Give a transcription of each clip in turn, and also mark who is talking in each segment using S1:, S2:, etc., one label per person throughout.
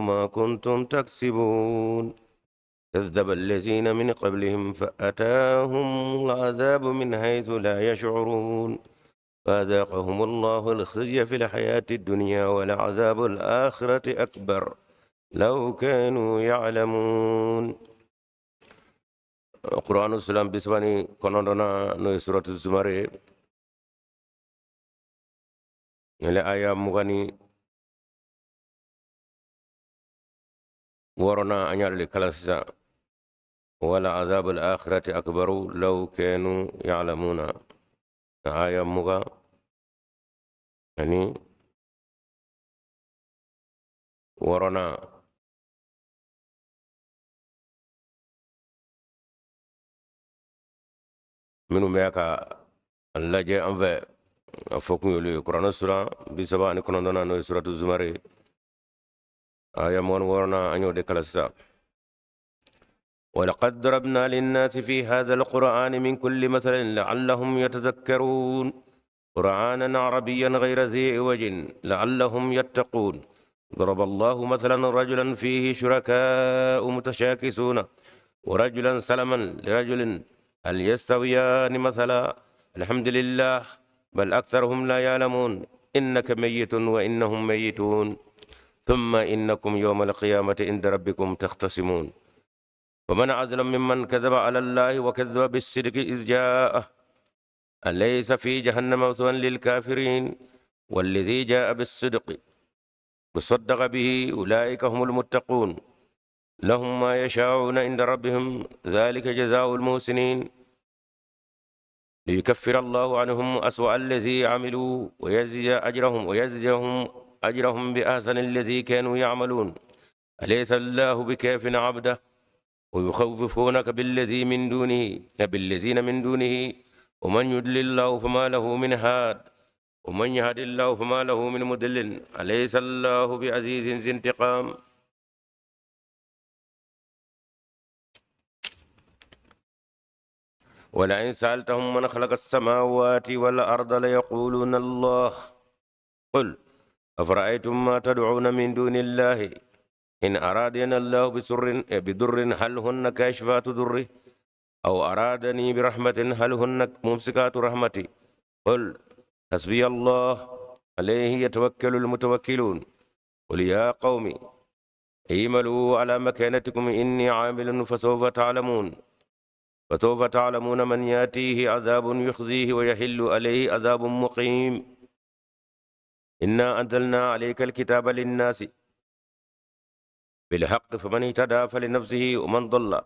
S1: ما كنتم تكسبون. كذب الذين من قبلهم فأتاهم العذاب من حيث لا يشعرون، فأذاقهم الله الخزي في الحياة الدنيا ولعذاب الآخرة أكبر لو كانوا يعلمون. قرآن السلام بسباني كنوندنا نوي سورة الزمر إلى آية مغني ورنا أن يرلي ولعذاب الآخرة أكبر لو كانوا يعلمون. آية مغا يعني ورنا minnu bɛ ka an lajɛ an fɛ a fɔ kun y'olu ye. Kuranɛ sura 39nan, n'o ye suratu zumari, aya 26nan, an y'o de kalan sisan. ولقد ضربنا للناس في هذا القرآن من كل مثل لعلهم يتذكرون، قرآنا عربيا غير ذي عوج لعلهم يتقون. ضرب الله مثلا رجلا فيه شركاء متشاكسون ورجلا سلما لرجل هل يستويان مثلا؟ الحمد لله بل أكثرهم لا يعلمون. إنك ميت وإنهم ميتون ثم إنكم يوم القيامة عند ربكم تختصمون. ومن أظلم ممن كذب على الله وكذب بالصدق إذ جاءه، أليس في جهنم مثوى للكافرين؟ والذي جاء بالصدق وصدق به أولئك هم المتقون، لهم ما يشاءون عند ربهم، ذلك جزاء المحسنين. ليكفر الله عنهم أسوأ الذي عملوا ويجزي أجرهم ويجزيهم أجرهم بأحسن الذي كانوا يعملون. أليس الله بكاف عبده؟ ويخوفونك بالذي من دونه بالذين من دونه، ومن يضلل الله فما له من هاد، ومن يهد الله فما له من مضل، أليس الله بعزيز ذي انتقام؟ ولئن سألتهم من خلق السماوات والأرض ليقولون الله، قل أفرأيتم ما تدعون من دون الله إن أرادني الله بضر هل هن كاشفات ضره أو أرادني برحمة هل هن ممسكات رحمتي؟ قل حسبي الله عليه يتوكل المتوكلون. قل يا قوم اعملوا على مكانتكم إني عامل فسوف تعلمون، فسوف تعلمون من يأتيه عذاب يخزيه ويحل عليه عذاب مقيم. إنا أنزلنا عليك الكتاب للناس بالحق فمن اهتدى فلنفسه ومن ضل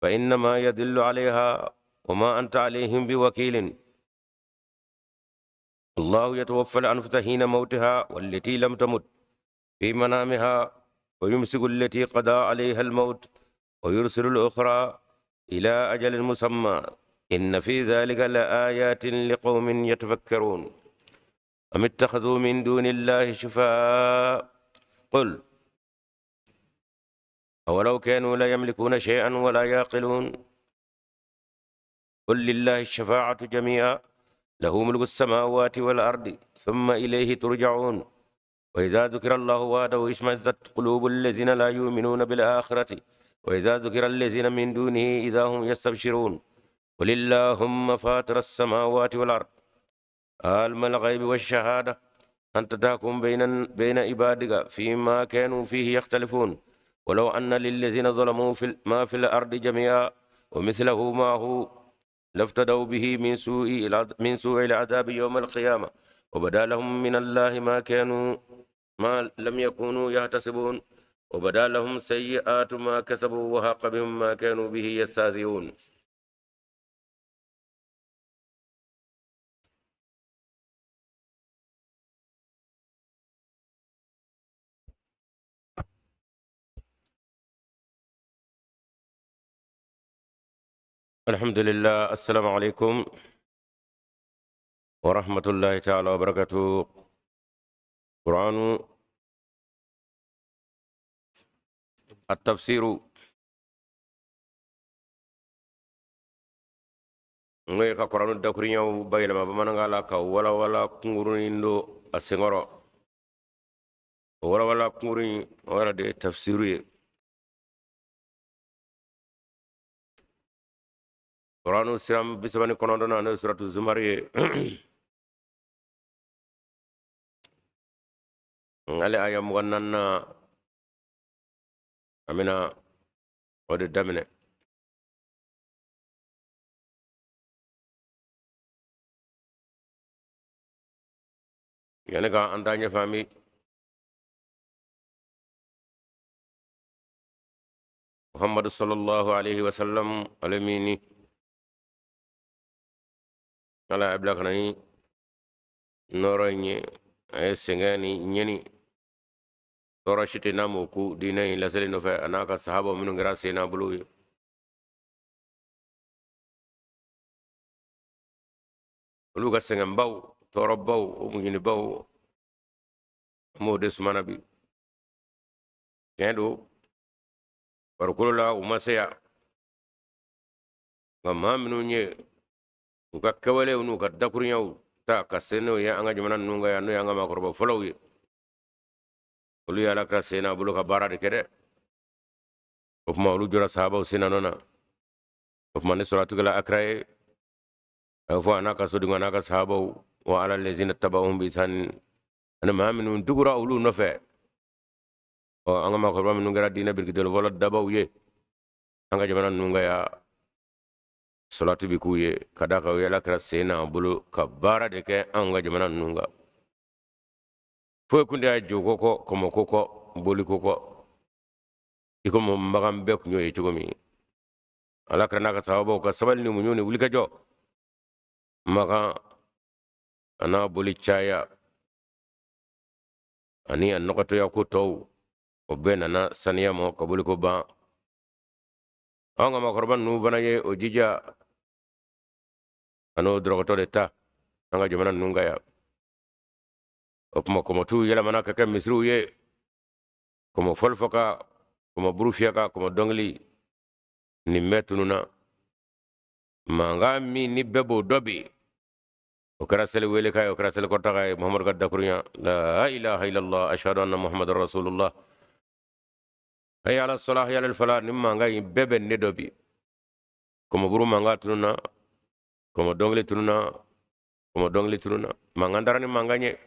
S1: فإنما يدل عليها وما أنت عليهم بوكيل. الله يتوفى الأنفس حين موتها والتي لم تمت في منامها ويمسك التي قضى عليها الموت ويرسل الأخرى إلى أجل مسمى. إن في ذلك لآيات لقوم يتفكرون. أم اتخذوا من دون الله شفعاء؟ قل أولو كانوا لا يملكون شيئا ولا يعقلون. قل لله الشفاعة جميعا له ملك السماوات والأرض ثم إليه ترجعون. وإذا ذكر الله وحده اشمأزت قلوب الذين لا يؤمنون بالآخرة وإذا ذكر الذين من دونه إذا هم يستبشرون. قل اللهم فاطر السماوات والأرض عالم الغيب والشهادة أنت تحكم بين عبادك فيما كانوا فيه يختلفون. ولو أن للذين ظلموا ما في الأرض جميعا ومثله معه لافتدوا به من سوء العذاب يوم القيامة وبدا لهم من الله ما لم يكونوا يحتسبون وبدا لهم سيئات ما كسبوا وحاق بهم ما كانوا به يستهزئون. الحمد لله. السلام عليكم ورحمة الله تعالى وبركاته. قرآن التفسير ngoy ka Qur'anu dakuriɲaw bayɛlɛma bamanankan la ka walawala kunkurunin don a senkɔrɔ. O walawala kunkurun o yɛrɛ de ye tafsiru ye. Kuranu sura 39nan, n'o ye suratu Zumari ye, ale aya 24nan, an bɛna o de daminɛ. Yanni ka an taa ɲɛfɛ, an bɛ Muhammadu sallallahu alaihi wasallam, ale min ni Ala y'a bila ka na ni nɔɔrɔ in ye, a ye sɛgɛn ni ɲɛni, tɔɔrɔ si tɛ n'a m'o ku diinɛ in laseli nɔfɛ, a n'a ka sahabaw minnu kɛra sen n'a bolo ye. Olu ka sɛgɛnbaw, tɔɔrɔbaw, o muɲunibaw, an b'o de sumana bi. Tiɲɛ don, farikolo la u ma se yan, nka maa minnu ye u ka kɛwalew n'u ka dakurunyaw ta ka se n'o ye an ka jamana ninnu kan yan, n'o ye an ka maakɔrɔba fɔlɔw ye, olu ye Ala kira sen n'a bolo ka baara de kɛ dɛ. O tuma olu jɔra sahabaw sen na nɔ na. O tuma ni sɔrɔtu kɛla akira ye, a bɛ fɔ a n'a ka sodenw, a n'a ka sahabaw, wa ala lezina tabahum bi ihsani, ani maa minnu tugura olu nɔfɛ. Ɔ, an ka maakɔrɔba minnu kɛra diinɛ birikidɔli fɔlɔ dabaw ye an ka jamana ninnu kan yan, salatu bi k'u ye, ka d'a kan u ye Ala kira sen n'a bolo ka baara de kɛ anw ka jamana ninnu kan. Foyi kun tɛ a joko kɔ, kɔmɔko kɔ, boliko kɔ, i komi Makan bɛɛ kun y'o ye cogo min. Ala kira n'a ka sahabaw ka sabali ni muɲu ni wulikajɔ, Makan a n'a boli caya ani a nɔgɔtɔya ko tɔw, o bɛɛ nana saniya mɔ ka boliko ban. An ka maakɔrɔba ninnu fana ye o jija an'o dɔrɔgɔtɔ de ta an ka jamana ninnu kan yan. O tuma kɔmɔtuw yɛlɛmana ka kɛ misiriw ye, kɔmɔ fɔlifɔ ka, kɔmɔ buru fiyɛ ka, kɔmɔ dɔnkili, nin bɛɛ tununa. Mankan min ni bɛɛ b'o dɔn bi, o kɛra seli welekan ye, o kɛra seli kɔtaga ye. Muhamadu ka dakurunya, la ilaha illallah, ashhadu anna muhammadar rasulullah, hayya ala salah, hayya ala falah, nin mankan in bɛɛ bɛ ne dɔn bi. Kɔmɔburu mankan tununa, kɔmɔ dɔnkili tununa, kɔmɔ dɔnkili tununa, mankan taara ni mankan ye.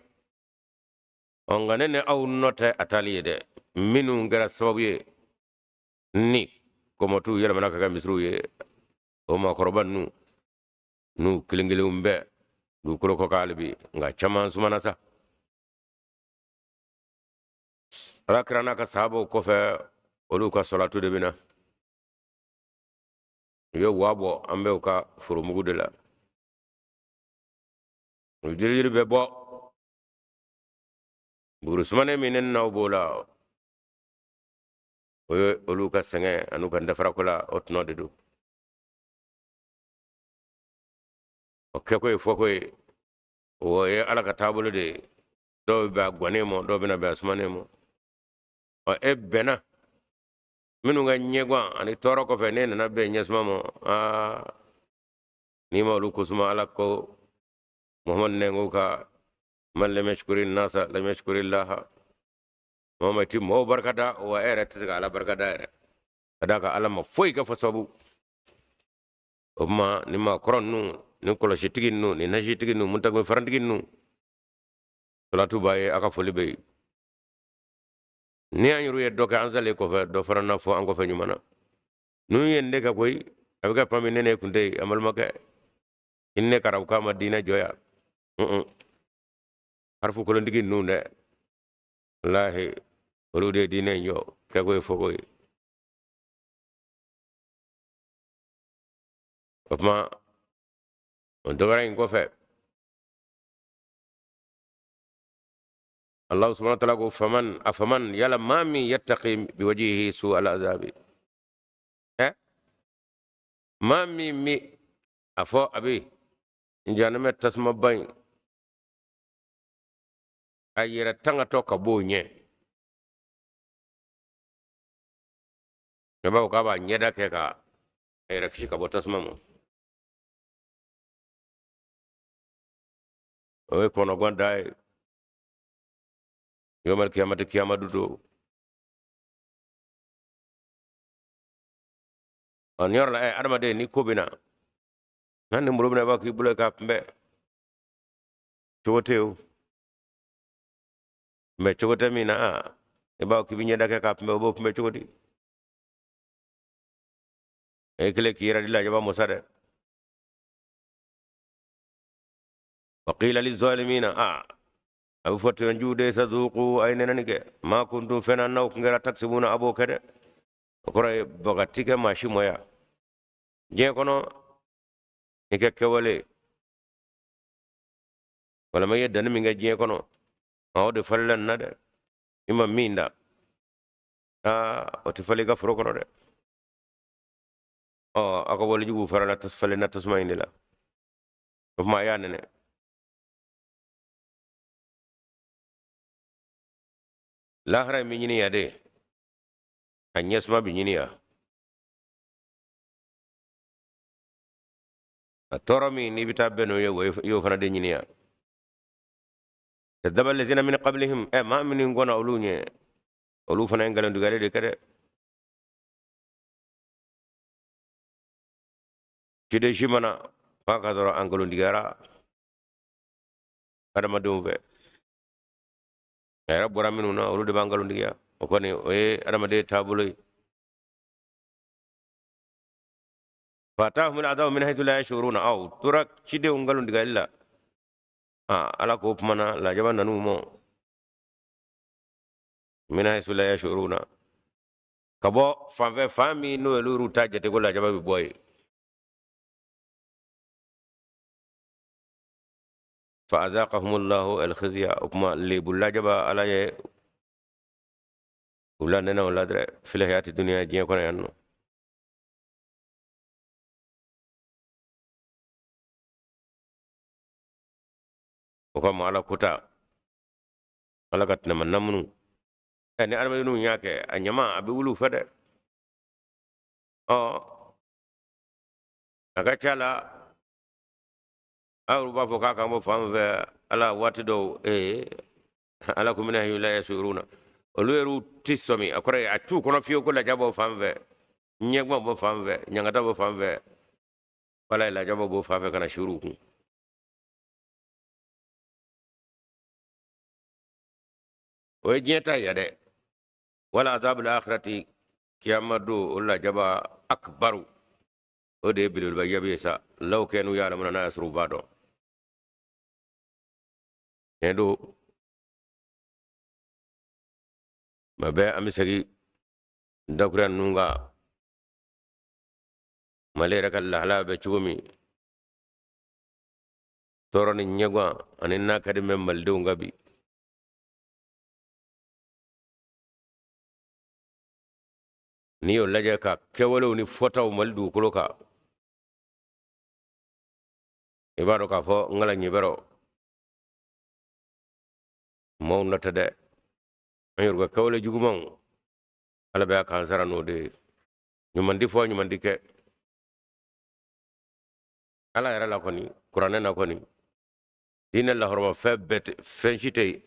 S1: Ɔ, nka ne ni aw nɔ tɛ a taali ye dɛ. Minnu kɛra sababu ye ni kɔmɔtuw yɛlɛmana ka kɛ misiriw ye, o maakɔrɔba ninnu n'u kelen kelenw bɛ dugukolo kɔ kan hali bi, nka caman sumana sa. Ala kira n'a ka sahabaw kɔfɛ, olu ka sɔlatu de bɛ na. U ye wa bɔ an bɛ u ka foromugu de la, u jirijiri bɛ bɔ buguri sumanen min ne n'aw b'o la, o ye olu ka sɛgɛn an'u ka dafarako la, o tɔnɔ de don. O kɛko ye fɔko ye, o ye Ala ka taabolo de ye. Dɔw bɛ bɛn a gwannen ma, dɔw bɛna bɛn a sumanen ma. Ɔ, e bɛnna minnu ka ɲɛgwan ani tɔɔrɔ kɔfɛ, ne nana bɛn ɲɛsuma ma. Aa, n'i ma olu kosuma, Ala ko Muhamadu nɛnko ka man lam yashkuri nasa lam yashkuri laha. Mɔgɔ ti mɔgɔw barika da, wa e yɛrɛ tɛ se ka Ala barika da yɛrɛ, ka d'a kan Ala ma foyi kɛ fo sababu. O tuma ni maakɔrɔ ninnu, ni kɔlɔsitigi ninnu, ni nasitigi ninnu, muntakumi farantigi ninnu, salatu b'a ye, a ka foli bɛ yen. Ni an yɛrɛ ye dɔ kɛ an salen kɔfɛ, dɔ fana na fɔ an kɔfɛ ɲuman na. Ninnu ye nin de kɛ koyi, a bɛ kɛ tuma min ne ne kun tɛ yen, an balimakɛ, i ni ne karaw k'a ma diinɛ jɔ yan. Harifu kolontigi ninnu dɛ, walahi, olu de ye diinɛ in jɔ, kɛko ye fɔko ye. O tuma o dɔgɔyara in kɔfɛ, Allah subhanahu wa ta'ala ko faman afaman, yala maa min yattaqi biwajihi su al azabi, ɛ, maa min mi a fɔ a bɛ jahanamɛ tasumaba in a yɛrɛ tangatɔ ka b'o ɲɛ, ne b'a fɔ k'a b'a ɲɛda kɛ ka a yɛrɛ kisi ka bɔ tasuma ma, o ye kɔnɔgwan da ye. Yawmal kiyamati kiyama duto. Ɔ nin yɔrɔ la ɛ adamaden ni ko bɛ na n'a ni muru bɛ na i b'a k'i bolo k'a kunbɛn cogo tɛ o mɛ cogo tɛ min na i b'a k'i bɛ ɲɛda kɛ k'a kunbɛn o b'o kunbɛn cogo di e kɛlen k'i yɛrɛ di lajaba mɔ sa dɛ wa qila lizalimina a bɛ fɔ tɔɲɔjugu de sa zuqu a ye nɛnɛni kɛ ma kuntum fɛn na n'aw kun kɛra taksibuna a b'o kɛ dɛ o kɔrɔ ye baga ti kɛ maa si mɔ yan diɲɛ kɔnɔ i ka kɛwale walima i ye danni min kɛ diɲɛ kɔnɔ o de falila nin na dɛ i ma min da aa o tɛ falen i ka foro kɔnɔ dɛ ɔ aw ka walejuguw farala falenna tasuma in de la o tuma a y'a nɛnɛ lahara in bɛ ɲini yan de a ɲɛsuma bɛ ɲini yan a tɔɔrɔ min n'i bɛ taa bɛn n'o ye i y'o fana de ɲini yan kadaba lazina min qablihim ɛ maa minnu kɔnna olu ɲɛ olu fana ye nkalontigɛli de kɛ dɛ ciden si ma na f'a k'a sɔrɔ a nkalontigɛra adamadenw fɛ a yɛrɛ bɔra minnu na olu de b'a nkalontigiya o kɔni o ye adamaden taabolo ye fatahum al'adabu min haythu la yashuruna aw tora cidenw nkalontigɛli la aa ala k'o tuma na lajaba nan'u mɔ min haythu la yashuruna ka bɔ fanfɛ fan min n'o y'olu ta jate ko lajaba bɛ bɔ yen fa azaqahumullahu alkhizya o kuma lebu lajaba ala ye u lanɛnɛ o la dɛrɛ fil hayati dunya diɲɛ kɔnɔ yan nɔ o kama ala kota ala ka tinama namunu ɛ ni adamadenw y'a kɛ a ɲama a bɛ wuli u fɛ dɛ ɔ a ka ca la aw b'a fɔ k'a kan bɔ fan fɛ ala waati dɔw ee ala ko min haythu la yashuruna olu yɛrɛw ti sɔmi a kɔrɔ ye a t'u kɔnɔ fiyewu ko lajaba bɔ fan fɛ ɲɛgwan bɔ fan fɛ ɲangata bɔ fan fɛ wala lajaba bɔ fan fɛ ka na suuru kun o ye diɲɛ ta ye dɛ wala azabul akhirati kiyama don o lajaba akbaru o de ye belebeleba yabi ye sa law kanu ya'lamuna n'a y'a sɔrɔ u b'a dɔn tiɲɛ don tuma bɛɛ an bɛ segin dakuruya ninnu kan mali yɛrɛ ka lahalaya bɛ cogo min tɔɔrɔ ni ɲɛgwan ani n'a ka di bɛ malidenw kan bi n'i y'o lajɛ ka kɛwalew ni fɔtaw mali dugukolo kan i b'a dɔn k'a fɔ n kala ɲɛbɛrɛ maaw nɔ tɛ dɛ an yɛrɛ ka kɛwale jugumanw ala bɛ k'an sara n'o de ye ɲuman di fɔ ɲuman di kɛ ala yɛrɛ la kɔni kuranɛ na kɔni diinɛ lahɔrɔma fɛn bɛɛ fɛn si tɛ yen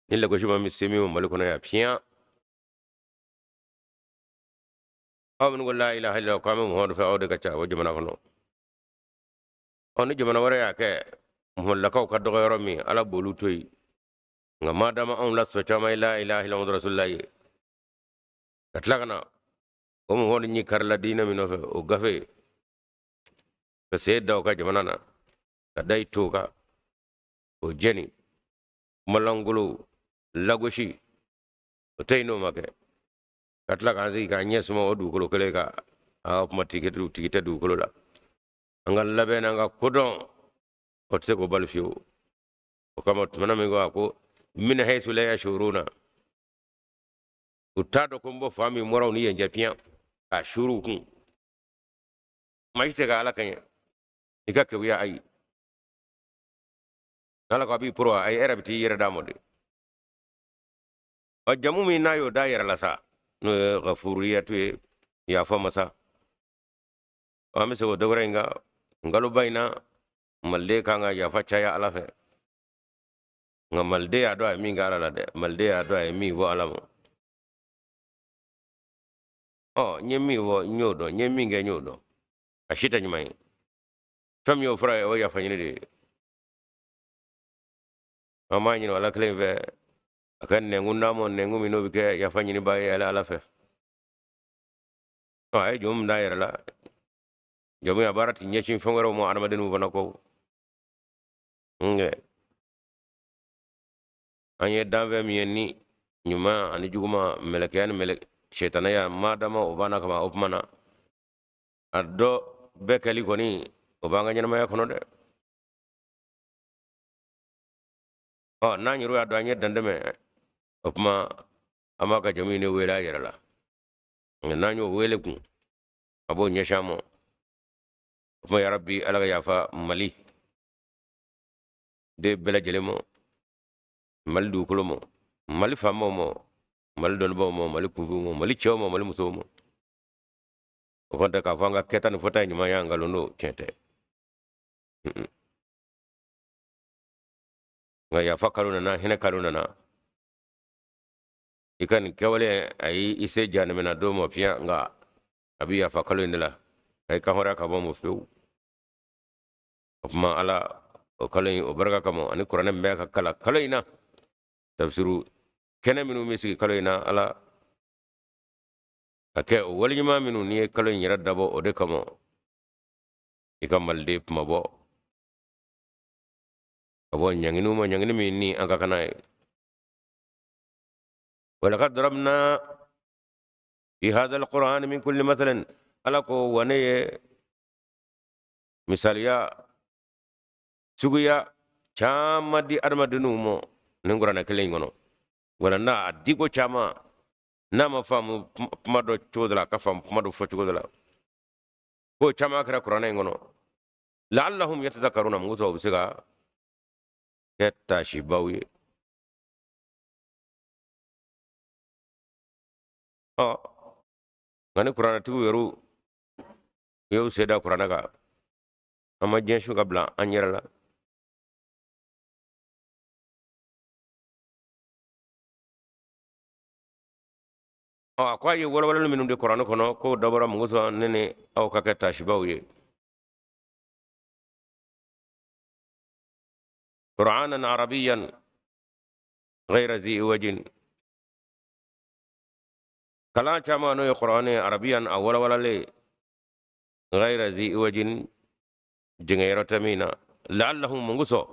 S1: ni lagosi ma min se min ma mali kɔnɔ yan fiɲɛ aw minnu ko la ilaha illallah ko an bɛ muhamadu fɛ aw de ka ca o jamana kɔnɔ ɔ ni jamana wɛrɛ y'a kɛ muhamadulakaw ka dɔgɔ yɔrɔ min ala b'olu to yen nka madama anw la sɔ caman ye la ilaha illallah muhamadu rasulullah ye ka tila ka na o muhamadu ɲi karila diinɛ min nɔfɛ o gafe ka sen da o ka jamana na ka da i to kan o jɛni kumalangolo lagosi o tɛ yen n'o ma kɛ ka tila k'an sigi k'an ɲɛ suma o dugukolo kelen kan a kuma tigi tɛ dugukolo la an ka labɛn n'an ka kodɔn o tɛ se k'o bali fiyewu o kama tumana min ko a ko min haythu la yashuruna u t'a dɔn ko n bɔ fan min bɔra u ni yen cɛ piyan k'a suuru u kun maa si tɛ ka ala kɛɲɛ i ka keguya ayi n'ala ko a b'i poro ayi e yɛrɛ bɛ t'i yɛrɛ d'a ma de ɔ jamu min n'a y'o da yɛrɛ la sa n'o ye gafuriyatu ye yafa masa an bɛ segin o dɔwɛrɛ in kan nkaloba in na maliden kan ka yafa caya ala fɛ. Nka maliden y'a dɔn a ye min kɛ Ala la dɛ, maliden y'a dɔn a ye min fɔ Ala ma. Ɔ, n ye min fɔ n y'o dɔn, n ye min kɛ n y'o dɔn, a si tɛ ɲuman ye. Fɛn min y'o fura ye, o ye yafa ɲini de ye. An b'a ɲini Ala kelen fɛ a ka nɛnkun d'an ma, nɛnkun min n'o bɛ kɛ yafa ɲinibaa ye Ala fɛ. Ɔ, a ye jɔn min d'a yɛrɛ la, jɔn a baara tɛ ɲɛsin fɛn wɛrɛw ma adamadenw fana kɔ. Nka an ye danfɛn min ye ni ɲuman ani juguman, mɛlɛkɛya ni mɛlɛk sɛtanaya, madama o banna kama, o tuma na a dɔ bɛɛ kɛli kɔni o b'an ka ɲɛnamaya kɔnɔ dɛ. Ɔ, n'an yɛrɛ y'a dɔn an ye dantɛmɛ, o tuma an b'a ka jamu in de wele a yɛrɛ la. Nka n'an y'o wele kun, a b'o ɲɛsin an ma. O tuma yarabi, Ala ka yafa Mali den bɛɛ lajɛlen ma, Mali dugukolo ma, Mali faamaw ma, Mali dɔnnibaaw ma, Mali kunfinw ma, Mali cɛw ma, Mali musow ma. O kɔni tɛ k'a fɔ an ka kɛta ni fɔta ye ɲuman ye, an nkalon don, tiɲɛ tɛ. Nka yafa kalo nana, hinɛ kalo nana, i ka nin kɛwale a y'i se jahanama don ma fiɲɛ, nka a bɛ yafa kalo in de la, a ye kanhɔrɔnya ka bɔ ma fiyewu. O tuma Ala o kalo in o barika kama, ani kuranɛ min bɛ ka kalan kalo in na, tafsiru kɛnɛ minnu bɛ sigi kalo in na, Ala ka kɛ o waleɲuman minnu n'i ye kalo in yɛrɛ dabɔ o de kama, i ka maliden kuma bɔ ka bɔ ɲanginiw ma, ɲangini min ni an ka kan n'a ye. Walakad darabna fi hadha alquran min kulli mathalin, Ala ko wa ne ye misaliya suguya caman di adamadenw ma nin kuranɛ kelen in kɔnɔ. Wala n'a a diko caman n'a ma faamu kuma dɔ cogo dɔ la, a ka faamu kuma dɔ fɔ cogo dɔ la, ko caman kɛra kuranɛ in kɔnɔ. La'allahum yatadhakkaruna, mun kosɔn u bɛ se ka kɛ taasibaw ye. Ɔ, nka ni kuranɛtigiw yɛrɛw y'u sen da kuranɛ kan, an ma diɲɛ su ka bila an yɛrɛ la. Ɔ, a ko a ye walawalali minnu di kuranɛ kɔnɔ, k'o dabɔra mun kosɔn? Ne ni aw ka kɛ taasibaw ye. Qur'anan arabiyan ghayra zi iwajin, kalan caman n'o ye kuranɛ arabiyan a walawalalen, ghayra zi iwajin, jɛngɛ yɔrɔ tɛ min na, la'allahum, mun kosɔn,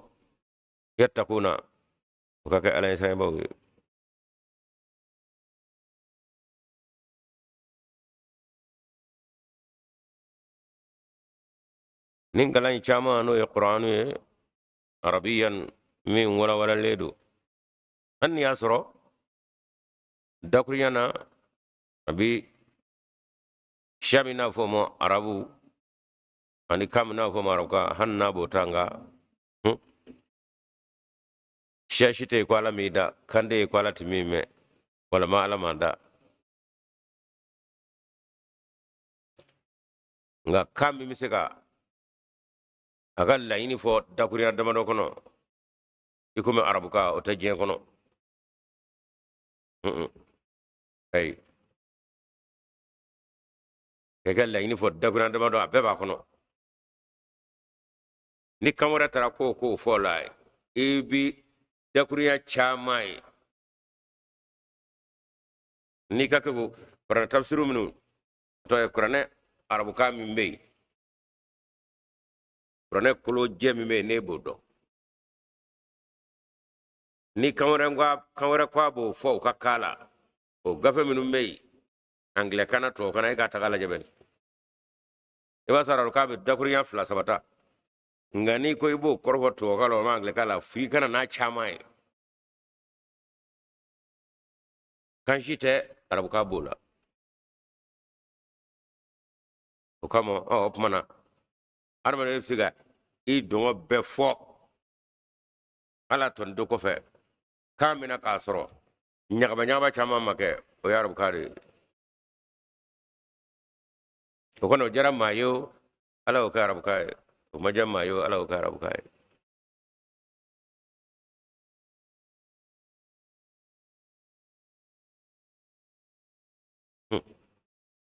S1: yattakuna, u ka kɛ Ala ɲɛsiranɲɛbaw ye. Nin kalan in caman n'o ye kuranɛ ye arabiyan min walawalalen don, hali n'i y'a sɔrɔ dakurunya na a bi siya min n'a fɔ ma arabu ani kan min n'a fɔ ma arabukan, hali n'a b'o ta, nka siya si tɛ yen ko Ala m'i da, kan tɛ yen ko Ala tɛ min mɛn walima Ala m'a da. Nka kan min bɛ se ka a ka laɲini fɔ dakurunya damadɔ kɔnɔ i komi arabukan, o tɛ diɲɛ kɔnɔ. Ayi, k'i ka laɲini fɔ dakurunya damadɔ, a bɛɛ b'a kɔnɔ. Ni kan wɛrɛ taara ko k'o fɔ la, i bi dakurunya caman ye. N'i ka kɛ ko kuranɛ tafsiru minnu tɔ ye, kuranɛ arabukan min bɛ yen, kuranɛ kolo jɛ min bɛ yen, n'e b'o dɔn, ni kan wɛrɛ ko a b'o fɔ u ka kan la, o gafe minnu bɛ yen angilɛkan na, tubabukan na, e k'a ta k'a lajɛ bɛn, i b'a sɔrɔ k'a bɛ dakurunya fila saba ta. Nka n'i ko i b'o kɔrɔfɔ tubabukan la walima angilɛkan la, f'i ka na n'a caman ye. Kan si tɛ arabukan b'o la. O kama, ɔ, o tuma na adamaden bɛ se ka i dɔngɔ bɛɛ fɔ Ala tɔni do kɔfɛ kan min na k'a sɔrɔ ɲagaba ɲagaba caman ma kɛ, o ye arabukan de ye. O kɔni, o diyara maa ye o, Ala y'o kɛ arabukan ye. O ma diya maa ye o, Ala y'o kɛ arabukan ye.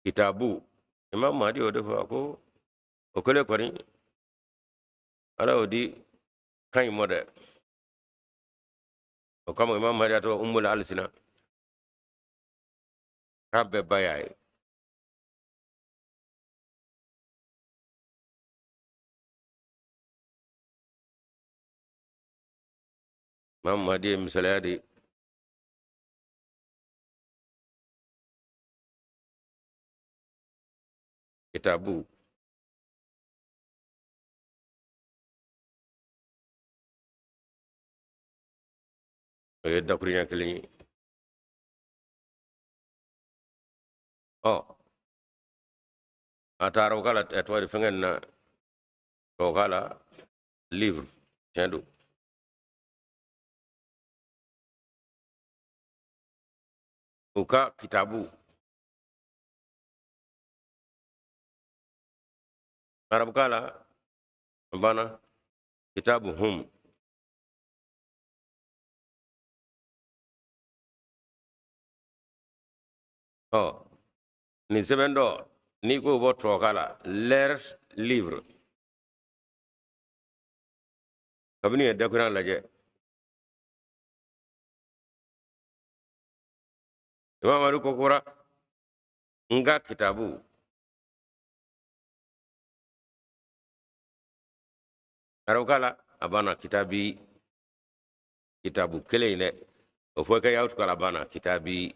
S1: Kitabu Imam Mahdi y'o de fɔ, a ko o kɛlen kɔni Ala y'o di kan in mɔ dɛ. O kama Imam Mahdi a tɔgɔ Umul Alisina, k'a bɛɛ ba y'a ye. Imam Mahdi ye misaliya di kitabu o ye dakuruɲɛ kelen ye. Ɔ a taara o k'a la, a tɔgɔ di fɛnkɛ nin na, o k'a la livre, tiɲɛ don. U ka kitabu arabukan la a banna kitabu hum. Ɔ nin sɛbɛn dɔ n'i k'o bɔ tubabukan la leur livre, kabini ye dakurunya lajɛ Imam Malik ko kora n ka kitabu arabukan la a banna kitabi, kitabu kelen in dɛ, o fɔ i ka yaw tukala a banna kitabi.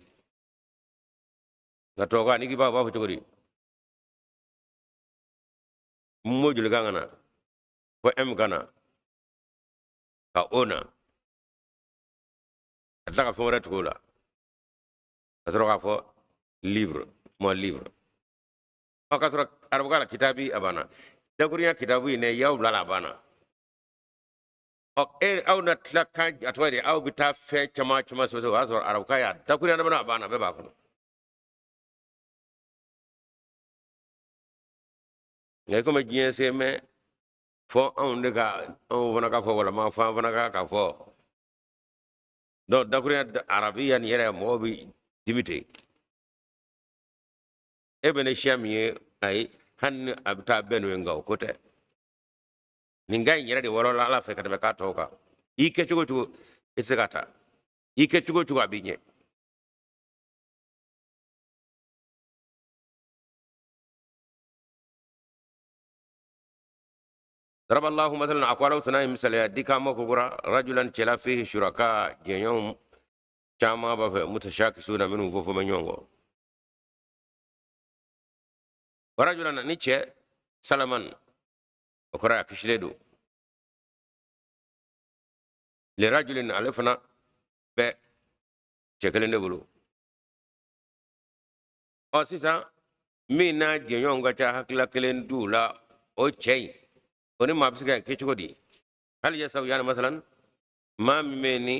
S1: Nka tubabukan n'i k'i b'a fɔ cogo di? Mot joli kan ka na fo M ka na ka O na ka tila ka fɛn wɛrɛ tugu o la ka sɔrɔ k'a fɔ livre, kuma livre. Ɔ ka sɔrɔ arabukan la kitabi a banna, dakurunya kitabu in dɛ, y'aw bila la a banna. Ɔ e aw na tila kan a tɔgɔ ye di, aw bɛ taa fɛn caman caman sɛbɛn, o y'a sɔrɔ arabukan y'a dakurunya daminɛ a banna, bɛɛ b'a kɔnɔ. Nka i komi diɲɛ se mɛ fɔ anw de ka anw fana ka fɔ walama fɔ an fana ka ka fɔ. Donc dakurunya arabiya nin yɛrɛ mɔgɔw bɛ dimi ten. E bɛ ne siya min ye, ayi, hali ni a bɛ taa bɛn n'o ye, nka o ko tɛ. Nin kan in yɛrɛ de wɔlɔla Ala fɛ ka tɛmɛ k'a tɔw kan. I kɛ cogo cogo i tɛ se ka taa, i kɛ cogo cogo a b'i ɲɛ. ضرب الله مثلا a ko Ala tana ye misaliya di k'an ma kokura rajulan cɛla fihi shuraka jɛɲɔgɔnw caman b'a fɛ mutashakisuna minnu fɔ fɔ bɛ ɲɔgɔn kɔ wa rajulan ni cɛ salaman o kɔrɔ a kisilen don lirajulin ale fana bɛ cɛ kelen de bolo. Ɔ sisan min n'a jɛɲɔgɔnw ka ca hakilila kelen t'u la, o cɛ in o ni maa bɛ se ka kɛ cogo di? Hali yastawiyani masalan maa min bɛ yen ni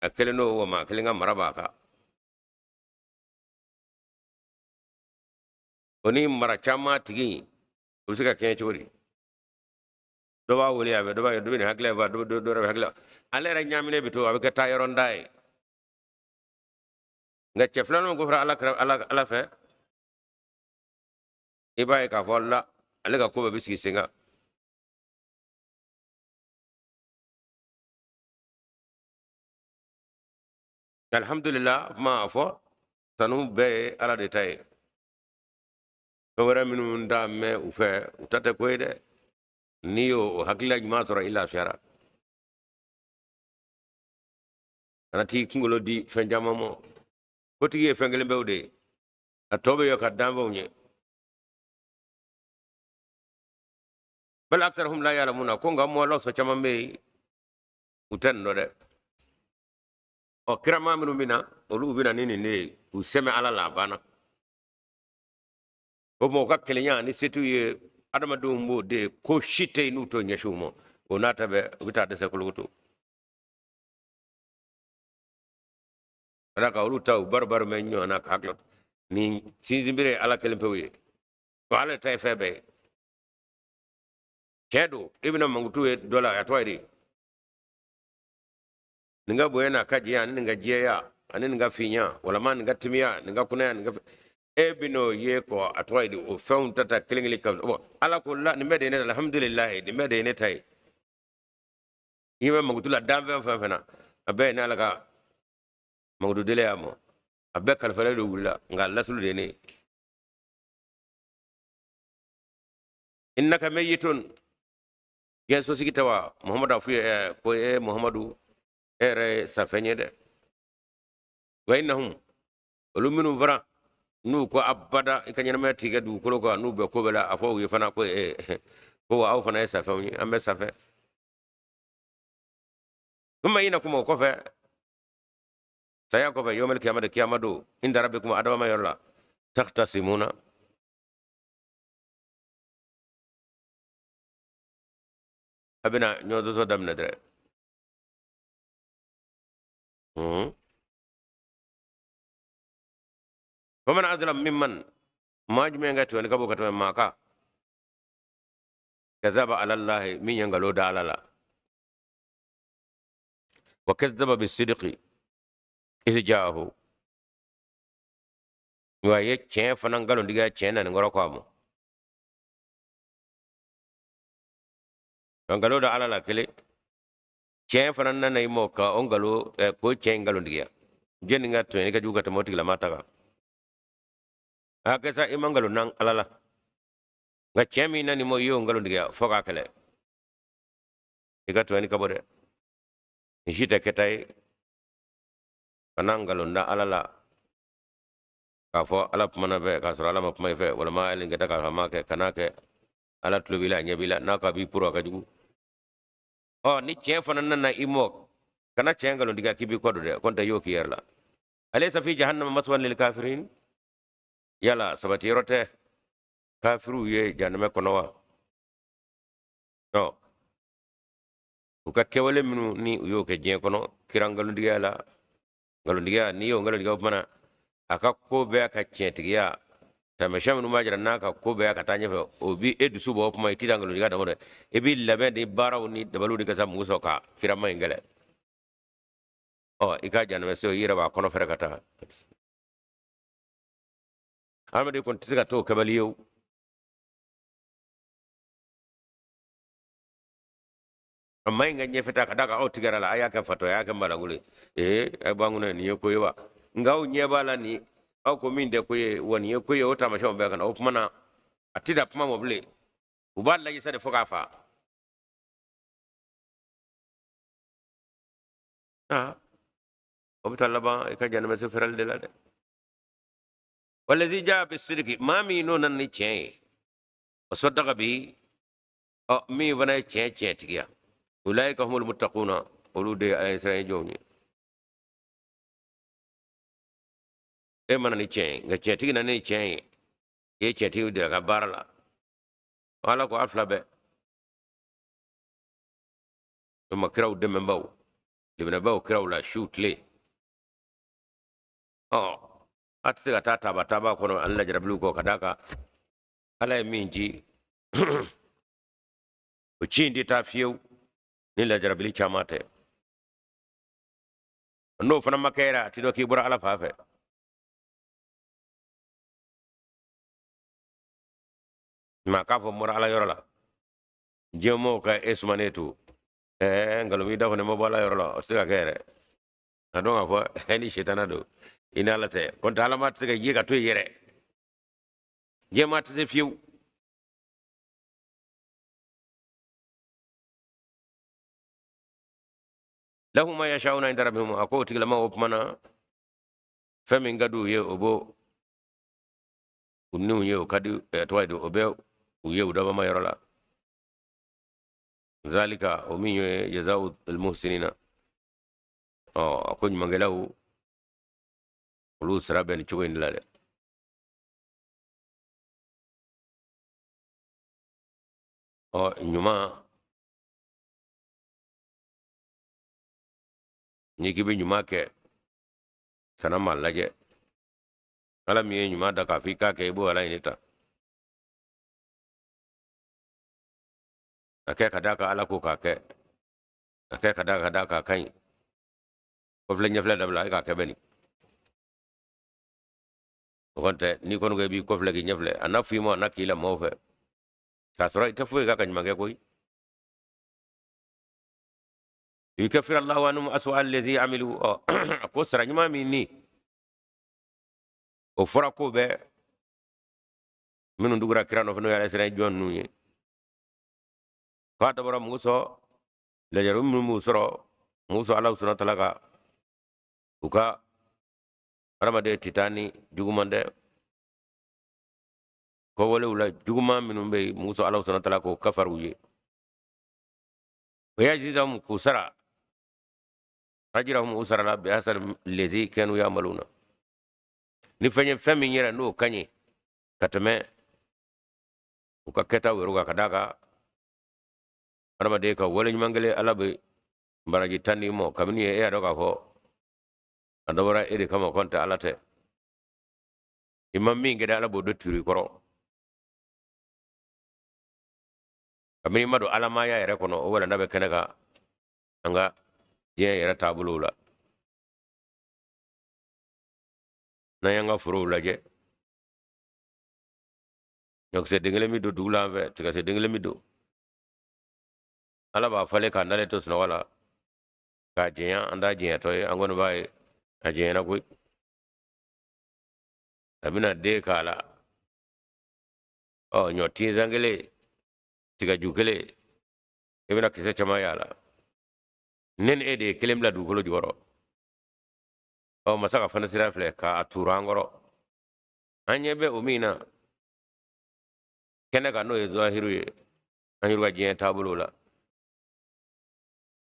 S1: a kelen don wa maa kelen ka mara b'a kan, o ni mara caman tigi in o bɛ se ka kɛɲɛ cogo di? Dɔ b'a wele a fɛ, dɔ b'a ye, dɔ bɛ nin hakilila in fɔ, dɔ dɔ wɛrɛ bɛ hakilila, ale yɛrɛ ɲaaminen bɛ to, a bɛ kɛ taa yɔrɔ da ye. Nka cɛ filanan ko fɔra Ala fɛ, i b'a ye k'a fɔ la ale ka ko bɛɛ bɛ sigi sen kan. Alhamdulillah, kuma a fɔ tanu bɛɛ ye Ala de ta ye. Fɛn wɛrɛ minnu t'a mɛn u fɛ, u ta tɛ ko ye dɛ. N'i y'o o hakilila ɲuman sɔrɔ, i lafiyara. Kana t'i kunkolo di fɛn caman ma. Kotigi ye fɛn kelen bɛw de ye, a tɔ bɛ yɔ ka danfɛnw ye. Bal aktharuhum la ya'lamuna, ko nka mɔgɔ lɔsɔ caman bɛ yen u tɛ nin dɔn dɛ. Ɔ kirama minnu bɛ na, olu bɛ na ni nin de ye k'u sɛmɛ Ala la, a banna. O tuma u ka kelenya ni setu ye adamadenw b'o de ye, ko si tɛ yen n'u t'o ɲɛsin u ma. O n'a ta bɛɛ, u bɛ taa dɛsɛ kolokoto. Ala ka olu ta u baro baro mɛn ɲɔgɔn na k'a hakili nin sinsinbere ye Ala kelen pewu ye, ko Ala ta ye fɛn bɛɛ ye. Tiɲɛ don, i bɛna mankutu ye dɔ la, a tɔgɔ ye di? Nin ka bonya n'a ka jɛya ani nin ka jɛya ani nin ka finya walama nin ka timiya nin ka kunaya nin ka E bɛn'o ye kɔ a tɔgɔ ye di, o fɛnw ta ta kelen kelen ka bɔn. Ala ko la, nin bɛɛ de ye ne ta, alhamdulilayi, nin bɛɛ de ye ne ta ye. I bɛ mankutu la danfɛn fɛn fɛn na, a bɛɛ ye ne Ala ka mankutu delen y'a ma, a bɛɛ kalifalen don wulila, nka lasulu de ye ne ye. Innaka mayyitun, diɲɛ sosigi tɛ wa? Muhamadu a f'u ye ko e Muhamadu, e yɛrɛ ye safɛn ye dɛ. Wa innahum, olu minnu fana n'u ko abada i ka ɲɛnamaya t'i kɛ dugukolo kan, n'u bɛ ko bɛɛ la, a fɔ u ye fana ko ko wa aw fana ye safɛnw ye, an bɛ safɛ. Thumma innakum, o kɔfɛ, saya kɔfɛ, yawmal qiyamati, kiyama don, inda rabbikum, adama yɔrɔ la, takhtasimuna, a bɛna ɲɔgɔn sɔsɔ daminɛ dɛrɛ. Faman azlam mimman, maa jumɛn ka tɔɲɔni ka bon ka tɛmɛ maa kan, kazaba ala llahi, min ye nkalon da Ala la, wa kazaba bisidiki iz jaahu, wa a ye tiɲɛ fana nkalontigiya tiɲɛ nani kɔrɔ ko a ma. Ka nkalon da Ala la kelen, tiɲɛ fana nana i ma ka o nkalon k'o tiɲɛ nkalontigiya, jɛnni ka tɔɲɔni ka jugu ka tɛmɛ o tigilama ta kan? A kɛ sa, i ma nkalon da Ala la, nka tiɲɛ min nana i ma, i y'o nkalontigiya fo k'a kɛlɛ, i ka tɔɲɔni ka bon dɛ. Nin si tɛ kɛta ye. Kana nkalon da Ala la k'a fɔ Ala kumana fɛ k'a sɔrɔ Ala ma kuma i fɛ, walima hali nin kɛta k'a sɔrɔ a ma kɛ, kana kɛ. Ala tulo b'i la, a ɲɛ b'i la, n'a ko a b'i poro, a ka jugu. Ɔ ni tiɲɛ fana nana i mɔ, kana tiɲɛ nkalontigiya k'i b'i kɔ don dɛ, ko n tɛ y'o k'i yɛrɛ la. Alaysa fi jahannama maswan lil kafirin, yala sabati yɔrɔ tɛ kafiriw ye jahanamɛ kɔnɔ wa? Ɔ u ka kɛwale minnu ni u y'o kɛ diɲɛ kɔnɔ, kira nkalontigiya la, nkalontigiya, n'i y'o nkalontigiya, o tuma a ka ko bɛɛ ka tiɲɛtigiya taamasiyɛn minnu b'a jira n'a ka ko bɛɛ ka taa ɲɛfɛ, o bi e dusu bɔ. O kuma i t'i da nkalontigiya dama dɛ, i b'i labɛn ni baaraw ni dabaliw de ka sa mugu sɔrɔ ka kirama in kɛlɛ. Ɔ i ka jahanamɛ so, i yɛrɛ b'a kɔnɔ fɛrɛ ka taa. Hadamaden kɔni tɛ se ka t'o kɛbali ye o. A ma in ka ɲɛfɛ ta ka d'a kan aw tigɛra la, a y'a kɛ fatɔ ye, a y'a kɛ malangolo ye. Ee, a b'an kunna, nin ye ko ye wa? Nka aw ɲɛ b'a la, nin aw ko min tɛ ko ye wa, nin ye ko ye. O taamasiyɛnw bɛɛ ka na, o tuma na a tɛ da kuma ma bilen, u b'a lajɛ sa de fo k'a fa. Aa, o bɛ taa laban i ka jahanamɛ so fɛrɛli de la dɛ. Walazi jaa bisidiki, maa min n'o nana ni tiɲɛ ye, wa sadaka bi, ɔ min fana ye tiɲɛ tiɲɛtigiya, ulaika humul muttaquna, olu de ye ala ɲɛsiranɲɛ jɔnw ye. E ma na ni tiɲɛ ye, nka tiɲɛtigi nana ni tiɲɛ ye, i ye tiɲɛtigi de ka baara la. Ala ko a fila bɛɛ o ma, kiraw dɛmɛbaw, liminɛbaw kiraw la su tile. Ɔ a tɛ se ka taa taaba taaba kɔnɔ ani lajarabiliw kɔ, ka d'a kan Ala ye min ci, o ci in tɛ taa fiyewu ni lajarabili caman tɛ. N'o fana ma kɛ yɛrɛ, a ti dɔn k'i bɔra Ala fan fɛ. Maa k'a fɔ n bɔra Ala yɔrɔ la, diɲɛmɔgɔw ka e sumanen to, ɛɛ nkalon b'i da kɔnɔ, ma bɔ Ala yɔrɔ la, o tɛ se ka kɛ yɛrɛ. A dɔn k'a fɔ ɛ ni sitana don, i ni Ala tɛ kɔntɛ. Ala ma tɛ se ka ye ka to yen yɛrɛ, diɲɛmaa tɛ se fiyewu. Lahum ma yashauna inda rabbihim, a ko o tigilama, o tuma na fɛn min ka di u ye, o b'o u niw ye, o ka di tɔgɔ ye di, o bɛ u ye u dabama yɔrɔ la. Zalika, o min ye jazau almuhsinina, ɔ a ko ɲumankɛlaw olu sara bɛ nin cogo in de la dɛ. Ɔ ɲuman, n'i k'i bɛ ɲuman kɛ, kana maa lajɛ. Ala min ye ɲuman da k'a fɔ i k'a kɛ, i b'o Ala ɲini ta a kɛ ka d'a kan Ala ko k'a kɛ, a kɛ ka d'a kan a ka ɲi. Kɔfilɛ ɲɛfilɛ dabila, e k'a kɛ bɛ nin. O kɔni tɛ, n'i kɔni ko i b'i kɔfilɛ k'i ɲɛfilɛ, a na f'i ma, a na k'i la maaw fɛ k'a sɔrɔ i tɛ foyi k'a ka ɲuman kɛ koyi. Yukaffir Allahu anhum aswa allazi amilu. Ɔ, a ko sara ɲuman min ni o fɔra ko bɛ minnu tugura kira nɔfɛ, n'o ye ala siran jɔn ninnu ye, k'a dabɔra mun sɔn lajarabi minnu b'u sɔrɔ mun sɔn Ala subhanahu wa taala ka u ka adamaden tɛ taa ni juguman dɛ kɔwalew la, juguman minnu bɛ yen mun sɔn Ala subhanahu wa taala k'o kafari u ye. O yajziyahum, k'u sara, ajrahum, u sara la, bi ahsani lazi kanu yamaluna, ni fɛn ye, fɛn min yɛrɛ n'o ka ɲi ka tɛmɛ u ka kɛtaw yɛrɛ kan. Ka d'a kan adamaden ka wale ɲuman kelen, Ala bɛ baraji 10 d'i ma kabini e y'a dɔn k'a fɔ a dabɔra e de kama, kɔn tɛ Ala tɛ. I ma min kɛ dɛ, Ala b'o de turu i kɔrɔ kabini i ma don alamaya yɛrɛ kɔnɔ. O walanda bɛ kɛnɛ kan an ka diɲɛ yɛrɛ taabolow la. N'an y'an ka forow lajɛ, ɲɔkisɛ den kelen bɛ don dugu la an fɛ, tigakisɛ den kelen bɛ don, Ala b'a falen k'a nalen to sunɔgɔ la k'a jɛnya. An t'a jɛnyatɔ ye, an kɔni b'a ye a jɛnyana koyi. A bɛna den k'a la. Ɔ, ɲɔ tinsan kelen, tigaju kelen, i bɛna kisɛ caman y'a la. Ne ni e de ye kelen bila dugukolo jukɔrɔ. Ɔ, masa ka fana sira filɛ k'a turu an kɔrɔ, an ɲɛ bɛ o min na kɛnɛ kan, n'o ye zahiru ye an yɛrɛ ka diɲɛ taabolo la.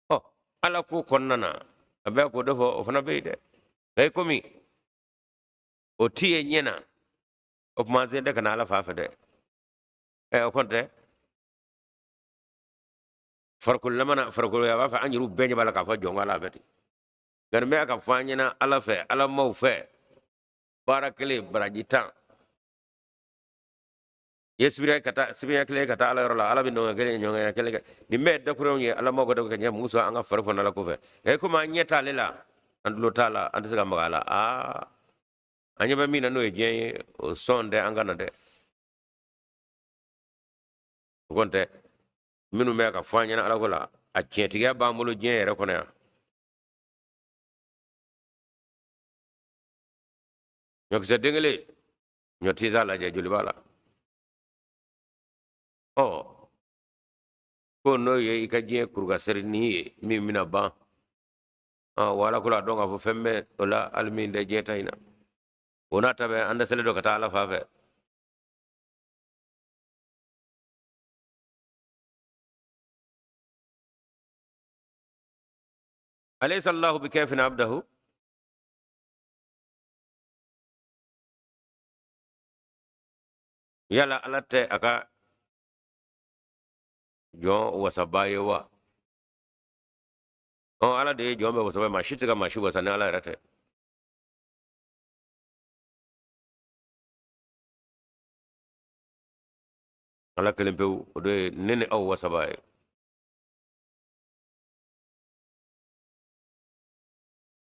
S1: Ɔ, Ala ko kɔnɔna na, a bɛ k'o dɔ fɔ, o fana bɛ yen dɛ. Nka i komi o ti ye ɲɛ na, o tuma sen tɛ ka na Ala fa fɛ dɛ. Ɛ, o kɔni tɛ farikolo lamana, farikolo a b'a fɛ an yɛrɛw bɛɛ ɲɛ b'a la k'a fɔ jɔn ko Ala bɛ ten. Nka nin bɛ ka fɔ an ɲɛna Ala fɛ, Ala maaw fɛ, baara kelen baraji 10 ye. Sibiriya ka taa, sibiriya kelen ka taa Ala yɔrɔ la, Ala bɛ nɔgɔya kelen, ɲɔgɔnya kelen kɛ. Nin bɛɛ ye dakuruɲɛw ye, Ala maaw ka dɔ kɛ ɲɛ musa an ka fari fana la kɔfɛ. Ɛ, komi an ɲɛ t'ale la, an tulo t'a la, an tɛ se ka maga a la. Aa, an ɲɛ bɛ min na n'o ye diɲɛ ye, o sɔn tɛ an ka na dɛ. O kɔni tɛ minnu bɛ ka fɔ an ɲɛna Ala ko la, a tiɲɛtigiya b'an bolo diɲɛ yɛrɛ kɔnɔ yan. Ɲɔkisɛ den kelen, ɲɔ tinsan lajɛ, joli b'a la. Ɔ, ko n'o ye i ka diɲɛ kurukaseri ni ye min bɛna ban. Ɔ, wala ko la dɔn k'a fɔ fɛn bɛ o la hali min tɛ diɲɛ ta in na. O n'a ta bɛɛ, an dɛsɛlen don ka taa Ala fan fɛ. Alaysa Allahu bikafin abdahu. Yala Ala tɛ a ka jɔn wasaba ye wa? Ɔ, Ala de ye jɔn bɛɛ wasaba ye, maa si tɛ ka maa si wasa ni Ala yɛrɛ tɛ. Ala kelen pewu, o de ye ne ni aw wasaba ye.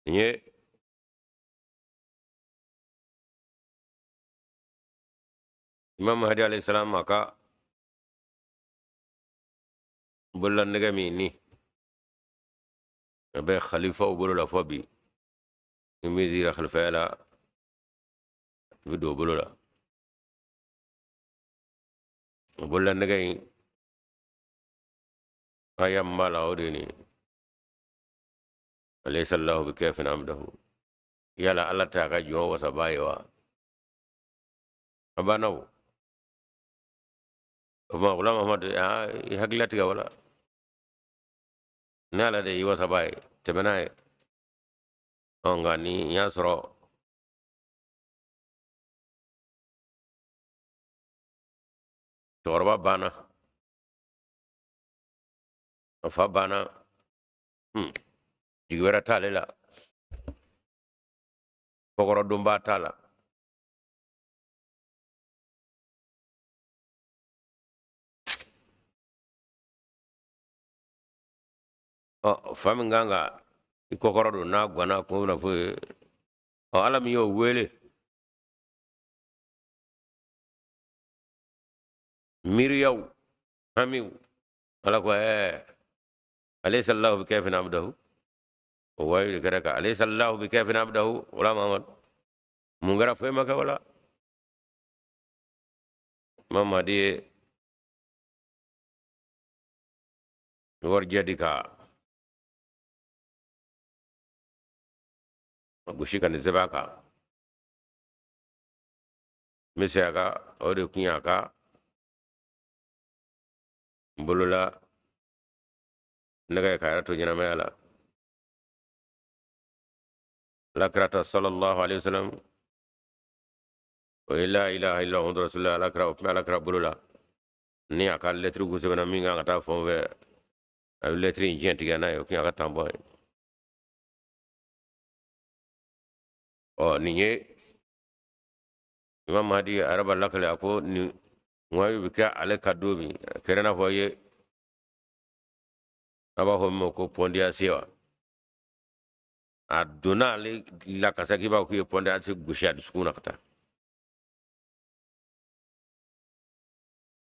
S1: Nin ye Imam Mahdi alayhi salam a ka bololanɛgɛ min ni a bɛ khalifaw bolo la fɔ bi, ni min sira khalifaya la, i bɛ don o bolo la. O bololanɛgɛ in aya min b'a la, o de ye nin ye: alaysa Allahu bikafin abdahu. Yala Ala tɛ a ka jɔn wasaba ye wa? A banna. O tuma, Gulam Ahmad, aa, i hakili latigɛ wala ni Ala de y'i wasaba ye, tɛmɛ n'a ye. Ɔ, nka ni n y'a sɔrɔ cɛkɔrɔba banna, a fa banna, jigi wɛrɛ t'ale la, kɔkɔrɔdonbaa t'a la. Ɔ, fa min kan ka i kɔkɔrɔ don n'a ganna, kun bɛna fɔ ye. Ɔ, Ala min y'o wele. Miiriyaw, hamiw. Ala ko alaysa Allahu bikafin abdahu. O wayu de kɛra ka alaysa Allahu bikafin abdahu. Wala Mamad, mun kɛra? Foyi ma kɛ. Wala Mamadi ye warijɛ di ka gosi ka nin sɛbɛn a kan. N bɛ segin a kan, o de kun y'a ka bolola nɛgɛ k'a yɛrɛ to ɲɛnamaya la. Ala kira ta sallallahu alaihi wasallam, o ye la ilaha illa muhammadu rasulullah. Ala kira, o tun bɛ ala kira bolo la ni a ka lɛtiri kun sɛbɛnna min kan ka taa fan fɛ, a bɛ lɛtiri in tiɲɛ tigɛ n'a ye. O kun y'a ka tanbɔn ye. Ɔ, nin ye Imam Mahdi a yɛrɛ b'a lakale, a ko nin wayu bɛ kɛ ale ka don min, a kɛra i n'a fɔ ye a b'a fɔ min ma ko pont d'acier wa. A donna ale la ka se k'i b'a fɔ k'i ye pont d'acier gosi a dusukun na ka taa.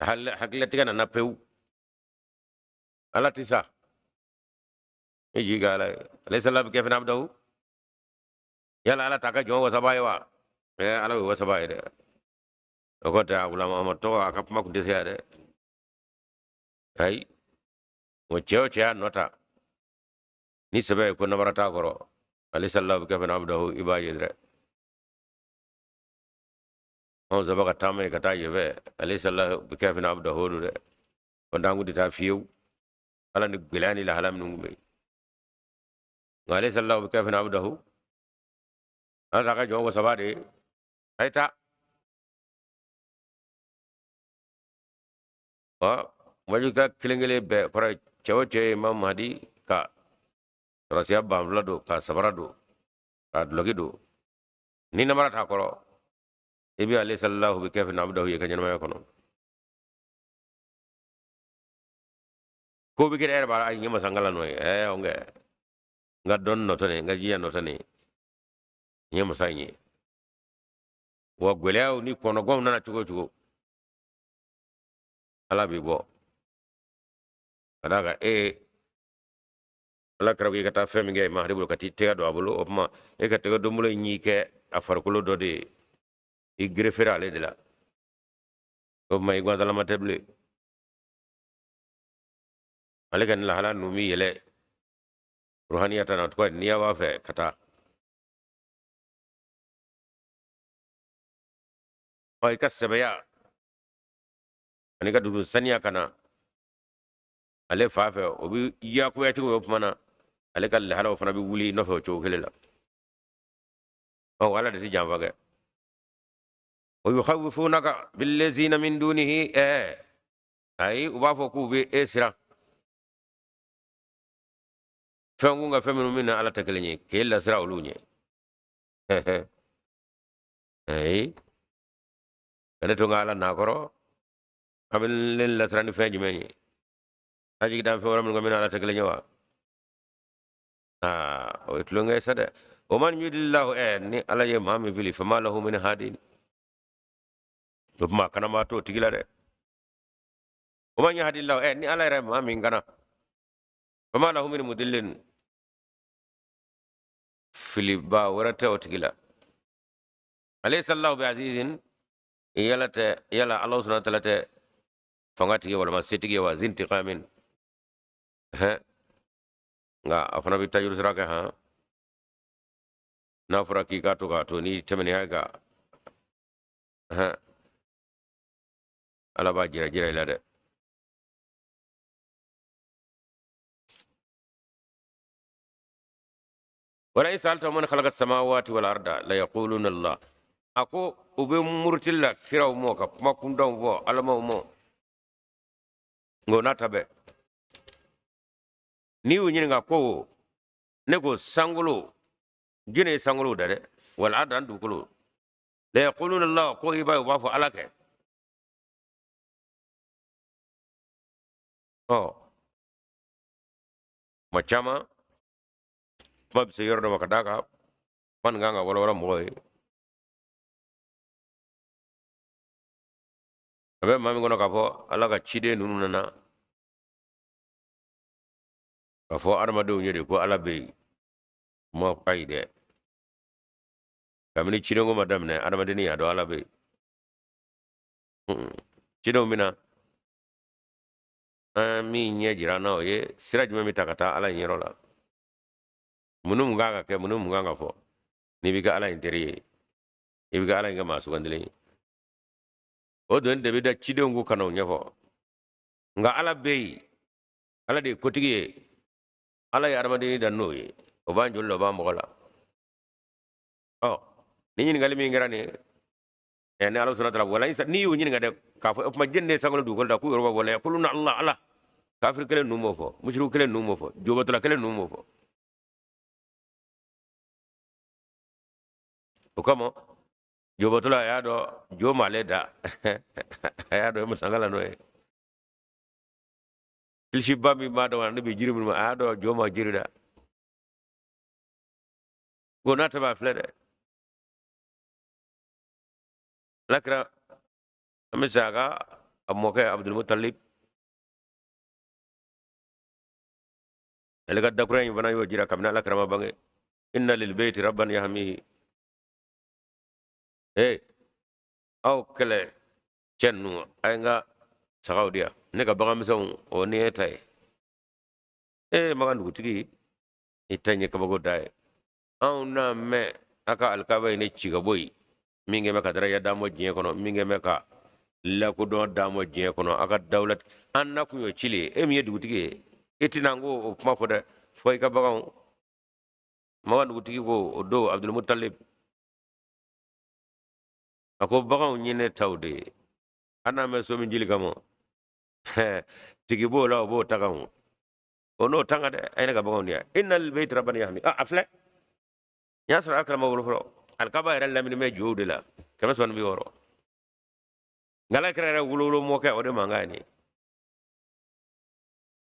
S1: Hakililatigɛ nana pewu. Ala tɛ sa e jigi ka ala ye. Alaysa Allahu bikafin abdahu. Yala ala t'a ka jɔn wasaba ye wa? Ala ye wasaba ye dɛ. O kɔ tɛ a Gulam Ahmad tɔgɔ, a ka kuma kun tɛ se ya dɛ. Ayi, o cɛ o cɛ y'a nɔ ta ni sɛbɛ ye ko namara t'a kɔrɔ, alaysa Allahu bikafin abdahu, i b'a ye dɛ. Anw saba ka taama ye ka taa yen fɛ, alaysa Allahu bikafin abdahu don dɛ. O d'an kun tɛ taa fiyewu, ala ni gɛlɛya ni lahala minnu kun bɛ yen. Nka alaysa Allahu bikafin abdahu, ala t'a ka jɔn wasaba de ye. A ye taa ɔ wajuka kelen kelen bɛɛ kɔrɔ, cɛ o cɛ ye Imam Mahdi ka sɔrɔsiya banfula don, ka sabara don, ka dulɔki don, ni namara t'a kɔrɔ, i bɛ alaysa Allahu bikafin abdahu ye ka ɲɛnamaya kɔnɔ. Ko bɛ kɛ e yɛrɛ b'a a ɲɛ masankala nɔ ye. O kɛ n ka dɔnni nɔtɔ nin, n ka jiya nɔtɔ nin, n ye masa in ye. Wa gɛlɛyaw ni kɔnɔgwanw nana cogo o cogo, ala b'i bɔ ka d'a kan e ala kɛra ko i ka taa fɛn min kɛ Mahdi bolo, ka t'i tɛgɛ don a bolo, o tuma e ka tɛgɛ don bolo in y'i kɛ a farikolo dɔ de ye, i gerefera ale de la. O tuma i gansanlama tɛ bilen. Ale ka nin lahala ninnu bɛ yɛlɛ ruhaniya ta na tuguni n'i b'a fɛ ka taa. Ɔ, i ka sɛbɛya ani ka dugu saniya ka na ale fa fɛ, o bɛ yakuya cogo o tuma na ale ka lahalaw fana bɛ wuli i nɔfɛ o cogo kelen la. Ɔ, ala de tɛ janfa kɛ. Wa yukhawifunaka billazina min dunihi. Ayi, u b'a fɔ k'u bɛ e siran fɛn kun ka fɛn minnu min na ala tɛ kelen ye, k'e lasiran olu ɲɛ. Ayi, ka ne to n ka ala n'a kɔrɔ, an bɛ ne lasiran ni fɛn jumɛn ye? A jigi dan fɛn wɛrɛ minnu ka min ala tɛ kelen ye wa? Aa, o ye tulonkɛ ye sa dɛ. Wa man yudlillahu, ni ala ye maa min fili, fama lahu min hadin, o tuma kana maa t'o tigi la dɛ. Wa man yahdillahu, ni ala yɛrɛ maa min kana, fama lahu min mudillin, filiba wɛrɛ tɛ o tigi la. Alaysa Allahu bi azizin, yala tɛ, yala Ala subhanahu wa ta'ala tɛ fanga tigi walima setigi ye wa? Zintiqamin, hɛn, nka a fana bɛ tajuru sara kɛ. Han, n'a fɔra k'i k'a to k'a to n'i tɛmɛn'i kan, hɛn, ala b'a jira jira i la dɛ. Wala in sa'altahum man khalaqa samawati wal arda la yaquluna Allah. A ko u bɛ muruti la kiraw mɔ ka kuma kuntanw fɔ alamaw mɔ, nka o n'a ta bɛɛ, n'i y'u ɲininka ko ne ko sankolo, jɔni ye sankolo da dɛ, wal arda, ani dugukolo, la yaquluna Allah, ko i b'a ye u b'a fɔ ala kɛ. Ɔ, kuma caman, kuma bɛ se yɔrɔ dɔ ma ka d'a kan kuma nin kan ka walawala mɔgɔ ye. A bɛ maa min kɔnɔ k'a fɔ Ala ka ciden ninnu nana k'a fɔ adamadenw ye de ko Ala bɛ yen, kuma ayi dɛ. Kabini cidenko ma daminɛ, adamadennin y'a dɔn Ala bɛ yen. Cidenw bɛ na, an min ɲɛ jira an na, o ye sira jumɛn bɛ ta ka taa Ala in yɔrɔ la, mun ni mun kan ka kɛ, mun ni mun kan ka fɔ n'i b'i ka Ala in teri ye, i b'i ka Ala in kɛ maa sugandilen ye. O doni de bɛ da cidenw kun ka n'o ɲɛfɔ. Nka Ala bɛ yen, Ala de ye kotigi ye, Ala ye adamadennin dan n'o ye, o b'an joli la, o b'an mɔgɔ la. Ɔ ni ɲininkali min kɛra nin ye, ɛ ni Ala sɔnna taala wala n'i y'u ɲininka dɛ k'a fɔ o tuma jɛni de ye sankolo dugukolo da, k'u yɛrɛ b'a fɔ layaqulunna Allah. Ala kafiri kelen ninnu b'o fɔ, musiriku kelen ninnu b'o fɔ, jobatɔla kelen ninnu b'o fɔ. O kama jobatɔla a y'a dɔn jo m'ale da, a y'a dɔn e masangala n'o ye kilisiba min b'a dɔn ne bɛ jiri minnu ma, a y'a dɔn jo ma jiri da ko n'a tɛ b'a filɛ dɛ. Alakira an bɛ se a ka a mɔkɛ Abdulmutalib, ale ka dakura in fana y'o jira kabini Alakira ma bange, inna lil beyti rabban yahmihi. Ee aw kɛlɛ cɛ ninnu, a ye n ka sagaw di yan, ne ka baganmisɛnw, o ni e ta ye. Ee Makan dugutigi, i ta ɲɛ kabako da ye. Anw n'a mɛn a ka alikaba in ne ci ka bɔ yen, min kɛ bɛ ka daraja d'an ma diɲɛ kɔnɔ, min kɛ bɛ ka lakodɔn d'an ma diɲɛ kɔnɔ, a ka dawula an na kun y'o cili ye. E min ye dugutigi ye, e tɛna n ko o kuma fɔ dɛ, fɔ i ka baganw. Makan dugutigi ko o don Abdulmutalib, a ko baganw ye ne taw de ye, an n'a mɛn so min jili kama, tigi b'o la, o b'o ta kan, o n'o tanga dɛ, a ye ne ka baganw di yan. Inna lil beyti rabban yahmi. A filɛ, n y'a sɔrɔ Alakira ma wolo fɔlɔ, alikaba yɛrɛ lamini bɛ jow de la, 360. Nka Alakira yɛrɛ wolowolo mɔkɛ, o de mankan ye nin ye.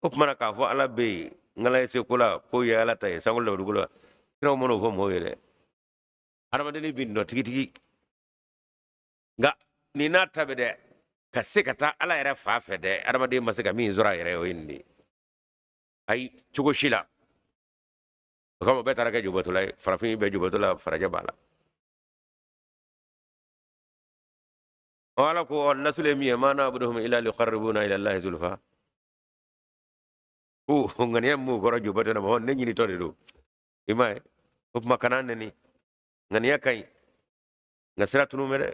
S1: O tuma na k'a fɔ Ala bɛ yen, n ala ye se ko la, ko ye Ala ta ye sankolo la, dugukolo la, kiraw man'o fɔ mɔgɔw ye dɛ, adamadennin bɛ nɔ tigitigi. Nka nin n'a ta bɛ dɛ, ka se ka taa Ala yɛrɛ fa fɛ dɛ, adamaden ma se ka min sɔrɔ a yɛrɛ ye, o ye nin de ye. Ayi, cogo si la. O kama bɛɛ taara kɛ jobatola ye, farafin bɛɛ jobatola, farajɛ b'a la. Ɔ Ala ko ɔ lasulu ye min ye, ma na'buduhum illa liyuqarribuna ila Allahi zulfa. Ko ŋaniya min b'u kɔrɔ jobato na, mɔgɔ ne ɲinitɔ de don, i m'a ye. O tuma kana nɛni, ŋaniya ka ɲi, nka sira tunu bɛ dɛ.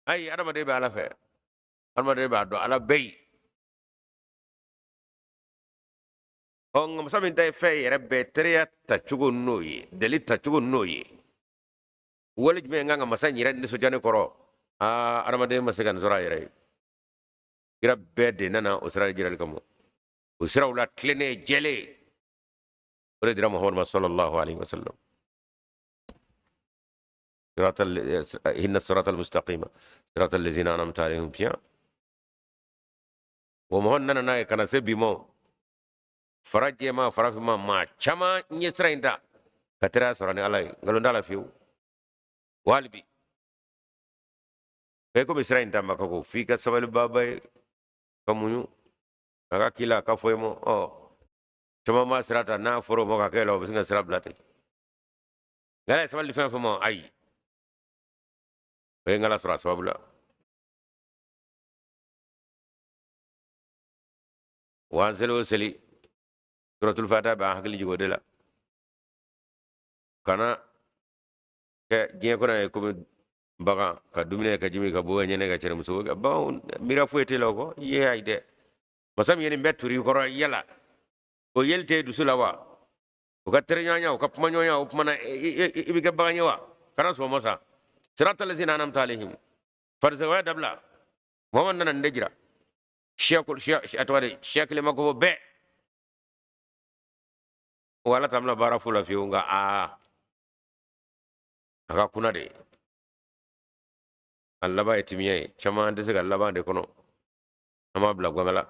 S1: Ayi, adamaden bɛ Ala fɛ, adamaden b'a dɔn Ala bɛ yen. Ɔ nka masa min ta ye fɛn yɛrɛ bɛɛ teriya tacogo n'o ye, deli tacogo n'o ye, wale jumɛn kan ka masa in yɛrɛ nisɔndiya ne kɔrɔ? Aa, adamaden ma se ka nin sɔrɔ a yɛrɛ ye. Kira bɛɛ de nana o sira jirali kama, o siraw la tilennen jɛlen, o de dira Muhamadu ma sallallahu alaihi wasallam. Ihdina siratal mustaqima siratal ladzina an'amta alaihim. Fiya o mɔgɔ nana n'a ye ka na se bi ma, farajɛma farafinma, maa caman ye sira in ta ka teriya sɔrɔ ni Ala ye, nkalon t'a la fiyewu. Wa hali bi e komi sira in ta ma ka ko f'i ka sabali baba ye, ka muɲu a ka k'i la, a ka fɔ i ma. Ɔ caman ma sira ta, n'a fɔra o ma ka kɛ la, o bɛ sin ka sira bila ten. Nka Ala ye sabali fɛn fɛn ma, ayi, o ye ŋala sɔrɔ a sababu la. Wa an seli o seli, suratul fatiha bɛ an hakili jigin o de la. Kana kɛ diɲɛ kɔnɔ ye komi bagan, ka dumuni ka ji min, ka bɔ ka ɲɛnɛ, ka cɛnimuso ka baganw, miiriya foyi tɛ la o kɔ. I ye ayi dɛ, masa min ye nin bɛɛ turu i kɔrɔ, yala o yeli tɛ dusu la wa? O ka teriɲɔgɔnya, o ka kumaɲɔgɔnya, o kumana i bɛ kɛ bagan ye wa? Kana sɔn o ma sa. Sirata lazina anamta alayhim, farisɛwaya dabila. Muhamadu nana nin de jira. Siya siya a tɔgɔ de siya kelen ma ko bɛɛ o Ala t'an bila baara fu la fiyewu. Nka aa a ka kunna de, a laban ye timiya ye, caman tɛ se ka laban de kɔnɔ, an b'a bila gwangala.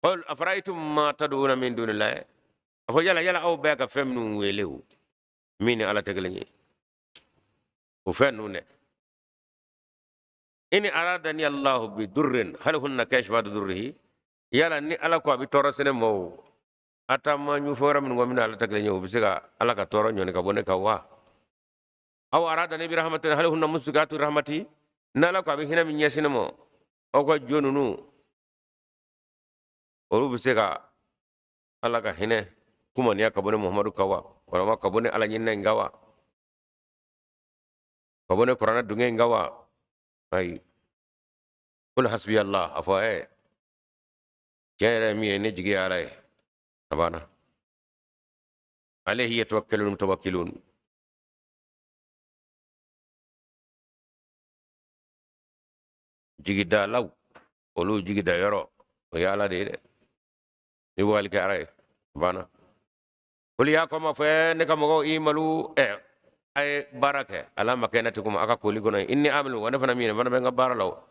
S1: Qul afara'aytum ma tad'una min dunillahi, a fɔ yala yala aw bɛ ka fɛn minnu wele o min ni Ala tɛ kelen ye, o fɛn ninnu dɛ. In aradani Allahu bi durrin hal hunna kashifatu durrihi, yala ni Ala ko a bɛ tɔɔrɔ se ne ma o, a taama ɲufɔ wɛrɛ minnu kɔ min na Ala ta kelen ye, o bɛ se ka Ala ka tɔɔrɔ ɲɔni ka bɔ ne kan wa? Aw aradani bi rahmatin hal hunna mumsikatu rahmati, n'Ala ko a bɛ hinɛ min ɲɛsin ne ma, aw ka jo ninnu olu bɛ se ka Ala ka hinɛ kumaniya ka bɔ ne Muhamadu kan wa? Walima ka bɔ ne Ala ɲinina in kan wa? Ka bɔ ne kuranɛ dungɛ in kan wa? Ayi. Qul hasbi Allah, a fɔ tiɲɛ yɛrɛ min ye ne jigi ye Ala ye, a banna. Alayhi yatawakkalul mutawakkilun. Jigidalaw olu jigida yɔrɔ o ye Ala de ye dɛ. I wali kɛ Ala ye, a banna. Qul ya qawma, fɔ ne ka mɔgɔw, imalu, a ye baara kɛ ala makanatikum, a ka koli kɔnɔ, inni amilu, wa ne fana min ye, ne fana bɛ n ka baara la o,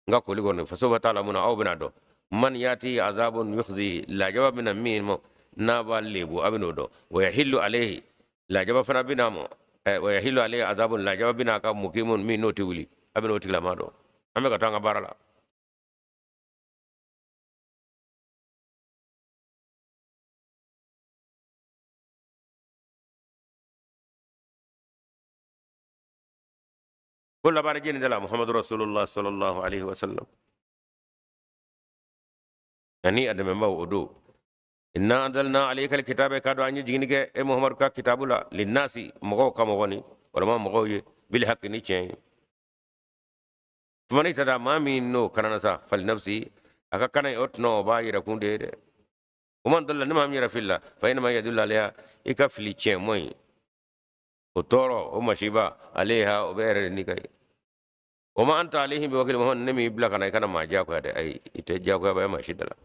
S1: n ka koli kɔnɔ. Fasawfa ta'lamuna, aw bɛna dɔn. Man yati azabun yukhzi, lajaba bɛna min ma n'a b'a lebu, a bɛn'o dɔn. Wa yahillu alayhi, lajaba fana bɛna ma, wa yahillu alayhi azabun, lajaba bɛna a kan mukimun, min n'o tɛ wuli, a bɛn'o tigilama dɔn. An bɛ ka taa an ka baara la. Ko laban jeni dala Muhammadu Rasulullah sallallahu alaihi wasallam, ani a dɛmɛbaaw o don. Inna anzalna alayka alkitaba, k'a dɔn an ye jiginni kɛ e Muhammadu ka kitabu la, linnasi, mɔgɔw ka mɔgɔ ni walima mɔgɔw ye, bil haqqi, ni tiɲɛ ye. Faman ihtada, maa min n'o kanana sa, falinafsi, a ka kana o tɔnɔ o b'a yɛrɛ kun de ye dɛ. Wa man dalla, ni maa min yɛrɛ filila, fa innama yadullu alayha, i ka fili tiɲɛ mɔ in o tɔɔrɔ o masiba, alayha, o bɛ yɛrɛ de ni ka ye. Wa ma anta alayhim bi wakil, Muhammad, ne m'i bila ka na i kana maa diyagoya dɛ. Ayi, i tɛ diyagoya ba ye maa si da la.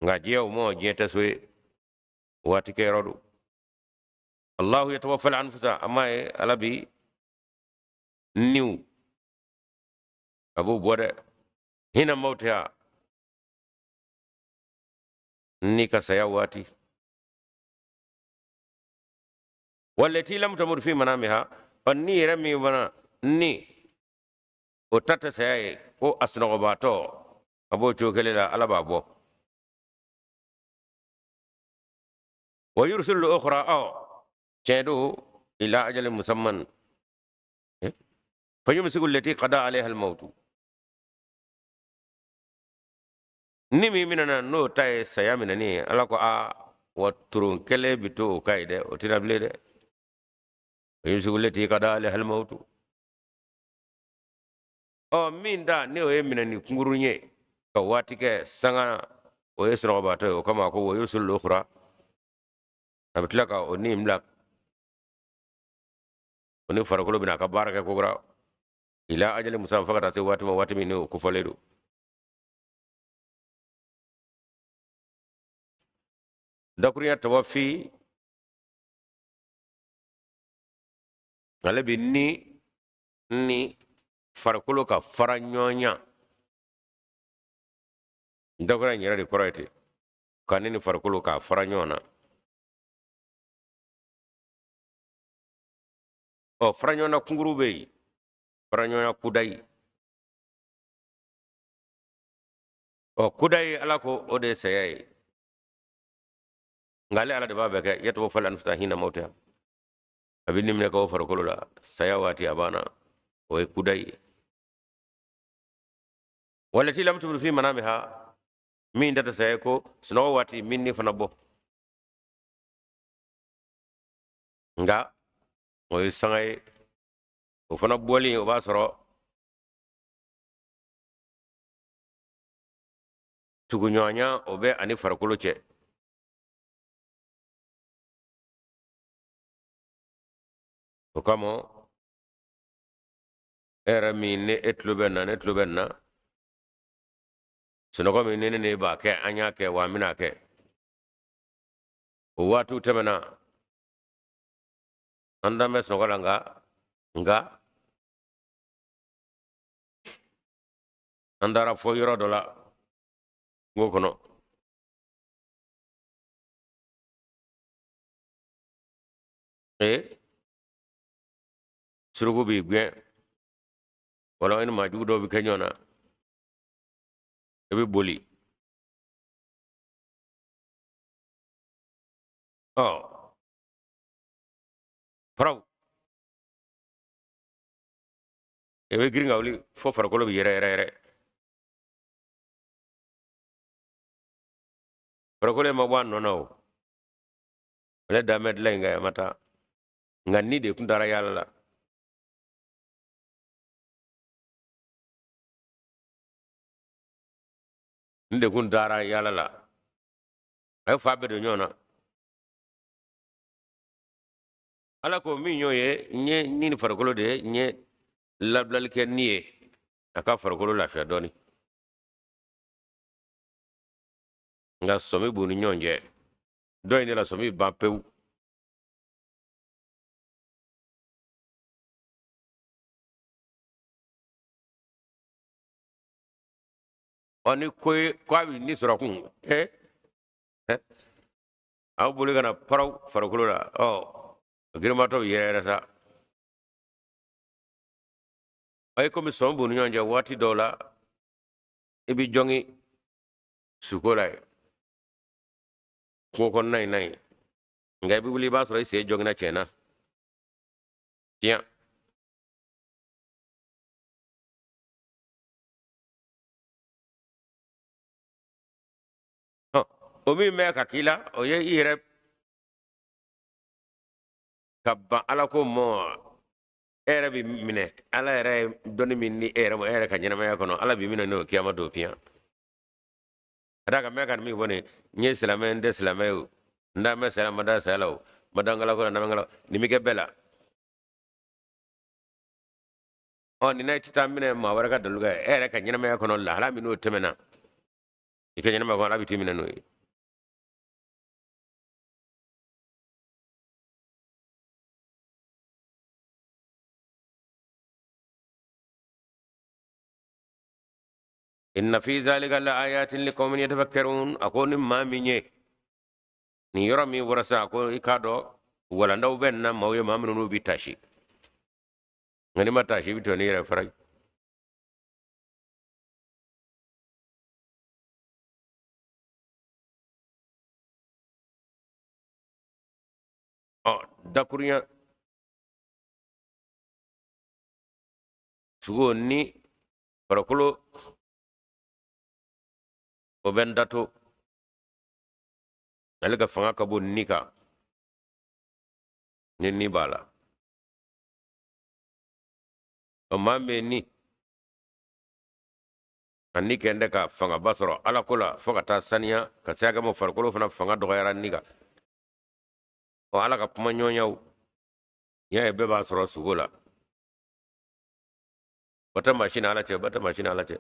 S1: Nka diɲɛ o mɔ, diɲɛ tɛ so ye, waati kɛ yɔrɔ don. Allahu yatawaffal anfusa, a m'a ye Ala bi niw a b'o bɔ dɛ, hina mawtiha, ni ka saya waati, wallati lam tamut fi manamiha, ɔ ni yɛrɛ min fana ni o ta tɛ saya ye, ko a sunɔgɔbaatɔ, a b'o cogo kelen la, Ala b'a bɔ. Wa yursilu ukhra, ɔ tiɲɛ don, ila ajalin musamman fa yumsiku allati qada alayha almautu, ni min minɛna n'o ta ye saya minɛni ye, Ala ko a wa turon kelen bi to o ka ye dɛ, o tɛna bilen dɛ. Wa yumsiku allati qada alayha almautu, ɔ min ta ni o ye minɛni kunkurun ye ka waati kɛ sanga, o ye sunɔgɔbaatɔ ye, o kama ko wa yursilu ukhra, a bɛ tila ka o ni bila, o ni farikolo bɛna a ka baara kɛ kokura, ila ajali musamman, fo ka taa se waati ma, waati min ni o kofɔlen don. Dakurunya tawafi, ale bi ni farikolo ka fara ɲɔgɔn ɲa. Dakurunya in yɛrɛ de kɔrɔ ye ten, ka ni farikolo k'a fara ɲɔgɔn na. Ɔ fara ɲɔgɔn na kunkuru bɛ yen, fara ɲɔgɔn na kudayi. Ɔ kudayi, Ala ko o de ye saya ye, nka ale Ala de b'a bɛɛ kɛ. Yatawaffal anfusa hina mawtiha, a bɛ ni minɛ ka bɔ farikolo la saya waati, a banna, o ye kudayi ye. Wallati lam tamut fi manamiha, min ta tɛ saya, ko sunɔgɔ waati min ni fana bɔ, nka o ye sanga ye, o fana bɔlen o b'a sɔrɔ tuguɲɔgɔnya o bɛ ani farikolo cɛ. O kama e yɛrɛ min ni e tulo bɛ na, ne tulo bɛ na, sunɔgɔ min ni ne b'a kɛ, an y'a kɛ wa an bɛna kɛ, o waatiw tɛmɛna, an dan bɛ sunɔgɔ la, nka an taara fɔ yɔrɔ dɔ la kungo kɔnɔ. Ee. Suruku b'i gɛn, wala i ni maa jugu dɔw bɛ kɛ ɲɔgɔn na, i bɛ boli. Ɔ faraw, i bɛ girin ka wuli fo farikolo bɛ yɛrɛ yɛrɛ yɛrɛ. Farikolo in ma bɔ a nɔ na o, ale dan bɛ dilan in kan, a ma taa, nka ni de tun taara yaala la. Ni de tun taara yaala la, a ye fa bɛɛ don ɲɔgɔn na. Ala ko min y'o ye, n ye ni ni farikolo de ye, n ye labilali kɛ ni ye a ka farikolo lafiya dɔɔni, nka sɔmi b'u ni ɲɔgɔn cɛ. Dɔ in de la sɔmi ban pewu. Ɔ ni ko ye ko a bɛ ni sɔrɔ kun, ɛ aw boli ka na paraw farikolo la. Ɔ girinbatɔ bɛ yɛrɛ yɛrɛ sa. A ye komi sɔmi b'u ni ɲɔgɔn cɛ, waati dɔw la i bɛ jɔngi suko la yen, kungo kɔnɔna in na yen, nka i bɛ wuli i b'a sɔrɔ i sen jɔngina tiɲɛ na tiɲɛ. O min bɛ ka k'i la, o ye i yɛrɛ ka ban Ala ko mɔ. E yɛrɛ bɛ minɛ Ala yɛrɛ ye dɔnni min di e yɛrɛ ma, e yɛrɛ ka ɲɛnamaya kɔnɔ, Ala b'i minɛ n'o kiyama don fiɲɛ. Ka d'a kan n bɛ ka min fɔ nin, n ye silamɛ, n tɛ silamɛ ye o, n da bɛ saya, n ma da saya la o, n ma da n ko la, n da bɛ n la, nin bɛ kɛ bɛɛ la. Ɔ nin na i tɛ taa minɛ maa wɛrɛ ka dalilu kan, e yɛrɛ ka ɲɛnamaya kɔnɔ lahala min n'o tɛmɛna i ka ɲɛnamaya kɔnɔ, Ala bɛ t'i minɛ n'o ye. Inna fi zalika la ayatin liqaumin yatafakkarun. A ko ni maa min ye nin yɔrɔ min fɔra sisan, a ko i k'a dɔn walandaw bɛ na maaw ye, maa minnu n'u bɛ taasi, nka n'i ma taasi i bɛ to n'i yɛrɛ fara. Ɔ dakurunya sugo ni farikolo o bɛ n dato, ale ka fanga ka bon ni kan, ni ni b'a la. Ɔ maa min ni a ni kɛn tɛ ka fangaba sɔrɔ Ala ko la fo ka taa saniya ka se hakɛ ma, farikolo fana fanga dɔgɔyara ni kan. Ɔ Ala ka kuma ɲɔgɔnyaw y'a ye bɛɛ b'a sɔrɔ sugo la. O tɛ maa si ni Ala cɛ, ba tɛ maa si ni Ala cɛ.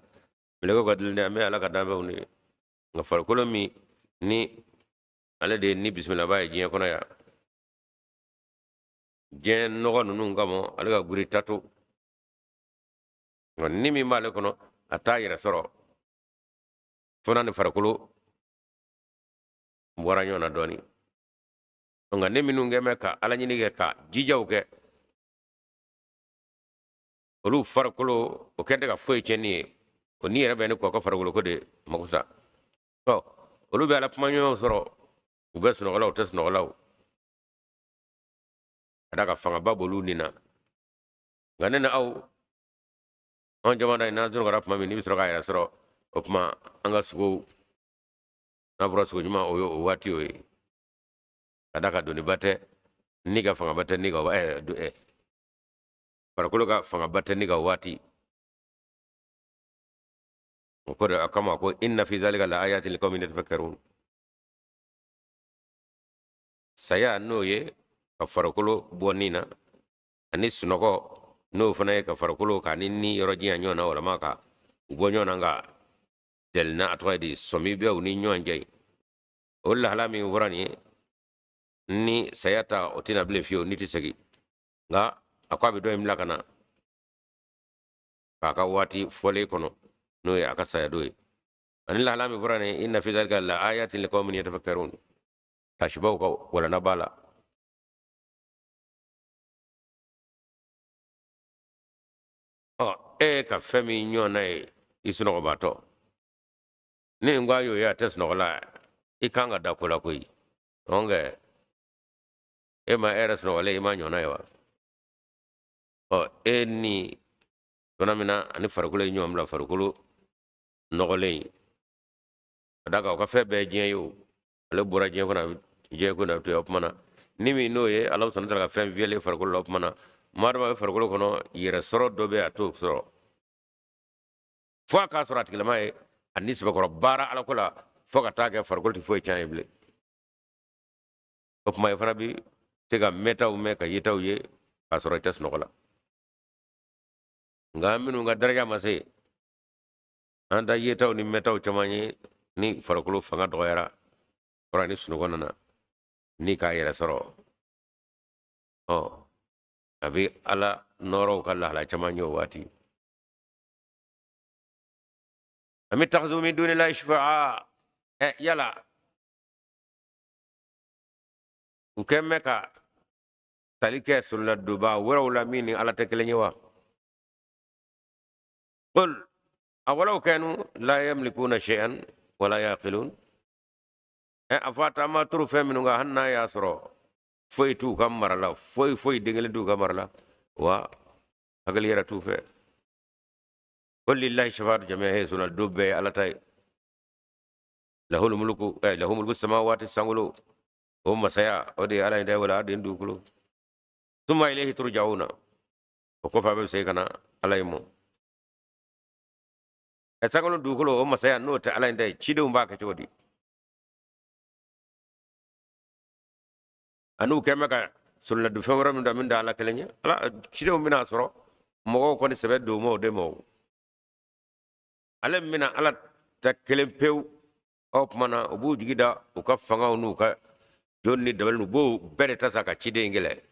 S1: Mɛlɛkɛw ka deli an bɛ Ala ka danfɛnw de ye, nka farikolo min ni ale de ye ni bisimilaba ye diɲɛ kɔnɔ yan, diɲɛ nɔgɔ ninnu kama ale ka guri tato, nka ni min b'ale kɔnɔ a t'a yɛrɛ sɔrɔ fo n'a ni farikolo bɔra ɲɔgɔn na dɔɔnin. Nka ne minnu kɛ bɛ ka Ala ɲini kɛ ka jijaw kɛ, olu farikolo o kɛ tɛ ka foyi tiɲɛ ni ye, o ni yɛrɛ bɛ ne kɔ ka farikolo ko de mako sa. Ɔ olu bɛ Ala kuma ɲɔgɔn sɔrɔ, u bɛ sunɔgɔ la, u tɛ sunɔgɔ la o, ka d'a kan fangaba b'olu ni na. Nka ne ni aw, anw jamana in n'an sunɔgɔra tuma min, n'i bɛ sɔrɔ k'a yɛrɛ sɔrɔ, o tuma an ka sugo, n'a fɔra sugo ɲuman, o ye o waati o ye. Ka d'a kan doniba tɛ ni ka fangaba tɛ ni ka farikolo ka fangaba tɛ ni ka waati. O ko de a kama ko inna fi zalika la ayatin liqaumin yatafakkarun. Saya n'o ye ka farikolo bɔ ni na, ani sunɔgɔ n'o fana ye ka farikolo ka ni ni yɔrɔ janya ɲɔgɔn na, walama ka u bɔ ɲɔgɔn na, ka delina a tɔgɔ ye di, sɔmi bɛ u ni ɲɔgɔn cɛ. O lahala min fɔra nin ye, ni saya ta o tɛna bilen fiyewu, ni tɛ segin. Nka a ko a bɛ dɔ in bila ka na k'a ka waati fɔlen kɔnɔ, n'o ye a ka saya don ye. Ani lahala min fɔra nin ye, inna fi zalika la ayatin liqaumin yatafakkarun, taasibaw ka walanda b'a la. E ka fɛn min ɲɔgɔnna ye i sunɔgɔbaatɔ, ni nin ko a y'o ye a tɛ sunɔgɔ la, i kan ka da ko la koyi. Ɔnkɛ e ma e yɛrɛ sunɔgɔlen, i ma ɲɔgɔnna ye wa? Ɔ, e ni tuma min na ani farikolo ye ɲɔgɔn bila, farikolo nɔgɔlen in, ka d'a kan o ka fɛn bɛɛ ye diɲɛ ye, o ale bɔra diɲɛ kɔnɔ, a bɛ diɲɛ kɔnɔ, a bɛ to yen. O tuma na ni min n'o ye Ala sɔnna ka fɛn fiyɛlen farikolo la, o tuma na maa dɔ bɛ farikolo kɔnɔ, yɛrɛ sɔrɔ dɔ bɛ yen, a t'o sɔrɔ fo a k'a sɔrɔ a tigilama ye a ni sɛbɛkɔrɔ baara Ala ko la, fo ka taa kɛ farikolo tɛ foyi tiɲɛ ye bilen. O tuma i fana bɛ se ka mɛntaw mɛn, ka yetaw ye, k'a sɔrɔ i tɛ sunɔgɔ la. Nka minnu ka daraja ma se, an ta yetaw ni mɛntaw caman ye, ni farikolo fanga dɔgɔyara, kɔrɔ ni sunɔgɔ nana ni k'a yɛrɛ sɔrɔ, ɔ a bɛ Ala nɔɔrɔw ka lahala caman ye o waati. Am ittakhadhu min dunillahi shufa'a, ɛ yala u kɛn bɛ ka tali kɛ soladonbaa wɛrɛw la min ni Ala tɛ kelen ye wa? Qul awalaw kanu la yamlikuna shay'an wala yaqilun, ɛ a fɔ a taama turu fɛn minnu kan, hali n'a y'a sɔrɔ foyi t'u ka mara la, foyi foyi den kelen t'u ka mara la, wa hakili yɛrɛ t'u fɛ. Qul lillahi shafa'atu jami'a, he soladon bɛɛ ye Ala ta ye. Lahul mulku, lahu mulku samawati, sankolo o masaya o de ye Ala in ta ye, wal ardi dugukolo. Thumma ilayhi turja'una, o kɔfɛ a bɛ segin ka na Ala in mɔ. Ɛ sankolo dugukolo o masaya n'o tɛ Ala in ta ye, cidenw b'a kɛ cogo di? An'u kɛn bɛ ka soladon fɛn wɛrɛ min da min da Ala kelen ye, ala cidenw bɛna sɔrɔ mɔgɔw kɔni sɛbɛ don ma o de ma o. Ale bɛna Ala ta kelen pewu. O tuma na u b'u jigi da u ka fangaw n'u ka jɔn ni dabali, u b'o bɛɛ de ta sa ka ciden kɛlɛ.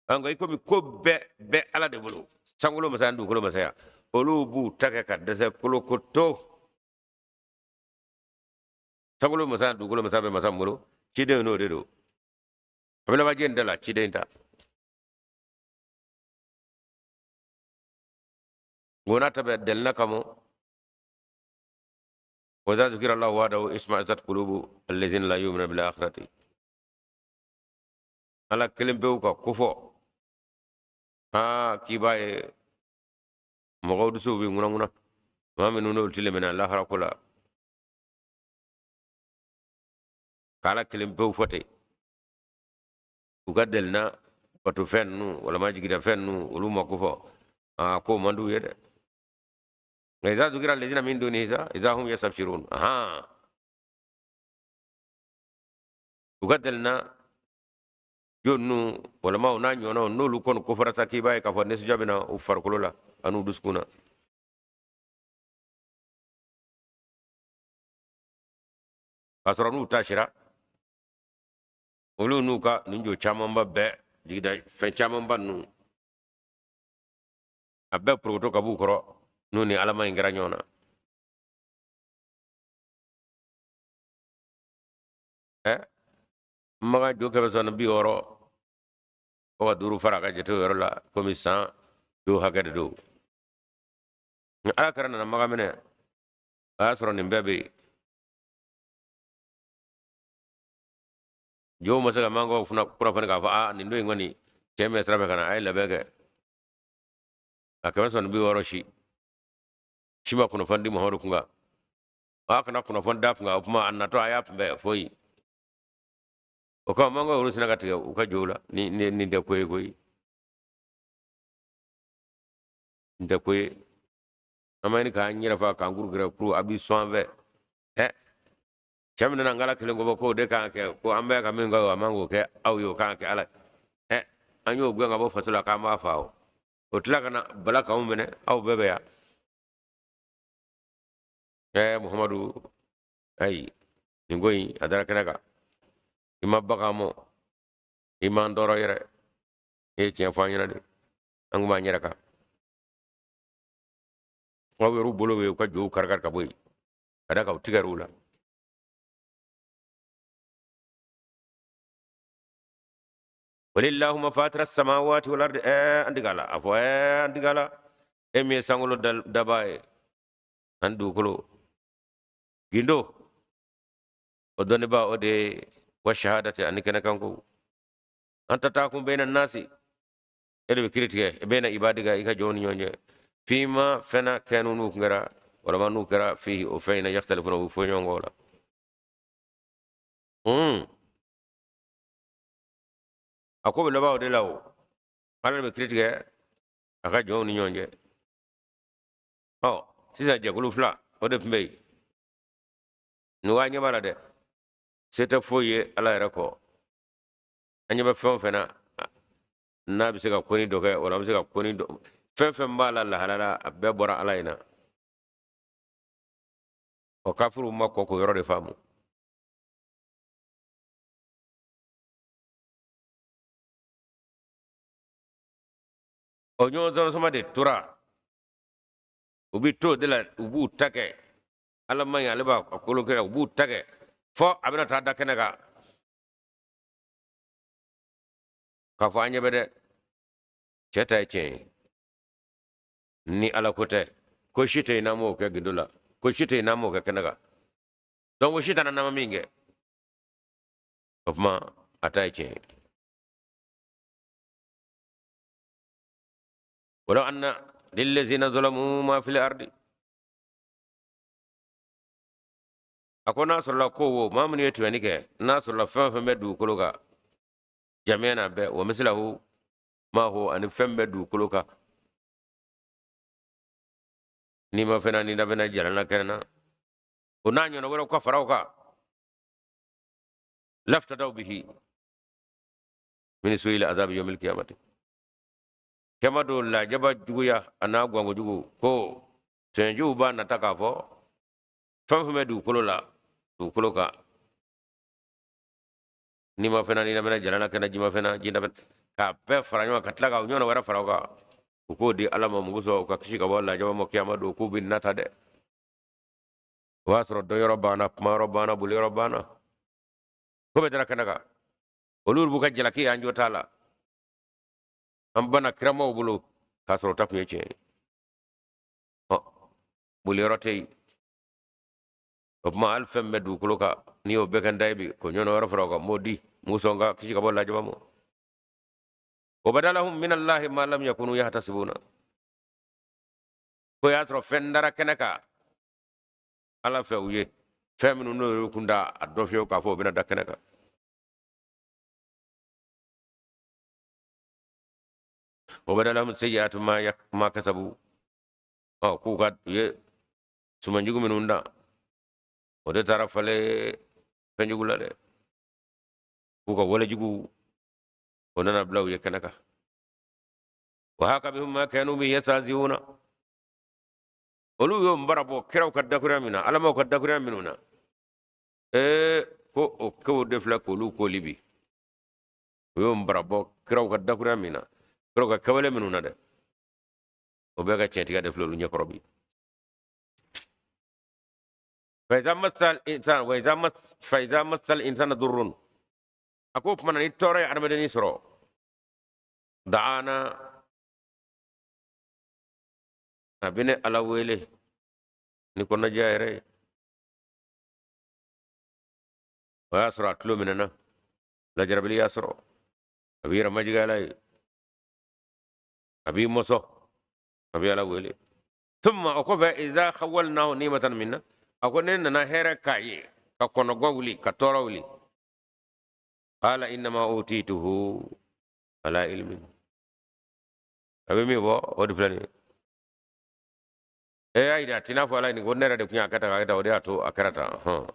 S1: Nka i komi ko bɛɛ bɛ Ala de bolo, sankolo masaya ni dugukolo masaya, olu b'u ta kɛ ka dɛsɛ kolokoto. Sankolo masaya dugukolo masaya bɛ masa min bolo, ciden n'o de don. A bɛ laban jɛni da la ciden ta. Ngona ta bɛ delina kamo wa iza zukira Allahu wahdahu isma'azzat qulubu allazina la yu'minuna bil akhirati. Ala kelen pewu ka kofɔ, aa k'i b'a ye mɔgɔw dusuw bɛ ŋunaŋuna, maa minnu n'olu ti limaniya lahara ko la, k'Ala kelen pewu fɔ ten, u ka delina batofɛn ninnu walama jigidafɛn ninnu olu ma kofɔ, aa k'o man d'u ye dɛ. Nka iza zukira allazina min dunihi iza hum yastabshirun, ahan u ka delina jo ninnu walama u n'a ɲɔgɔnnaw n'olu kɔni kofɔra sa, k'i b'a ye k'a fɔ nisɔndiya bɛ na u farikolo la an'u dusukun na. K'a sɔrɔ n'u taasira olu n'u ka nin jo camanba bɛɛ jigida fɛn camanba ninnu a bɛɛ porokoto ka b'u kɔrɔ n'u ni alama in kɛra ɲɔgɔn na. Ɛ makan jo 360 fo ka duuru fara a ka jate o yɔrɔ la, komi san jo hakɛ de don. Ni Ala kira nana Makan minɛ, a y'a sɔrɔ nin bɛɛ bɛ yen. Jow ma se ka mankaw kunnafoni k'a fɔ aa nin don in kɔni cɛ min bɛ sira fɛ ka na, a ye labɛn kɛ. A 360 si si ma kunnafoni di Muhamadu kun kan. A kana kunnafoni d'a kun kan, o tuma a natɔ a y'a kunbɛn foyi. O kama mankaw olu sina ka tigɛ u ka jow la. Ni nin tɛ ko ye koyi, nin tɛ ko ye. An ma ɲini k'an yɛrɛ fa k'an kuru gɛrɛ kuru a b'i sɔn an fɛ. Ɛ cɛ min nana n k'Ala kelen ko fɔ k'o de kan ka kɛ, ko an bɛɛ ka min kɛ a man k'o kɛ aw ye, o kan ka kɛ Ala. Ɛ an y'o gɛn ka bɔ faso la k'an b'a fa o, o tila ka na bala k'anw minɛ, aw bɛɛ bɛ yan. Ɛ Muhamadu, ayi nin ko in a dara kɛnɛ kan, i ma bagan mɔ, i m'an tɔɔrɔ yɛrɛ, i ye tiɲɛ fɔ an ɲɛna de, an kun b'an yɛrɛ kan. Aw yɛrɛw bolo bɛ u ka jow kari-kari ka bɔ yen, ka da kan u tigɛr'u la. Qul illahumma fatira samawati wal ardi, an digala a fɔ, an digala, e min ye sankolo daba ye ani dugukolo gindo o dɔnniba, o de ye wa shahadati ani kɛnɛkanko, anta tahkum bayna nasi, e de bɛ kiri tigɛ bayna ibadika, i ka jɔnw ni ɲɔgɔn cɛ, fima fɛn na kanu n'u kun kɛra walama n'u kɛra fihi o fɛn in na yakhtalifuna, u bɛ fɔ ɲɔgɔn kɔ o la. A ko bɛ laban o de la, o Ala de bɛ kiri tigɛ a ka jɔnw ni ɲɔgɔn cɛ. Ɔ sisan jɛkulu fila o de tun bɛ yen nin wa ɲɛ b'a la dɛ, se tɛ foyi ye Ala yɛrɛ kɔ. An ɲɛ bɛ fɛn o fɛn na n'a bɛ se ka koni dɔ kɛ wala an bɛ se ka koni dɔ, fɛn fɛn b'a la lahala la, a bɛɛ bɔra Ala in na. Ɔ kafiriw ma kɔn k'o yɔrɔ de faamu. O ɲɔgɔn sama sama de tora, u bɛ to o de la, u b'u ta kɛ Ala man ɲi, ale b'a kolo kɛ, u b'u ta kɛ fɔ a bɛna taa da kɛnɛ kan k'a fɔ an ɲɛ bɛ dɛ, cɛ ta ye tiɲɛ ye, ni Ala ko tɛ, ko si tɛ yen n'an m'o kɛ gindo la, ko si tɛ yen n'an m'o kɛ kɛnɛ kan. Donc o si tana n'an ma min kɛ, o tuma a ta ye tiɲɛ ye. Walaw anna lillazina zalamu ma fil ardi, a ko n'a sɔrɔla ko wo maa minnu ye tɔɲɔni kɛ, n'a sɔrɔla fɛn o fɛn bɛ dugukolo kan jamiya n'a bɛɛ, wa misilahu maahu ani fɛn bɛ dugukolo kan, n'i ma fɛn na ni dafɛn na jalan na kɛnɛ na, o n'a ɲɔgɔnna wɛrɛw ka fara o kan, laftadaw bihi min su'il azabi yawmil qiyamati, kiyama don lajaba juguya a n'a gwanko jugu ko tɔɲɔjuguw b'a nata k'a fɔ fɛn fɛn bɛ dugukolo la, dugukolo kan, n'i ma fɛn na ni lamɛnna jalan na kɛnɛ, ji ma fɛn na ji fɛn, k'a bɛɛ fara ɲɔgɔn kan ka tila k'a ɲɔgɔnna wɛrɛ fara o kan, u k'o di Ala ma mun kosɔn? U ka kisi ka bɔ lajaba ma kiyama don, k'u bɛ nata dɛ. O y'a sɔrɔ dɔ yɔrɔ banna, kuma yɔrɔ banna, boli yɔrɔ banna, ko bɛɛ dara kɛnɛ kan. Olu b'u ka jalaki, an jo t'a la, an banna kiramaw bolo k'a sɔrɔ o ta kun ye tiɲɛ ye. Ɔ boli yɔrɔ tɛ yen. O tuma hali fɛn bɛ dugukolo kan, n'i y'o bɛɛ kɛ n ta ye bi, k'o ɲɔgɔnna wɛrɛ fara o kan, n b'o di mun sɔn ka kisi ka bɔ lajaba ma. Wa badalahum min allahi ma lam yakunu yahtasibuna, ko y'a sɔrɔ fɛn dara kɛnɛ kan Ala fɛ u ye fɛn minnu n'o yɛrɛ kun da a dɔ fiyewu k'a fɔ o bɛna da kɛnɛ kan. Wa badalahum sayyi'atu ma kasabu, ɔ k'u ka u ye sumanjugu minnu dan, o de taara falen fɛnjugu la dɛ, k'u ka walejugu o nana bila u ye kɛnɛ kan. Wa haka bihim ma kanu bi yastahzi'una, olu y'o bara bɔ kiraw ka dakuruya min na, alamaw ka dakuruya minnu na, ee ko o kow de filɛ k'olu koli bi. U y'o bara bɔ kiraw ka dakuruya min na, kiraw ka kɛwale minnu na dɛ, o bɛɛ ka tiɲɛtigiya de filɛ olu ɲɛkɔrɔ bi. Fa masal insan wa iza mas fa iza masal insana durrun, a ko o tuma na ni tɔɔrɔ ye adamadennin sɔrɔ, da'ana, a bɛ ne Ala wele ni kɔnɔnajɛya yɛrɛ ye. O y'a sɔrɔ a tulo minɛna, lajarabili y'a sɔrɔ, a b'i yɛrɛ majigin Ala ye, a b'i mɔsɔ, a bɛ Ala wele. Thumma o kɔfɛ, iza khawwalnahu ni'matan minna, a ko ne nana hɛrɛ k'a ye, ka kɔnɔgwan wuli, ka tɔɔrɔ wuli, qala innama utituhu ala ilmin, a bɛ min fɔ o de filɛ nin ye. E y'a yira a t'i n'a fɔ Ala ye nin ko ne yɛrɛ de tun y'a kɛ tan k'a kɛ tan, o de y'a to a kɛra tan. Hɔn,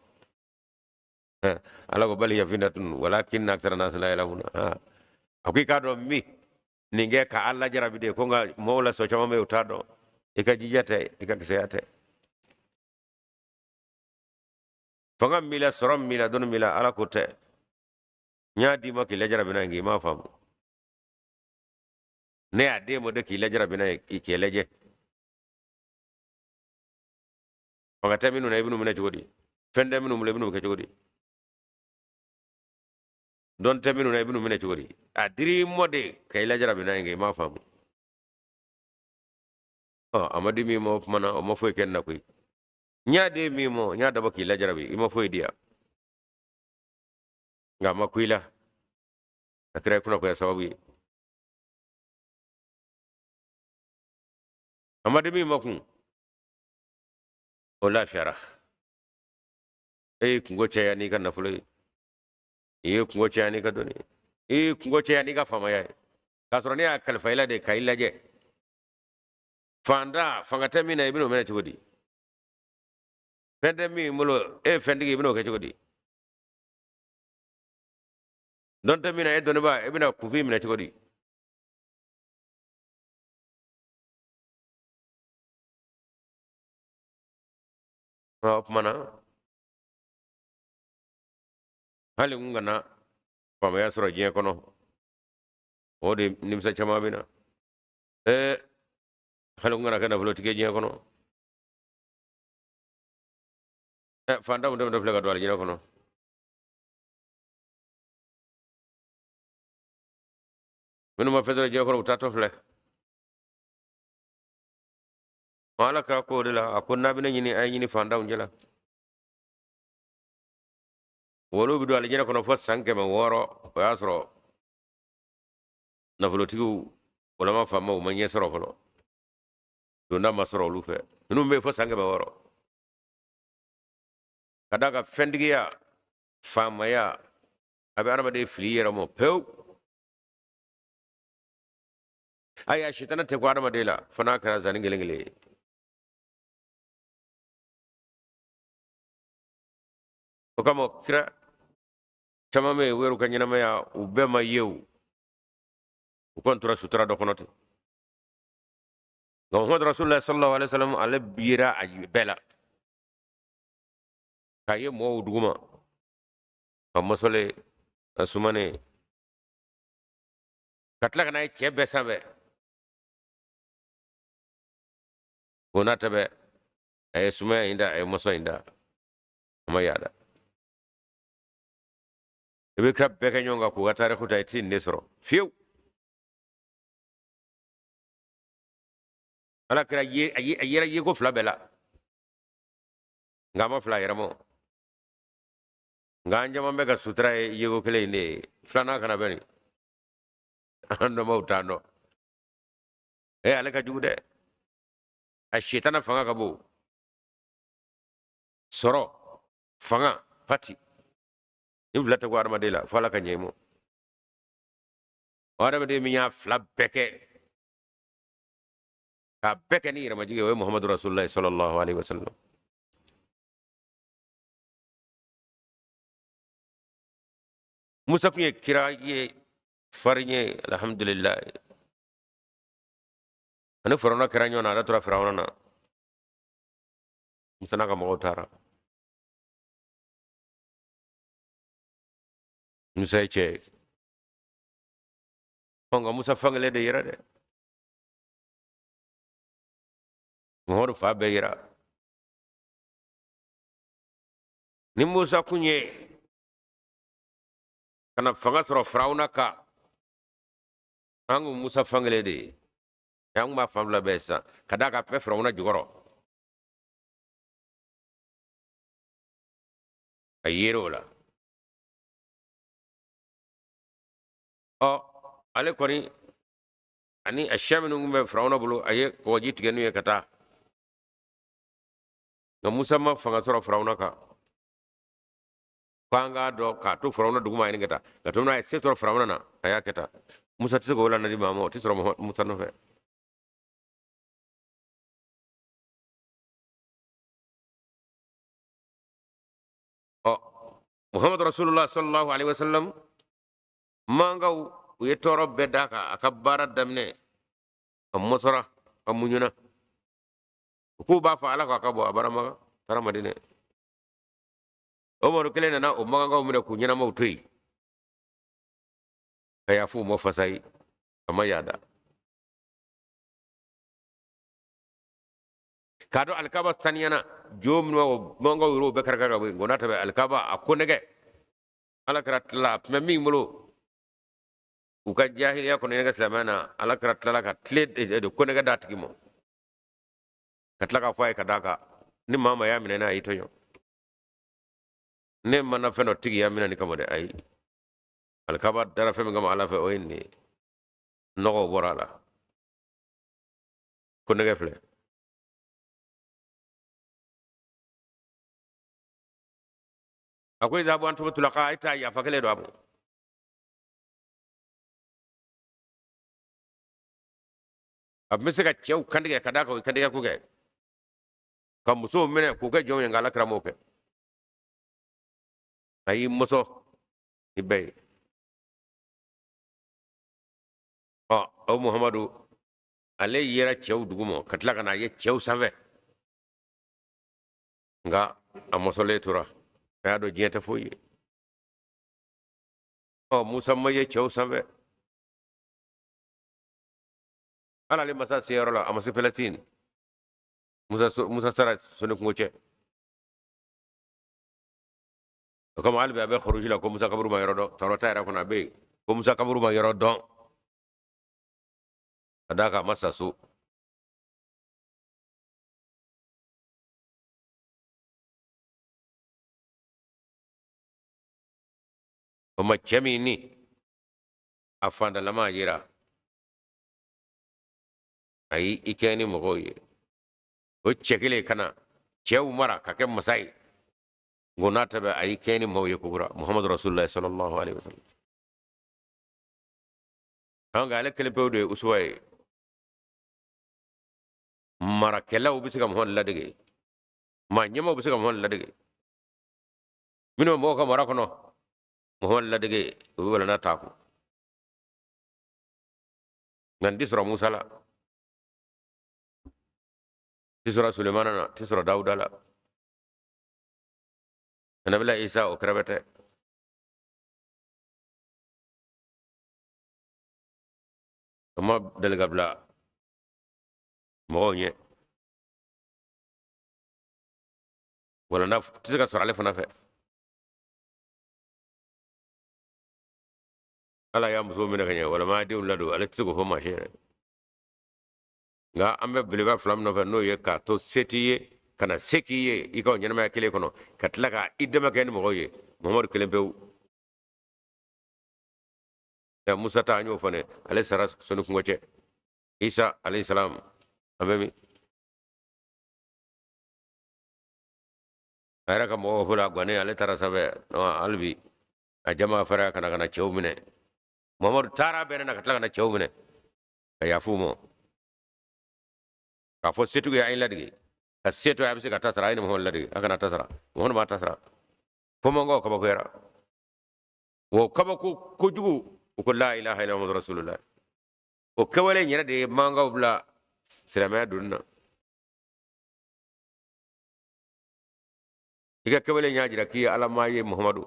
S1: Ala ko bal hiya fitnatun walakinna akthara nasi la ya'lamuna. A ko i k'a dɔn min nin kɛ ka Ala jarabi de ko, nka mɔgɔw la sɔ caman bɛ yen, u t'a dɔn. I ka jija tɛ, i ka kisɛya tɛ, fanga min b'i la, sɔrɔ min b'i la, dɔnni min b'i la, Ala ko tɛ. N y'a d'i ma k'i lajarabi n'a ye, nka i m'a faamu. Ne y'a d'e ma de k'i lajarabi n'a ye, k'i lajɛ. Fanga tɛ minnu na, i bɛn'u minɛ cogo di? Fɛn tɛ minnu bolo, i bɛn'u kɛ cogo di? Dɔn tɛ minnu na, i bɛn'u minɛ cogo di? A dir'i mɔ de ka i lajarabi n'a ye nka i m'a faamu. Ɔ, a ma di min ma o tuma na, o ma foyi kɛ n na koyi. N y'a di min ma, n y'a dabɔ k'i lajarabi, i ma foyi di yan. Nka a ma ku i la. A kɛra i kunnagoya sababu ye. A ma di min ma kun, o lafiyara. E y'i kunko caya n'i ka nafolo ye, i ye kunko caya n'i ka dɔnni ye, i ye kunko caya n'i ka faamaya ye, k'a sɔrɔ ne y'a kalifa i la de ka i lajɛ. Fanda fanga tɛ min na, i bɛn'o minɛ cogo di? Fɛn tɛ min bolo, e ye fɛntigi, i bɛn'o kɛ cogo di? Dɔn tɛ min na, e dɔnnibaa, e bɛna kunfin minɛ cogo di? O tuma na hali n kana faamaya sɔrɔ diɲɛ kɔnɔ, o de nimisa caman bɛ na. Hali n kana kɛ nafolotigi ye diɲɛ kɔnɔ. Fantanw tɛmɛtɔ filɛ ka don alijinɛ kɔnɔ. Minnu ma fɛn sɔrɔ diɲɛ kɔnɔ, u taatɔ filɛ. Ala kira ko o de la, a ko n'a bɛ ne ɲini, a ye ɲini fantanw cɛla. Olu bɛ don alijinɛ kɔnɔ fo san 600, o y'a sɔrɔ nafolotigiw walama faamaw ma ɲɛ sɔrɔ fɔlɔ, donda ma sɔrɔ olu fɛ. Ninnu bɛ yen fo san 600. Ka d'a kan fɛntigiya, faamaya, a bɛ adamaden fili i yɛrɛ ma pewu. Ayiwa, sitana tɛ kun adamaden la fo n'a kɛra zani kelen kelen ye. O kama kira caman bɛ yen, u yɛrɛ ka ɲɛnamaya u bɛɛ ma ye, o u kɔni tora sutura dɔ kɔnɔ ten. Nka Muhamadu Rasulullah sallallahu alaihi wasallam, ale yera a bɛɛ la, k'a ye mɔgɔw duguma, a mɔsɔlen, a sumanen, ka tila ka n'a ye cɛ bɛɛ sanfɛ. O n'a ta bɛɛ, a ye sumaya in da, a ye mɔsɔn in da, a ma yaada. I bɛ kira bɛɛ kɛ ɲɔgɔn kan k'u ka tariku ta, i tɛ nin de sɔrɔ fiyewu. Ala kira ye, a yera yeko fila bɛɛ la, nka a ma fila yɛrɛ ma. Nka an caman bɛ ka sutura ye yeko kelen in de ye, filanan kana bɛ nin an dɔnbaw t'an dɔn. Ale ka jugu dɛ, a sitana fanga ka bon. Sɔrɔ, fanga, pati, nin fila tɛ ko adamaden la fo Ala ka ɲɛ i ma. O adamaden min y'a fila bɛɛ kɛ, k'a bɛɛ kɛ ni yɛrɛmajigin, o ye Muhamadu Rasululahi sallallahu alaihi wasallam. Musa kun ye kira ye, farin ye, alhamdulilayi. Ani Firawuna kɛra ɲɔgɔn na, a tora Firawuna na. Musa n'a ka mɔgɔw taara. Musa ye cɛ ye. Ɔ, nka Musa fankelen de yera dɛ. Muhamadu fa bɛɛ yera. Ni Musa kun ye ka na fanga sɔrɔ Firawuna kan, an kun Musa fankelen de ye, an kun b'a fan fila bɛɛ sisan, ka d'a kan a tun bɛ Firawuna jukɔrɔ. A yera o la. Ɔ, ale kɔni ani a siya minnu tun bɛ Firawuna bolo, a ye kɔgɔji tigɛ n'u ye ka taa. Nka Musa ma fanga sɔrɔ Firawuna kan, ko an k'a dɔn k'a to Firawuna duguma a ɲini ka taa, nka tuma min na a ye se sɔrɔ Firawuna na, a y'a kɛ tan. Musa tɛ se k'o lana di maa ma, o tɛ sɔrɔ Musa nɔfɛ. Ɔ, Muhamadu Rasulullah sallallahu alaihi wasallam, mankaw u ye tɔɔrɔ bɛɛ d'a kan. A ka baara daminɛ, a mɔsɔra, a muɲuna. U k'u b'a fɔ Ala ko a ka bɔ, a bɔra Maka, taara Madinɛ. O Mamadu kelen nana o makankaw minɛ k'u ɲɛnamaw to yen, ka yafa u ma fasa ye, a ma yaada. K'a dɔn alikaba saniyana, jo minnu o mankaw yɛrɛ bɛɛ kari ka bɔ yen, nka n'a ta bɛ alikaba a ko nɛgɛ Ala kira tilala a tun bɛ min bolo u ka jahiliya kɔnɔ ne ka silamɛya na, ala kira tilala ka tile de konnɛgɛ d'a tigi ma, ka tila k'a fɔ a ye ka d'a kan ni maa ma y'a minɛ n'a y'i tɔɲɔ. Ne mana fɛn dɔ tigiya minɛ nin kama dɛ, ayi, alikaba dara fɛn min kama ala fɛ, o ye nin ye. Nɔgɔw bɔra a la, konnɛgɛ filɛ. A ko idhabu antum tulaqa, a ye taa yafa kelen don a bolo. A tun bɛ se ka cɛw kantigɛ ka d'a kan o ye kantigɛ ko kɛ, ka musow minɛ k'u kɛ jɔnw ye, nka ala kira m'o kɛ. A y'i mɔsɔ ni bɛɛ ye. Ɔ, o Muhamadu ale yera cɛw duguma ka tila ka na ye cɛw sanfɛ, nka a mɔsɔlen tora, a y'a dɔn diɲɛ tɛ foyi ye. Ɔ, Musa ma ye cɛw sanfɛ, ala ale masa se yɔrɔ la, a ma se Palestine. Musa sara sɔnni kungo cɛ. O kama hali bi a bɛ khuruji la ko Musa kaburu ma yɔrɔ dɔn. Tawurata yɛrɛ kɔnɔ a bɛ yen ko Musa kaburu ma yɔrɔ dɔn, ka d'a kan a ma sa so. O ma cɛ min ni a fandalama yera, a y'i i kɛ ni mɔgɔw ye, o cɛ kelen ka na cɛw mara ka kɛ masa ye. Nko n'a ta bɛɛ a y'i kɛ ni maaw ye kokura, Muhamadu Rasulullah sallallahu alaihi wasallam. An nka ale kelen pewu de ye usuwa ye. Marakɛlaw bɛ se ka Muhamadu ladege, maa ɲɛmaaw bɛ se ka Muhamadu ladege, minnu bɛ mɔgɔw ka mara kɔnɔ Muhamadu ladege, u bɛ walanda t'a kun. Nka n tɛ sɔrɔ Musa la, tɛ sɔrɔ Sulemana na, tɛ sɔrɔ Dawuda la. Nabila Isa o kɛrɛfɛ tɛ. O ma deli ka bila mɔgɔw ɲɛ. Walanda tɛ se ka sɔrɔ ale fana fɛ. Ala y'a muso minɛ ka ɲɛ, walima a denw ladon, ale tɛ se k'o fɔ maa si yɛrɛ. Nka an bɛ belebeleba fila min nɔfɛ, n'o ye k'a to se t'i ye ka na se k'i ye i ka ɲɛnamaya kelen kɔnɔ, ka tila ka i dɛmɛ kɛ ni mɔgɔw ye, Muhamadu kelen pewu. Musa ta an y'o fɔ ne, ale sara sɔnni kungo cɛ. Isa alayhi salam, a bɛ min? A yɛrɛ ka mɔgɔw fɔlɔ a gannen, ale taara sanfɛ hali bi a jama fara ka na ka na cɛw minɛ. Muhamadu taara bɛn na ka tila ka na cɛw minɛ ka yafa u ma, k'a fɔ setigi ye a ye ladege, ka se to a bɛ se ka ta sara, a ye ni Muhamadu ladege, a kana ta sara. Muhamadu m'a ta sara, fo mankaw kabakoyara. Wa kabako kojugu, u ko la ilaha illa Muhammadu rasulullah. O kɛwale in yɛrɛ de ye mankaw bila silamɛya donni na. I ka kɛwale in y'a jira k'i ye ala maa ye Muhamadu.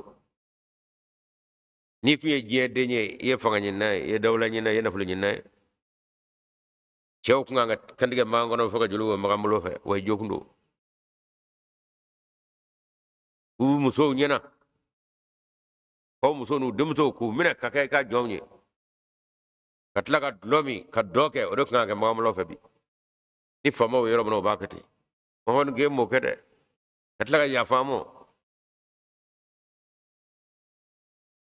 S1: N'i kun ye diɲɛ den ye, i ye fanga ɲinina ye, i ye dawula ɲinina ye, i ye nafolo ɲinina ye, cɛw kun kan ka kantigɛ makan kɔnɔ fo ka joli bɔ makan bolo fɛ, wa i jo kun don. U musow ɲɛna, k'aw musow n'u denmusow k'u minɛ ka kɛ i ka jɔnw ye, ka tila ka dulɔ min ka dɔ kɛ, o de kun kan ka kɛ makan bolo fɛ bi. Ni faamaw ye yɔrɔ min na, u b'a kɛ ten. Muhamadu k'e m'o kɛ dɛ, ka tila ka yafa an ma,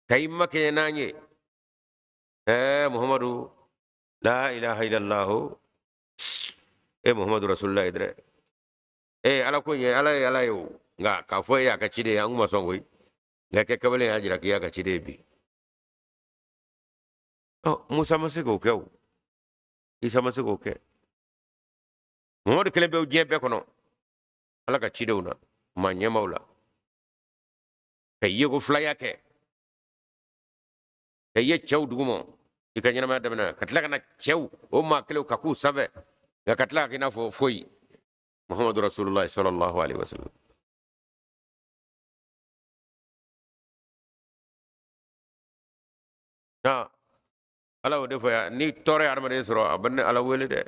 S1: ka i makɛɲɛ n'an ye. Muhamadu, la ilaha illallah, e Muhamadu rasulullah dɛ. Ala ko ye ala ye ala ye o, nka k'a fɔ e y'a ka ciden ye, an kun ma sɔn koyi. Nka kɛ kɛwale y'a jira k'i y'a ka ciden ye bi. Ɔ, Musa ma se k'o kɛ o, Isa ma se k'o kɛ. Muhamadu kelen bɛ diɲɛ bɛɛ kɔnɔ, ala ka cidenw na, maa ɲɛmaaw la, ka yeko filaya kɛ, ka ye cɛw duguma i ka ɲɛnamaya daminɛ, ka tila ka na cɛw o maa kelenw ka k'u sanfɛ, nka ka tila ka kɛ i n'a fɔ foyi. Muhamadu rasulullah sallallahu alaihi wasallam. Na ala y'o de fɔ yan, ni tɔɔrɔ ye adamaden sɔrɔ, a bɛ ne ala wele dɛ,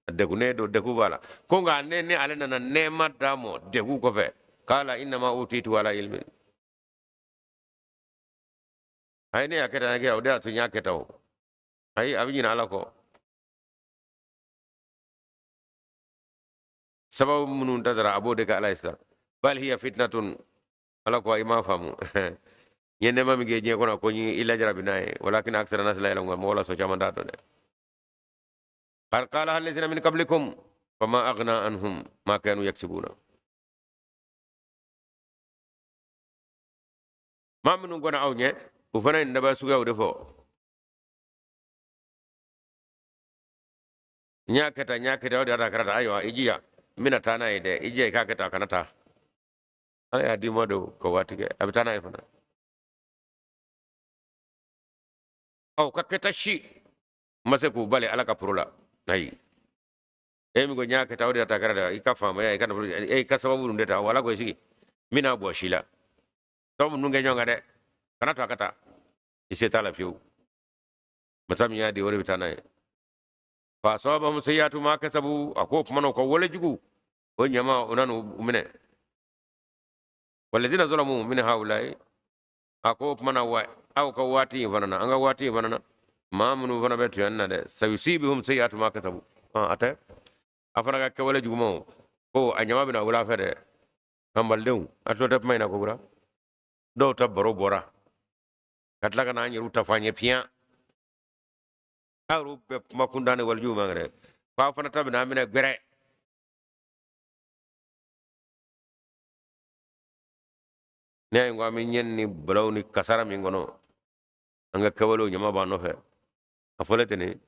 S1: a degunnen don, degun b'a la ko, nka ne ni ale nana nɛɛma d'a ma degun kɔfɛ, kala innama utitu ala ilmin. Ayi, ne y'a kɛ tan, o de y'a to n y'a kɛ tan. O ayi, a bɛ ɲinɛ Ala kɔ. Sababu minnu tatara, a b'o de kɛ Ala ye sisan. Bal hiya fitnatun. Ala ko i m'a faamu, n ye nɛɛma min kɛ diɲɛ kɔnɔ, ko n i lajarabi n'a ye. Walakin aksara nasi la ya'lamun. Mɔgɔ la sɔn caman t'a dɔn dɛ. Qad qala allazina min qablikum fama aghna anhum ma kanu yaksibuna. Maa minnu kɔnna aw ɲɛ, o fana ye nin daba suguyaw de fɔ. N y'a kɛ tan, n y'a kɛ tan, o de y'a to a kɛra tan. Ayiwa, i jija, n bɛna taa n'a ye dɛ. I jija i k'a kɛ tan, a kana taa. Ala y'a d'i ma don ka waati kɛ, a bɛ taa n'a ye fana. Aw ka kɛta si ma se k'u bali Ala ka poro la. Ayi, e min ko n y'a kɛ tan, o de y'a to a kɛra tan, i ka faamaya, i ka nafolo, e ka sababu ninnu de ta. Wala ko i sigi, n bɛna bɔ si la. Sababu ninnu kɛ ɲɔgɔn kan dɛ, kana to a ka taa. I se t'a la fiyewu. Masa min y'a di, o de bɛ taa n'a ye. Fa asabahum sayyi'atu ma kasabu. A ko o tuma na, u ka wale jugu o ɲama, o nana u minɛ. Walladina zalamu min haulayi. A ko o tuma na, wa aw ka waati in fana na, an ka waati in fana na, maa minnu fana bɛ tuɲa na dɛ, sayusibihum sayyi'atu ma kasabu. A tɛ a fana ka kɛwale jugumanw ko a ɲama bɛna wuli a fɛ dɛ. An malidenw, a tulo tɛ kuma in na kokura. Dɔw ta baro bɔra ka tila ka n'an yɛrɛw ta fɔ an ye piyan. Aw yɛrɛw bɛ kuma kuntan ni walijuw man kɛnɛ, k'aw fana ta bɛna an minɛ gbɛrɛ. Ne y'a ye ko an bɛ ɲɛ ni balaw ni kasara min kɔnɔ, an ka kɛwalew ɲama b'an nɔfɛ. A fɔlen tɛ nin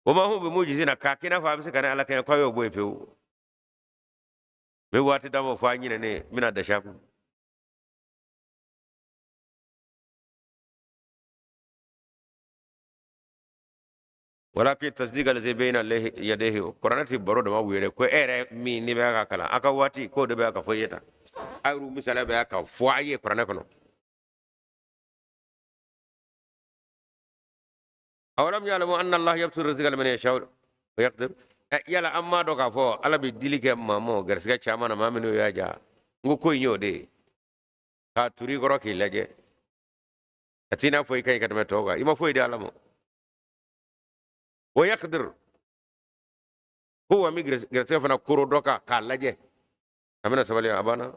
S1: o ma hum bi mujizina, k'a k'i n'a fɔ a bɛ se ka ne Ala kɛɲɛ k'a y'o bɔ yen pewu. N bɛ waati d'a ma fɔ a ɲinɛ ne n bɛna dɛsɛ a kun. Walakin tasdiqa lazi bayna yadayhi. Kuranɛ tɛ baro dama wele ko e yɛrɛ min n'i bɛ ka kalan a ka waati k'o de bɛ ka fɔ i ye tan. A yɛrɛ misaliya bɛ ka fɔ a ye kuranɛ kɔnɔ. Awalam ya'lamu anna Allah yabsutu rizqa liman yasha'u wa yaqdir. Yala an m'a dɔn k'a fɔ Ala bɛ dili kɛ maa ma garisɛgɛ caman na, maa minnu y'a ja? N ko ko in y'o de ye k'a turu i kɔrɔ k'i lajɛ. A t'i n'a fɔ i ka ɲi ka tɛmɛ tɔw kan, i ma foyi di Ala ma. Wa yaqdir, ko wa min garisɛgɛ fana koro dɔ kan k'a lajɛ, a bɛna sabali, a banna.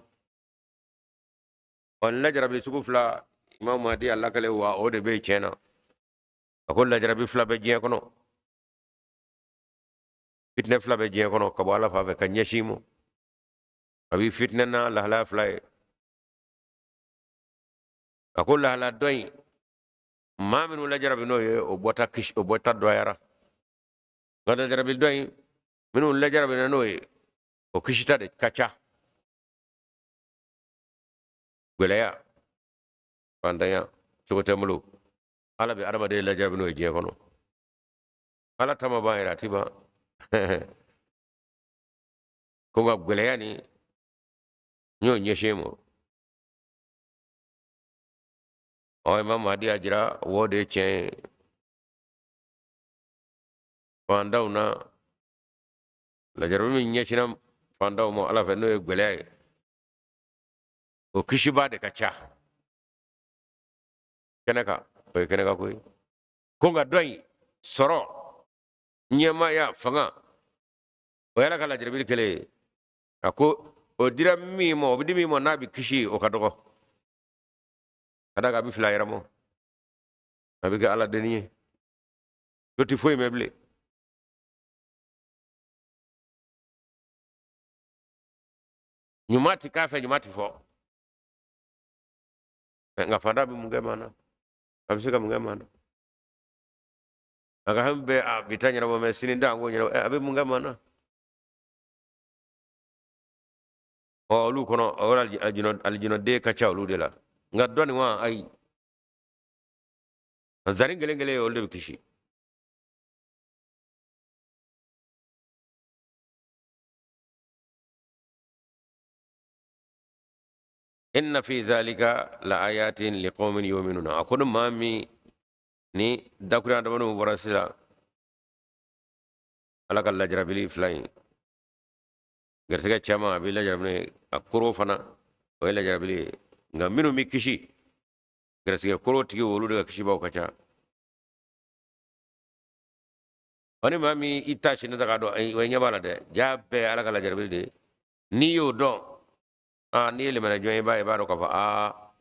S1: Ɔ, lajarabi sugu fila, Imam Mahdi y'a lakale wa o de bɛ tiɲɛ na. A ko lajarabi fila bɛ diɲɛ kɔnɔ, fitinɛ fila bɛ diɲɛ kɔnɔ ka bɔ Ala fan fɛ ka ɲɛsin ma. A bɛ fitinɛ na lahalaya fila ye. A ko lahala dɔ in, maa minnu lajarabi n'o ye, o bɔta kisi, o bɔta dɔgɔyara. Nka lajarabi dɔ in, minnu lajarabi n'o ye, o kisita de ka ca. Gɛlɛya, fantanya, cogo tɛ n bolo, Ala bɛ adamaden lajarabi n'o ye diɲɛ kɔnɔ. Ala ta ma ban yɛrɛ, a ti ban ko. Nka gɛlɛya nin, n y'o ɲɛsin ma. Ɔ, Imam Mahdi y'a jira o de ye tiɲɛ ye. Fantanw na lajarabi min ɲɛsinna fantanw ma Ala fɛ, n'o ye gɛlɛya ye, o kisibaa de ka ca kɛnɛ kan. O ye kɛnɛ kan ko ye. Ko nka dɔ in, sɔrɔ, ɲɛmaaya, fanga, o ye Ala ka lajarabili kɛlen ye. A ko o dira min ma, o bɛ di min ma n'a bɛ kisi, o ka dɔgɔ ka d'a kan a bɛ fili a yɛrɛ ma, a bɛ kɛ Ala denni ye, dɔ tɛ foyi mɛn bilen. Ɲuman ti k'a fɛ, ɲuman ti fɔ. Nka fantan bɛ mun kɛ maa na? A bɛ se ka mun kɛ maa na? A ka hami bɛɛ a bi ta ɲɛnabɔ, mɛ sini da ko ɲɛnabɔ, a bɛ mun kɛ maa na? Ɔ, olu kɔnɔ, o alijinɛden ka ca olu de la. Nka dɔ nin wa, ayi, zani kelen kelen, olu de bɛ kisi. Inna fi dhalika la ayatin liqaumin yu'minuna. A ko ni maa min ni dakurunya damadɔ bɔra sisan, Ala ka lajarabili fila in, garisɛgɛ caman a bɛ lajarabi, a koro fana o ye lajarabili ye, nka minnu bɛ kisi Gɛrɛsɛgɛ kolo tigi olu de ka kisibaw ka ca. Ɔ ni maa min i ta sini ta k'a dɔn, ayi, o ɲɛ b'a la dɛ, jaa bɛɛ Ala ka lajarabili de ye. N'i y'o dɔn, aa, n'i ye limaniya jɔn ye, i b'a dɔn k'a fɔ aa,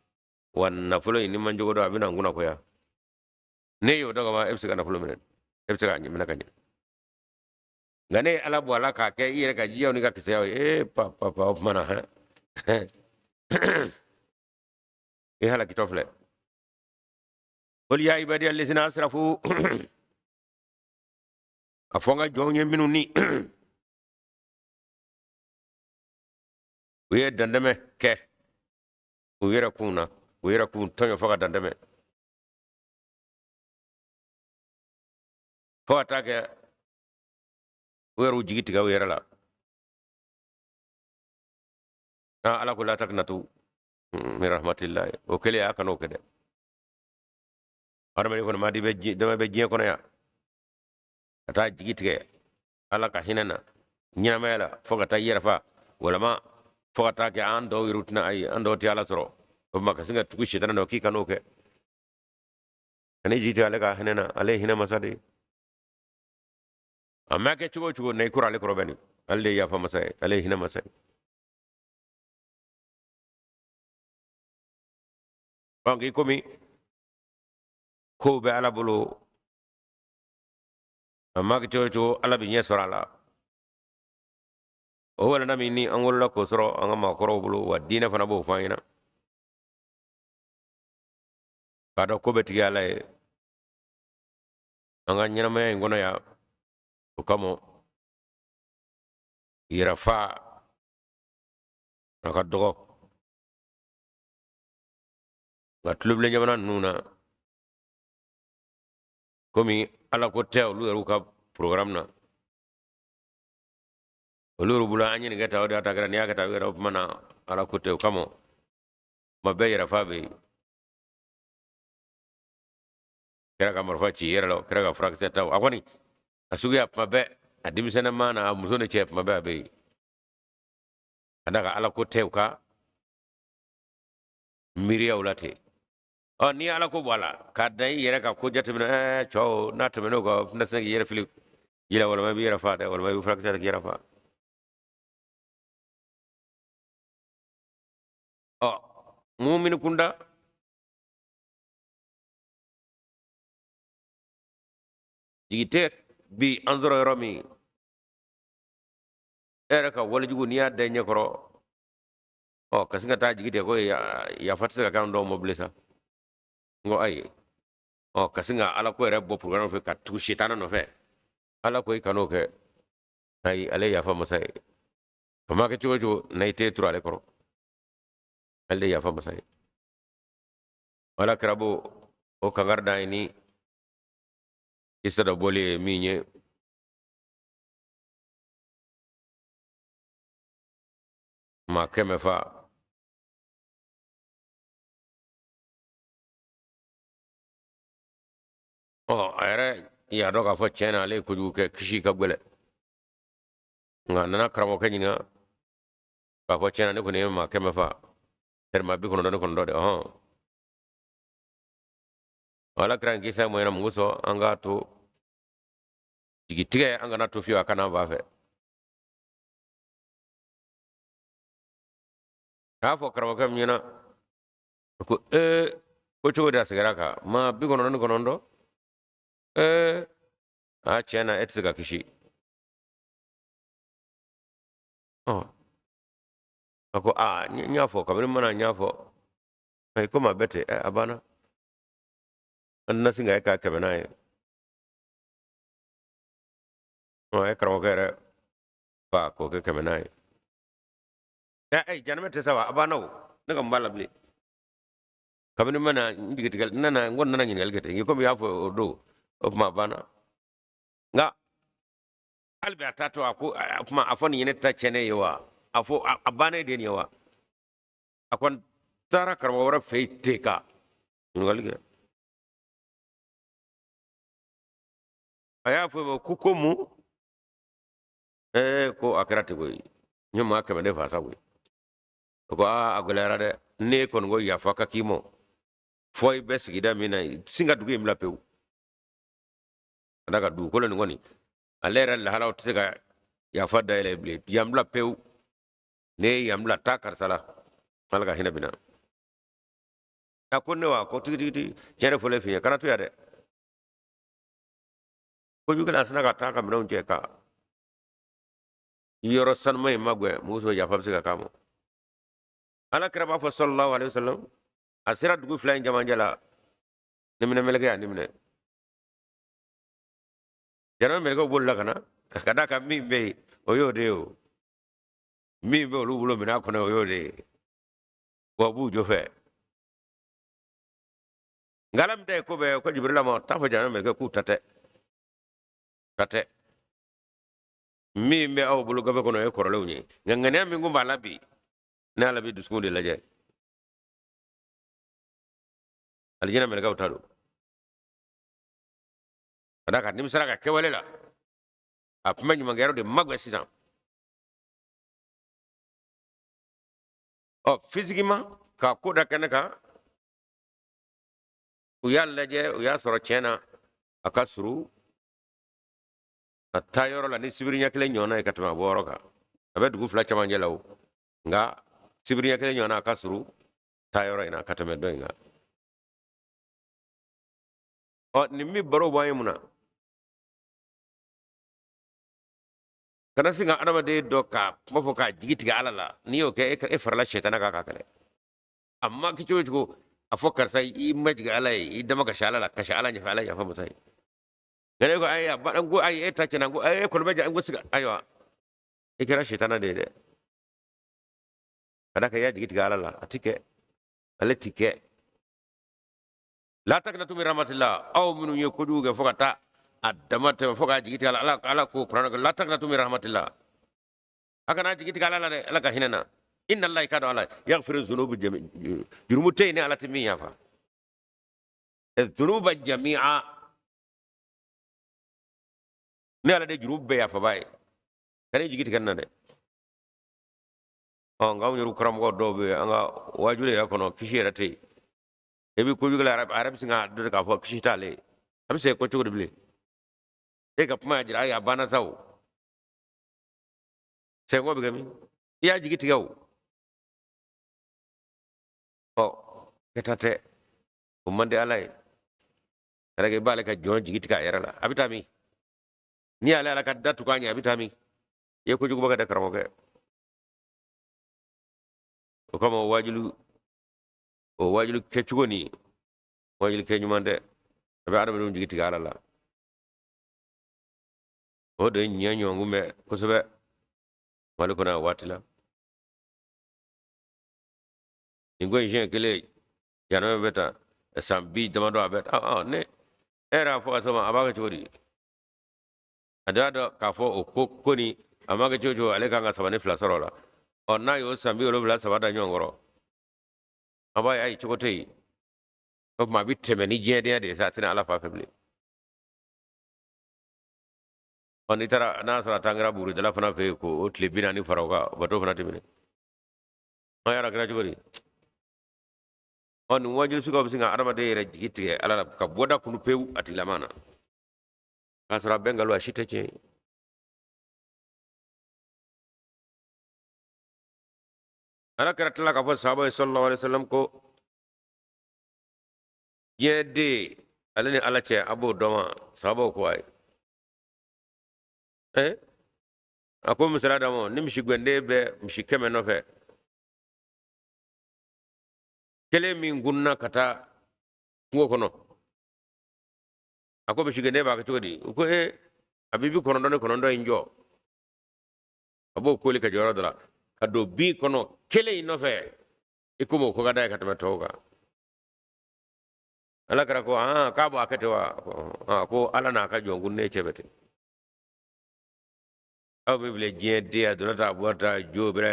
S1: wa nafolo in ni man jogo dɔn, a bɛna n kunna koya. N'e y'o dɔn ka ban, e bɛ se ka nafolo minɛ, e bɛ se k'a minɛ ka ɲɛ. Nka ne ye Ala bɔ a la k'a kɛ i yɛrɛ ka jiyaw n'i ka kisɛyaw ye, ee, pa, pa, pa, o tuma na, hɛn. I halakitɔ filɛ. Qul ya ibadi allazina asrafu, a fɔ n ka jɔnw ye minnu ni u ye dantɛmɛ kɛ u yɛrɛ kun na, u yɛrɛ kun tɔɲɔ fo ka dantɛmɛ, fo ka taa kɛ u yɛrɛ jigi tigɛ u yɛrɛ la. Ala ko la taqnatu min rahmatillahi, o kɛlen a kan'o kɛ dɛ. Hadamaden kɔni maa dama bɛ diɲɛ kɔnɔ yan ka taa jigi tigɛ Ala ka hinɛ na ɲɛnamaya la fo ka taa i yɛrɛ fa, walama fo ka taa kɛ an dɔw yɛrɛ tɛna, ayi, an dɔw tɛ Ala sɔrɔ. O tuma ka sin ka tugu sitanɛ nɔ k'i kan'o kɛ, kan'i jigi tigɛ ale ka hinɛ na, ale ye hinɛ masa de ye. A ma kɛ cogo o cogo na i kɔrɔ ale kɔrɔ bɛ nin, ale de ye yafa masa ye, ale ye hinɛ masa ye. Donc i komi kow bɛ Ala bolo, a ma kɛ cogo o cogo, Ala bɛ ɲɛ sɔrɔ a la. O walanda min ni an wolola k'o sɔrɔ an ka maakɔrɔw bolo, wa diinɛ fana b'o fɔ an ɲɛna k'a dɔn ko bɛ tigi Ala ye an ka ɲɛnamaya in kɔnɔ yan. O kama yɛrɛfa a ka dɔgɔ, nka tulobilen jamana ninnu na, komi Ala ko tɛ olu yɛrɛw ka programme na, olu yɛrɛ bolo an ye nin kɛ tan, o de y'a ta kɛra, n'i y'a kɛ tan, a bɛ kɛ, o tuma na Ala ko tɛ. O kama kuma bɛɛ yɛrɛfa bɛ yen. Kɛra ka marifa ci i yɛrɛ la, o kɛra ka furakisɛ ta, o a kɔni a suguya kuma bɛɛ, a denmisɛnnin na, a muso ni cɛ, kuma bɛɛ a bɛ yen. Ka d'a kan Ala ko tɛ u ka miiriyaw la ten. Ɔ n'i ye Ala ko bɔ a la k'a dan i yɛrɛ ka ko jateminɛ, cɛw n'a tɛmɛn'o kan, o tɛna se k'i yɛrɛ fili ji la, walima i b'i yɛrɛ fa dɛ, walima i bɛ furakisɛ ta k'i yɛrɛ fa. Ɔ mumini kunda jigi tɛ bi an sɔrɔ yɔrɔ min, e yɛrɛ ka walejugu n'i y'a da i ɲɛ kɔrɔ, ɔ ka sin ka taa jigi tigɛ ko yafa tɛ se ka k'an dɔw ma bilen sa. N ko ayi, ɔ ka sin ka Ala ko yɛrɛ bɔ programme fɛ ka tugu sitanɛ nɔfɛ. Ala ko i kan'o kɛ, ayi, ale ye yafa masa ye. A ma kɛ cogo o cogo na i tɛ turu ale kɔrɔ, ale ye yafa masa ye. Ala kira b'o o kankari da ye ni kisa dɔ bɔli ye min ye maa 100 fa. Ɔ a yɛrɛ y'a dɔn k'a fɔ tiɲɛ na ale ye kojugu kɛ, kisi ka gɛlɛn, nka a nana karamɔgɔkɛ ɲininka k'a fɔ tiɲɛ na ne kɔni ye maa 100 fa, tɛrɛ maa 99 de. Ɔhɔn, Ala kira kisa mɔ ɲɛna mun kosɔn an k'a to jigitigɛ, an kana to fiyewu a kana b'a fɛ. K'a fɔ karamɔgɔkɛ min ɲɛna ko ee, ko cogo di a seginna kan maa 99, ee, a tiɲɛ na e tɛ se ka kisi. Ɔ a ko aa, n y'a fɔ kabini n mana n y'a fɔ, ayi, komi a bɛɛ tɛ, a banna, an tɛna sin ka e k'a kɛmɛ n'a ye. Ɔ a ye karamɔgɔkɛ yɛrɛ fa k'o kɛ kɛmɛ n'a ye. Ayi, janimɛ tɛ sa wa, a banna o, ne ka mun b'a la bilen. Kabini n mana n jigi tigɛ, n nana, n kɔni nana ɲininkali kɛ ten, komi i y'a fɔ o don, o tuma a banna. Nka hali bi a t'a to a ko a kuma a fɔ nin ye ne ta tiɲɛnen ye wa, a fɔ a bannen de nin ye wa. A kɔni taara karamɔgɔ wɛrɛ fɛ yen ten ka ɲininkali kɛ. A y'a fɔ ma ko mun, ko a kɛra ten koyi, n ye maa 100 de fa sa koyi. O ko aa, a gɛlɛyara dɛ, ne kɔni ko yafa ka k'i ma. Fo i bɛ sigida min na, sin ka dugu in bila pewu ka d'a kan dugukolo nin kɔni, ale yɛrɛ lahalaw tɛ se ka yafa dayɛlɛ bilen. Yan bila pewu. Ne ye yan bila, taa karisa la, Ala ka hinɛ bɛna. A ko ne wa? Ko tigitigi, tiɲɛ de fɔlen f'i ye, kana to yan dɛ. Kojugu a sina ka taa ka minɛnw cɛ ka yɔrɔ sanuma in magɛn. Muso, yafa bɛ se ka k'a ma. Ala kira b'a fɔ sallallahu alaihi wasallam, a sera dugu fila in camancɛ la, niminɛ mɛlɛkɛ y'a niminɛ. Jahanama mɛlɛkɛw bolila ka na, ka d'a kan min bɛ yen, o y'o de ye. O min bɛ olu bolo minɛn kɔnɔ, o y'o de ye. Wa u b'u jɔ fɛ, nka Ala min ta ye ko bɛɛ, ko Jibirila ma taa fɔ jahanama mɛlɛkɛ k'u ta tɛ, ta tɛ. Min bɛ aw bolo gafe kɔnɔ, o ye kɔrɔlenw ye, nka ŋaniya min kun b'a la bi, ne Ala bɛ dusukun de lajɛ. Alijinɛ mɛlɛkɛw ta don, ka d'a kan nimisara ka kɛwale la, a tun bɛ ɲumankɛyɔrɔ de magɛn sisan. Ɔ, physiquement, k'a ko da kɛnɛ kan, u y'a lajɛ, u y'a sɔrɔ tiɲɛ na a ka surun a taa yɔrɔ la ni sibiri ɲɛ kelen ɲɔgɔnna ye ka tɛmɛ a bɔyɔrɔ kan. A bɛ dugu fila camancɛ la o, nka sibiri ɲɛ kelen ɲɔgɔnna a ka surun taa yɔrɔ in na ka tɛmɛ dɔ in kan. Ɔ, nin min baro b'an ye mun na? Kana sin ka adamaden dɔ ka kuma fɔ k'a jigi tigɛ Ala la. N'i y'o kɛ, e farala sɛtana kan k'a kɛlɛ. A ma kɛ cogo o cogo, a fɔ karisa, i majigin Ala ye, i dama kasi Ala la, kasi Ala ɲɛfɛ, Ala yafa masa ye. Nka ne ko ayi, a ba, n ko ayi, e ta tiɲɛna. N ko ayi, e kɔni bɛ ja. N ko siga, ayiwa, i kɛra sɛtana de ye dɛ, ka d'a kan i y'a jigi tigɛ Ala la. A ti kɛ, ale ti kɛ. La taqnatu min rahmatillah. Aw minnu ye kojugu kɛ fo ka taa a dama tɛmɛ, fo k'a jigi tigɛ Ala, Ala ko kuranɛ kɔnɔ, la taqnatu min rahmatillah, a kana jigi tigɛ Ala la dɛ, Ala ka hinɛ na. Inna Allah, ka dɔn Ala, yaghfiru dhunuba jami, jurumu tɛ yen ni Ala tɛ min yafa. Dhunuba jami'a, ne Ala de jurumu bɛɛ yafaba ye. Kana jigi tigɛ na dɛ. Ɔ, nka anw yɛrɛ karamɔgɔ dɔw bɛ yen, an ka waajuli yɛrɛ kɔnɔ, kisi yɛrɛ tɛ yen. E bɛ kojugu la, a yɛrɛ bɛ sin k'a dɔn k'a fɔ kisi t'ale ye. A bɛ se ko cogo di bilen? E ka kuma y'a jira, ayi, a banna sa. O sɛgɛn bɛ kɛ min? I y'a jigi tigɛ o. Ɔ, kɛta tɛ, o man di Ala ye. Yɛrɛ i b'ale ka jɔn jigi tigɛ a yɛrɛ la, a bɛ taa min? N'i y'ale Ala ka da tugu a ɲɛ, a bɛ taa min? I ye kojuguba kɛ dɛ, karamɔgɔkɛ. O kama waajuli, o waajuli kɛcogo ni waajuli kɛ ɲuman tɛ, a bɛ adamadenw jigi tigɛ Ala la. O de ye ɲɛ ɲɔgɔn kunbɛn kosɛbɛ Mali kɔnɔ a waati la. Nin ko in siɲɛ kelen, jahanama bɛ ta san bi damadɔ, a bɛ ne e yɛrɛ y'a fɔ ka se ma, a b'a kɛ cogo di? A y'a dɔn k'a fɔ o ko ko nin a ma kɛ cogo cogo, ale kan ka 32 sɔrɔ o la. Ɔ, n'a y'o san 73 da ɲɔgɔn kɔrɔ, a b'a ye ayi, cogo tɛ yen. O tuma a bɛ tɛmɛ ni diɲɛdenya de ye sa, a tɛna Ala fa fɛ bilen. Ɔ, n'i taara n'a sɔrɔ a taa kɛra buguridala fana fɛ yen, ko o tile 40 fara o kan, bato fana tɛ minɛ. An yɛrɛ kɛra cogo di? Ɔ, nin waajuli suguyaw bɛ sin ka adamaden yɛrɛ jigi tigɛ Ala la, ka bɔda kunu pewu a tigilama na, k'a sɔrɔ a bɛɛ nkalon, a si tɛ tiɲɛ ye. Ala kira tila k'a fɔ sahaba ye sallallahu alaihi wasallam ko diɲɛ den, ale ni Ala cɛ, a b'o dɔn wa? Sahabaw ko ayi. A ko misaliya d'a ma, ni misi gwɛnden bɛ misi 100 nɔfɛ, kelen min kunna ka taa kungo kɔnɔ, a ko misi gwɛnden b'a kɛ cogo di? U ko a bɛ 99 in jɔ, a b'o koli ka jɔ yɔrɔ dɔ la, ka don bin kɔnɔ kelen in nɔfɛ, i komi o ko ka d'a ye ka tɛmɛ tɔw kan. Ala kira ko aa, k'a b'a kɛ ten wa? Ko Ala n'a ka jɔn kunnen cɛ bɛ ten. Aw bɛ filɛ diɲɛ den, a donna ta, a bɔra ta, jo bɛra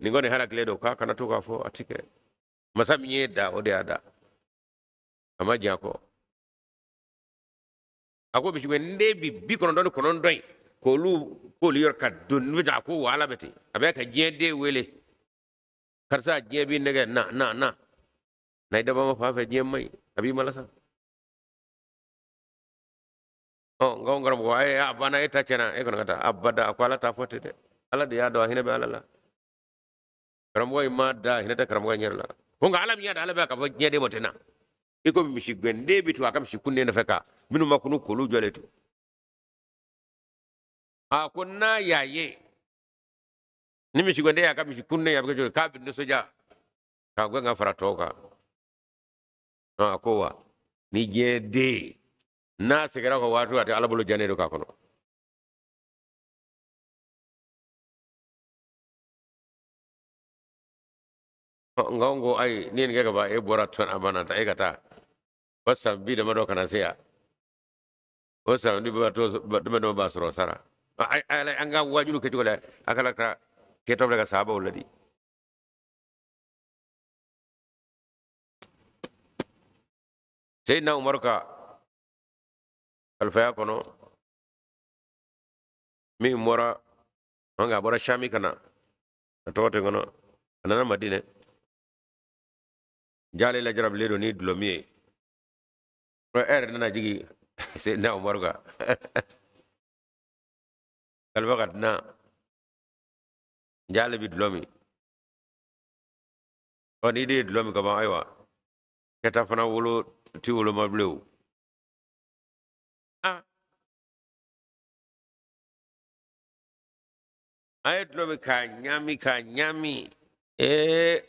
S1: nin kɔni halakilen don, k'a kana to k'a fɔ, a ti kɛ. Masa min ye da, o de y'a da, a ma diɲɛ kɔ. A ko misi den bi 99 in k'olu yɔrɔ ka don ni, a ko wa Ala bɛ ten, a bɛ ka diɲɛ den wele, karisa, diɲɛ b'i nɛgɛ, na na na. Na i dabama fan fɛ, diɲɛ man ɲi, a b'i malasa. Ɔ, nka o karamɔgɔ, ayi, a banna, e ta tiɲɛna, e kɔni ka taa abada. A ko ala t'a fɔ ten dɛ, ala de y'a dɔn, a hinɛ bɛ ala la. Karamɔgɔ in ma da, hinɛ tɛ karamɔgɔ in yɛrɛ la. Ko nka ala min y'a da, ala bɛ k'a fɔ diɲɛ den ma ten na, i komi misi gɛnden bɛ to a ka misi kunden nɔfɛ ka minnu ma kunu k'olu jɔlen to. A ko n'a y'a ye ni misi gɛnden y'a ka misi kunden ye, a bɛ kɛ cogo di? K'a bɛ nisɔndiya k'a gɛn ka fara tɔw kan. A ko wa ni diɲɛ den n'a seginna ka waati, a tɛ ala bolo jannen don k'a kɔnɔ. Nka n ko ayi, ni ye nin kɛ ka ban, e bɔra tɔn a banna ta, e ka taa o san bi damadɔ kana se yan, o san bi damadɔ b'a sɔrɔ sara. An ka waajuli kɛcogo la, a kana ka kɛtɔ bila ka sahabaw ladi. Seyidina Umaru ka kalifaya kɔnɔ, min bɔra an ka bɔra Sami ka na, a tɔgɔ tɛ n kɔnɔ, a nana Madinɛ, jale lajarabilen don ni dulɔ min ye, e yɛrɛ nana jigin Seyidina Umaru kan kalifa ka dunan, jale bi dulɔ min. Ɔ, n'i de ye dulɔ min ka ban, ayiwa, kɛta fana wolo ti woloma bilen o. A ye dulɔ min k'a ɲami k'a ɲami, ee,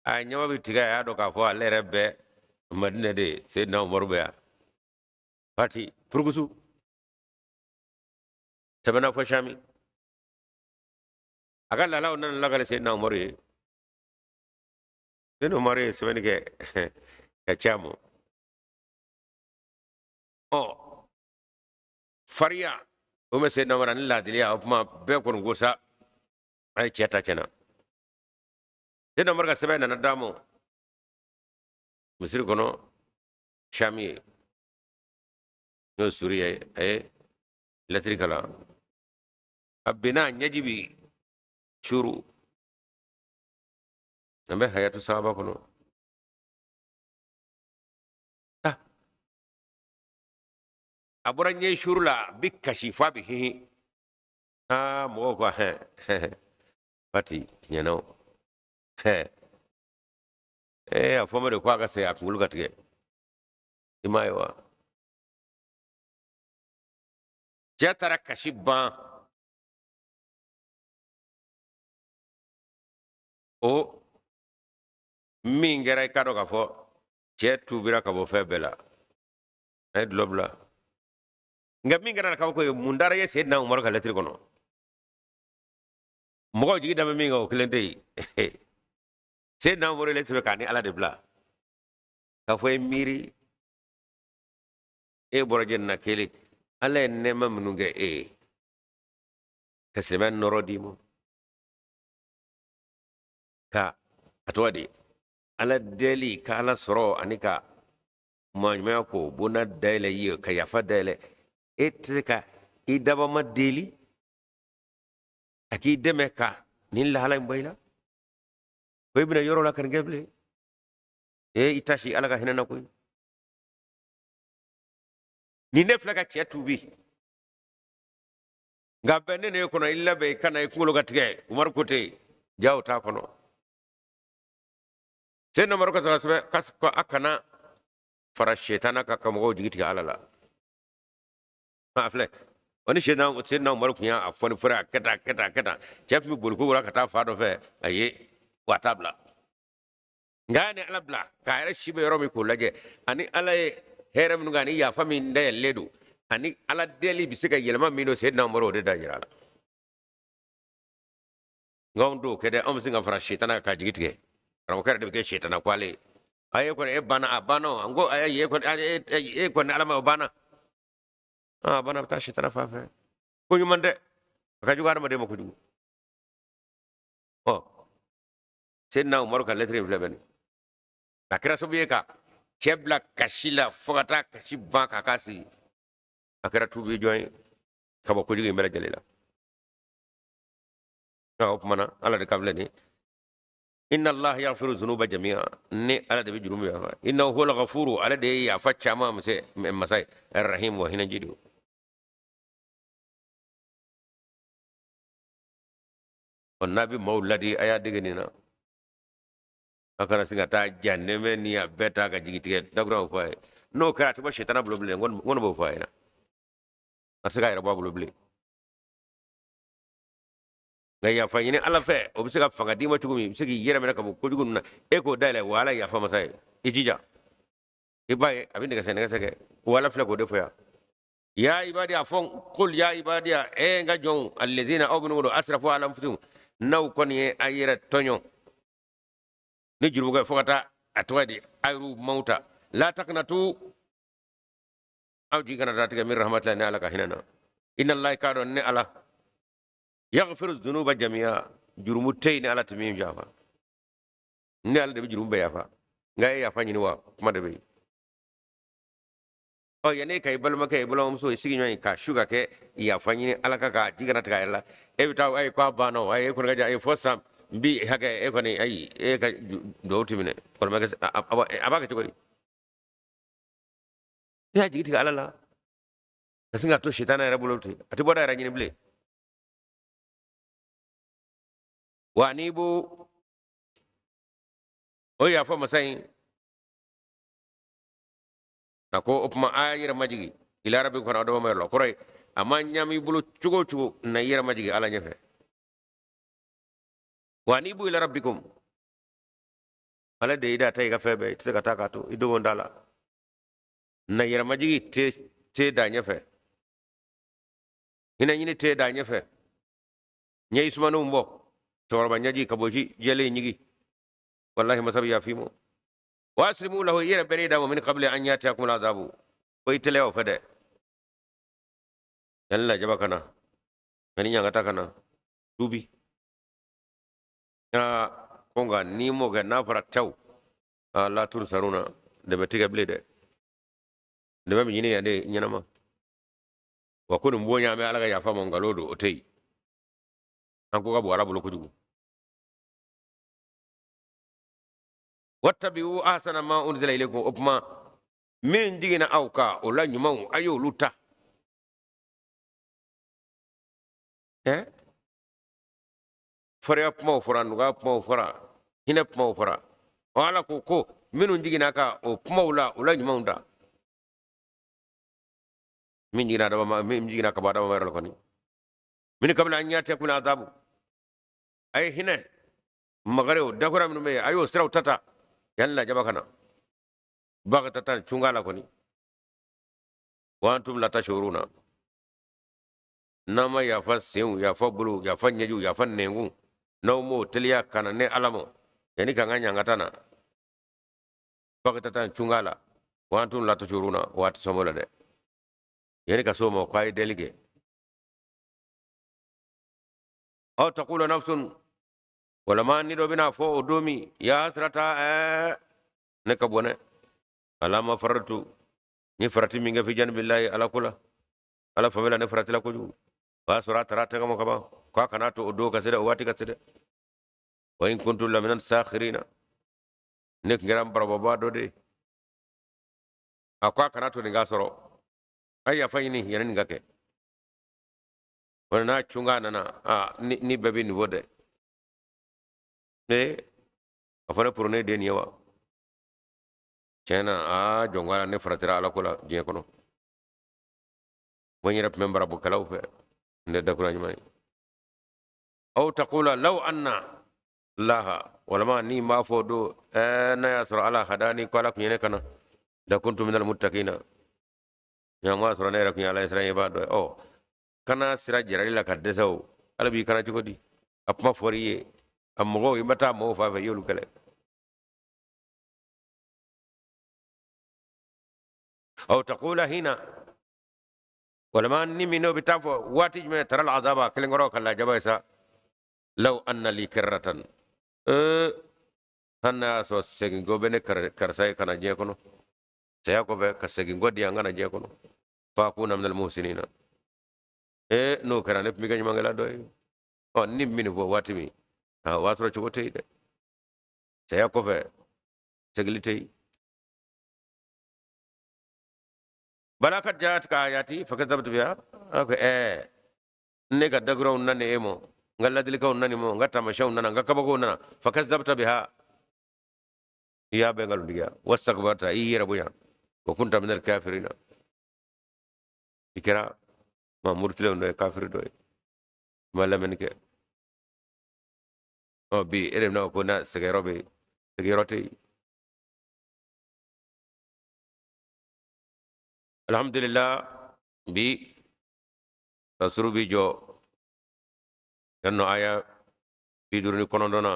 S1: a ɲama bɛ tigɛ, a y'a dɔn k'a fɔ ale yɛrɛ bɛ Madinɛ de ye, Seyidina Umaru bɛ yan. Pati purukusu tɛmɛna fɔ Sami, a ka laalaw nana lakale Seyidina Umaru ye. Seyidina Umaru ye sɛbɛnni kɛ ka ci a ma. Ɔ, fariya o bɛ Seyidina Umaru ani laadiliya, o kuma bɛɛ kɔni ko sa, a ye cɛ ta tiɲɛna. Seyidina Umaru ka sɛbɛn nana d'a ma misiri kɔnɔ Sami ye, n'o suri ye, a ye lɛtiri kalan, a binna, a ɲɛji bi suuru. An bɛ hayatu sahaba kɔnɔ. A bɔra ɲɛ suuru la, a bi kasi f'a bi hihi. Aa, mɔgɔw ko hɛn, Fati ɲɛna o. Hɛn, ee, a fɔ ma de ko a ka segin, a kunkolo ka tigɛ. I m'a ye wa? Cɛ taara kasi ban o min kɛra, i k'a dɔn k'a fɔ cɛ tubira ka bɔ fɛn bɛɛ la, a ye dulɔ bila. Nka min kɛra kabako ye, mun taara ye Seyidina Umaru ka lɛtiri kɔnɔ? Mɔgɔw jigi da bɛ min kan, o kelen tɛ yen. Seyidina Umaru ye lɛtiri k'a ni Ala de bila, k'a fɔ e miiri, e bɔra jɛnɛ na kelen, Ala ye nɛɛma minnu kɛ e ye, ka silamɛya nɔrɔ d'i ma, ka a tɔgɔ di, Ala deli ka Ala sɔrɔ, ani ka maaɲumanya ko bonda dayɛlɛ i ye, ka yafa dayɛlɛ, e tɛ se ka i dabama deli a k'i dɛmɛ ka nin lahala in bɔ i la, ko i bɛna yɔrɔ la ka nin kɛ bilen? Ee, i tasi Ala ka hinɛ na koyi. Nin ne filɛ ka cɛ tuubi, nka bɛn ne ne kɔnɔ, i labɛn i kana i kunkolo ka tigɛ. Umaru ko ten, jaw t'a kɔnɔ. Seyidina Umaru ka sɛbɛn ko a kana fara setana kan ka mɔgɔw jigi tigɛ Ala la. A filɛ o ni Seyidina Umaru tun y'a fɔ ni fɔra, a kɛ tan, a kɛ tan, a kɛ tan. Cɛ tun bɛ boli ko wara ka taa fa dɔ fɛ, a ye wa a t'a bila. Nka a ni Ala bila k'a yɛrɛ si bɛ yɔrɔ min k'o lajɛ, ani Ala ye hɛrɛ minnu kɛ, ani yafa min dayɛlɛlen don, ani Ala deli bɛ se ka yɛlɛma min don, Seyidina Umaru o de da jira a la. Nka anw t'o kɛ dɛ, anw bɛ se ka fara setana kan k'a jigi tigɛ. Karamɔgɔkɛ yɛrɛ de bɛ kɛ setana ko ale ye. A ye kɔni e banna, a banna o. N ko a ye kɔni, e kɔni Ala ma o banna. A banna, a bɛ taa setana fan fɛ. Ko ɲuman tɛ, a ka jugu hadamaden ma kojugu. Ɔ, Seyidina Umaru ka lɛtiri in filɛ bɛ nin. A kɛra sababu ye ka cɛ bila kasi la fo ka taa kasi ban k'a k'a sigi. A kɛra tuubi jɔn ye ka bɔ kojugu in bɛɛ lajɛlen la. O tuma na, Ala de ka filɛ nin ye. Inna Allah yaghfiru dhunuba jami'a, ne Ala de bɛ jurumu yafa. Innahu huwal ghafuru, Ala de ye yafa caman masa ye, arrahim wa hinɛ jidi. Ɔ n'a bɛ maaw ladi, a y'a dege nin na. A kana sin ka taa ja nɛmɛ ni a bɛɛ ta ka jigi tigɛ dakuraw fɔ a ye. N'o kɛra, a tɛ bɔ sitana bolo bilen. N kɔni b'o fɔ a ɲɛna, a tɛ se k'a yɛrɛ bɔ a bolo bilen. Nka yafa ɲini Ala fɛ, o bɛ se ka fanga d'i ma cogo min, i bɛ se k'i yɛrɛ minɛ ka bɔ kojugu ninnu na. E k'o dayɛlɛ, wa Ala yafa masa ye, i jija, i b'a ye a bɛ nɛgɛsɛ nɛgɛsɛ kɛ. Wa Ala filɛ k'o de fɔ yan. Ya ibadi, a fɔ kul ya ibadi, e n ka jɔnw, allazina, aw minnu don, asrafu ala anfusihim, n'aw kɔni ye a yɛrɛ tɔɲɔ ni jurumu kɛ fo ka taa a tɔgɔ di ayiru mawuta, la taqnatu, aw jigi kana taa tigɛ, min rahmatillahi, ne Ala ka hinɛ na. Inna Allaha, k'a dɔn ne Ala, yaghfiru dhunuba jami'a, jurumu tɛ yen ni Ala tɛ min yafa. Ne Ala de bɛ jurumu bɛɛ yafa, nka e yafa ɲini wa, kuma de bɛ yen. Ɔ yanni ka i balimakɛ, i balimamuso, i sigiɲɔgɔn ye k'a su ka kɛ yafa ɲini Ala ka k'a ji kana tigɛ a yɛrɛ la, e bɛ taa ayi k'a banna o, ayi e kɔni ka jan, ayi fo san n bi hakɛ, e kɔni ayi e ka duwawu ti minɛ. Balimakɛ a b'a kɛ cogo di? E y'a jigi tigɛ Ala la ka sin ka to sitana yɛrɛ bolo ten, a tɛ bɔda yɛrɛ ɲini bilen. Wa anibu, o yafa masa in a ko o tuma a y'a yɛrɛ majigi ila rabbi kɔnɔ adama ma yɔrɔ la, kɔrɔ ye a ma ɲami i bolo cogo o cogo, na i yɛrɛ majigi Ala ɲɛfɛ. Wa anibu ila rabbikum, Ala de y'i da ta i ka fɛn bɛɛ, i tɛ se ka taa k'a to i dogo t'a la. Na yɛrɛ majigi tɛ da ɲɛfɛ, hinɛ ɲini tɛ da ɲɛfɛ, ɲɛ isumaninw bɔ, cɛkɔrɔba ɲɛji ka bɔ ji jɛlen ɲigi, wallahi masa bɛ yafa i ma. Wa aslimu lahu, i yɛrɛ bɛrɛ d'a ma, min qabli an yatiyakum al'azabu, ko i teliya o fɛ dɛ, yanni lajaba ka na, yanni ɲangata ka na, tubi. Ko nka n'i m'o kɛ, n'a fɔra tɛw la tunsaruna, dɛmɛ tɛ kɛ bilen dɛ, dɛmɛ bɛ ɲini yan de ɲɛnama. Wa ko nin bonya bɛ Ala ka yafa ma, nkalon don, o tɛ yen. An ko ka bon Ala bolo kojugu. Wattabi'u ahsana ma unzila ilaykum, o tuma min jiginna aw kan, o la ɲumanw a y'olu ta. Fariya kumaw fɔra, nɔgɔya kumaw fɔra, hinɛ kumaw fɔra. Ɔ Ala ko ko minnu jiginna ka o kumaw la, o la ɲumanw ta. Min jiginna adama ma, min jiginna ka bɔ adama ma yɔrɔ la kɔni. Min qabli an yatiyakum al'azabu, a ye hinɛ magarew dakura minnu bɛ yen, a y'o siraw ta ta yanni lajaba ka na. Bagatatan cunga la kɔni. Wa antum la tashuruna, n'a ma yafa senw, yafa bolo, yafa ɲɛjiw, yafa nɛnkun, n'aw m'o teliya ka na ne Ala ma yanni ka n ka ɲangata na. Bagatatan cunga la, wa antum la tashuruna, waati sɔmɔ la dɛ, yanni ka s'o ma, k'a ye deli kɛ. Aw taqula nafsun, walama ni dɔ bɛna fɔ o don min, ya hasrata, ne ka bɔnɛ, ala ma faratu, ni farati min kɛ fi janibillahi, Ala ko la, Ala fanfɛla, ne faratila kojugu. O y'a sɔrɔ a taara a tɛgɛ ma kaban, k'a kana to o don ka se dɛ, o waati ka se dɛ. Wa in kuntu lamina sakhirina, ne tun kɛra n barababa dɔ de ye. A ko a kana to nin k'a sɔrɔ, a ye yafa ɲini yanni nin ka kɛ. Wa n'a cunga nana, ni bɛɛ bɛ niveau dɛ. Ee a fɔ ne poro ne den ye wa, tiɲɛ na, aa jɔn ne faratira Ala ko la diɲɛ kɔnɔ. Wa n yɛrɛ tun bɛ marabɔkɛlaw fɛ, n tɛ dakura ɲuman ye. Aw taqula law anna laha, walama ni n b'a fɔ don, n'a y'a sɔrɔ Ala hadani, ko Ala tun ye ne kana, la kuntu minal muttaqina, ɲa y'a sɔrɔ ne yɛrɛ tun ye Ala ye siran ye b'a dɔn. Ɔ kana sira jirali la ka dɛsɛ o, Ala b'i kana cogo di? A kuma fɔr'i ye, a mɔgɔw i ma taa mɔgɔw fan fɛ, i y'olu kɛlɛ. Aw taqula hina, walama ni min n'o bɛ taa fɔ waati jumɛn, taral azaba, kelen kɔrɔ ka lajaba ye sa, law anna li karratan, hali n'a y'a sɔrɔ seginko bɛ ne karisa ye ka na diɲɛ kɔnɔ, saya kɔfɛ ka seginko di yan ka na diɲɛ kɔnɔ, fa akuna minal muhsinina, n'o kɛra ne tun bɛ kɛ ɲumankɛla dɔ ye. Ɔ ni min fɔ waati min, o y'a sɔrɔ cogo tɛ yen dɛ. Saya kɔfɛ segili tɛ yen. Bala kad jaatka ayati fakazabta biha. Ala ko ne ka daguraw nana e mɔ, n ka ladilikanw nana mɔ, n ka taamasiyɛnw nana, n ka kabakow nana. Fakazabta biha, i y'a bɛɛ nkalontigiya. Wastakbarta, i yɛrɛ bonya. Wa kunta minal kafirina, i kɛra maa murutilenw dɔ ye, kafiri dɔ ye, i ma lamɛnni kɛ. Ɔ bi e de bɛna ko na sɛgɛyɔrɔ bɛ yen, sɛgɛyɔrɔ tɛ yen. Alhamdulillah, bi tafsiru bi jɔ yan nɔ aya 59na.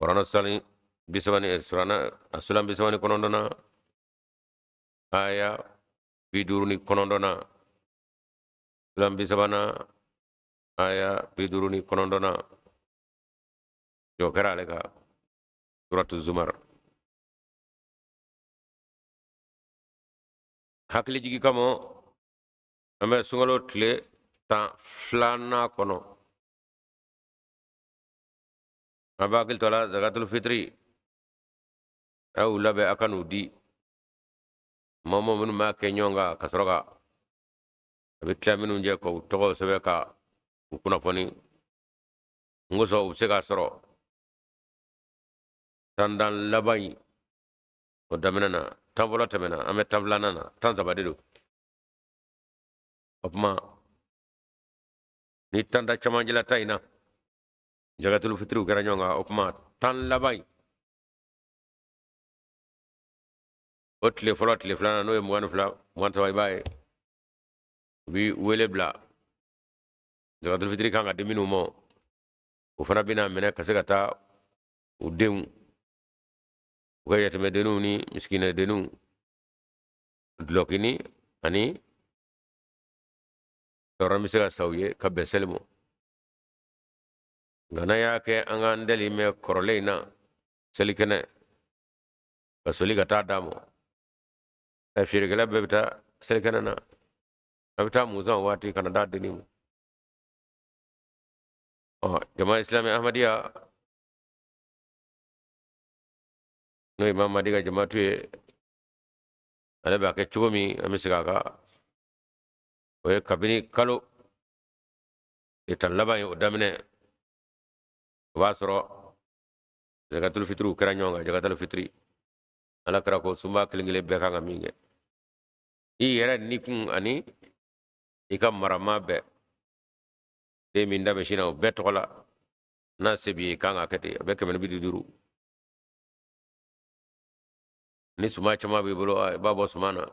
S1: Kurana sali bi saba ni surana a sulan 39nan, aya 59na, sulan 30nan, aya 59na. Jɔ kɛra ale ka suratu Zumar. Hakili jigi kama, an bɛ sunkalo tile 12nan kɔnɔ. An b'a hakili to a la, zakatul fitiri, a y'u labɛn a ka n'u di maa mɔgɔ minnu b'a kɛ ɲɔgɔn kan, ka sɔrɔ ka a bɛ tila minnu jɛ k'u tɔgɔw sɛbɛn ka u kunnafoni n kosɔn, u bɛ se k'a sɔrɔ tandan laban in o daminɛ na. 10 fɔlɔ tɛmɛna, an bɛ 12nan na, 13 de don. O tuma ni tanda camancɛla ta in na, zakatul fitiriw kɛra ɲɔgɔn kan, o tuma 10 laban in o tile fɔlɔ, tile filanan, n'o ye 22, 23, i b'a ye u bi wele bila zakatul fitiri kan ka di minnu ma, o fana bɛna minɛ ka se ka taa u denw, u ka yatimɛdenninw ni misikinɛdenninw dulɔkini ani sɔrɔ bɛ se ka sa u ye ka bɛn seli ma. Nka n'an y'a kɛ an ka n deli mɛn kɔrɔlen in na, selikɛnɛ ka soli ka taa d'a ma, ɛ feerekɛla bɛɛ bɛ taa selikɛnɛ na, a bɛ taa mun san o waati ka na d'a dennin ma. Ɔ jama Islami Ahmadiyya, n'o ye Imam Mahdi ka jamaatu ye, ale b'a kɛ cogo min, an bɛ segin a kan, o ye kabini kalo 10 laban ye o daminɛ, o b'a sɔrɔ zakatul fitiriw kɛra ɲɔgɔn kan. Zakatul fitiri, Ala kira ko sunba kelen kelen bɛɛ kan ka min kɛ i yɛrɛ ni kun ani i ka marama bɛɛ, den min da bɛ sin na, o bɛɛ tɔgɔ la, n'a se b'i ye, kan ka kɛ ten. A bɛ 150. Ni suman caman b'i bolo, i b'a bɔ suman na,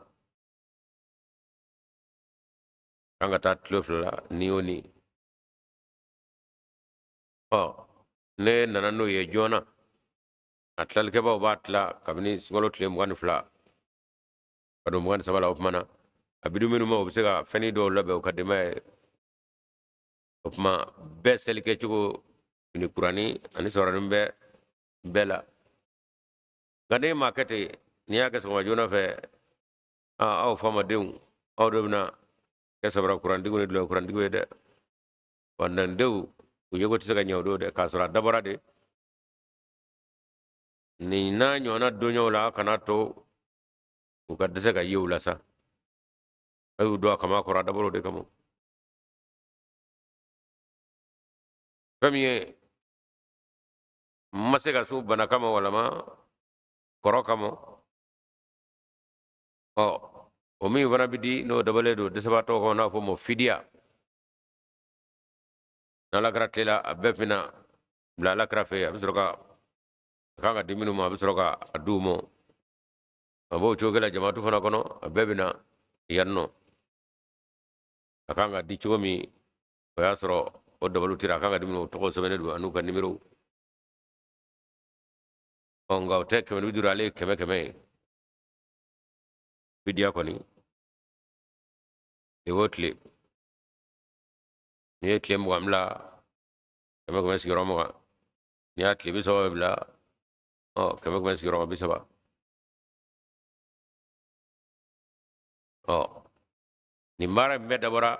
S1: kan ka taa kilo 2 la ni o ni. Ɔ ne nana n'o ye joona, a tilalikɛbaaw b'a tila kabini sunkalo tile 22 ka don 23 la. O tuma na a bi di minnu ma, o bɛ se ka fɛnnin dɔw labɛn u ka denbaya ye. O tuma bɛɛ seli kɛcogo ni kurani ani sɔrɔni bɛ bɛɛ la. Nka n'e m'a kɛ ten, n'i y'a kɛ sɔgɔma joona fɛ, aw faamadenw, aw de bɛna kɛ sabara kurantigiw ni dulɔ kurantigiw ye dɛ. Wa nandenw, u yeko tɛ se ka ɲɛ o don dɛ, k'a sɔrɔ a dabɔra de nin n'a ɲɔgɔnna donɲɔgɔnw la, a kana to u ka dɛsɛ ka ye u la sa. A y'u don a kama kɔrɔ, a dabɔra o de kama. Fɛn min ye n ma se ka sun bana kama walama kɔrɔ kama, ɔ o min fana bɛ di, n'o dabɔlen don dɛsɛbaatɔw kama, n'a fɔ o ma fidiya, n'Ala kira tile la, a bɛɛ bɛna bila Ala kira fɛ yen, a bɛ sɔrɔ ka a kan ka di minnu ma, a bɛ sɔrɔ ka a di u ma. A b'o cogo la jamaatu fana kɔnɔ, a bɛɛ bɛ na yan nɔ, a kan ka di cogo min, o y'a sɔrɔ o dabaliw tira, a kan ka di minnu, o tɔgɔ sɛbɛnnen don an'u ka nimero. Ɔ nka o tɛ 150, ale ye 100 100 ye. Fidiya kɔni, tile o tile, n'i ye tile 20 bila, 100 100 sigiyɔrɔ 20. N'i y'a tile 30 bila, ɔ 100 100 sigiyɔrɔma 30. Ɔ nin baara in bɛɛ dabɔra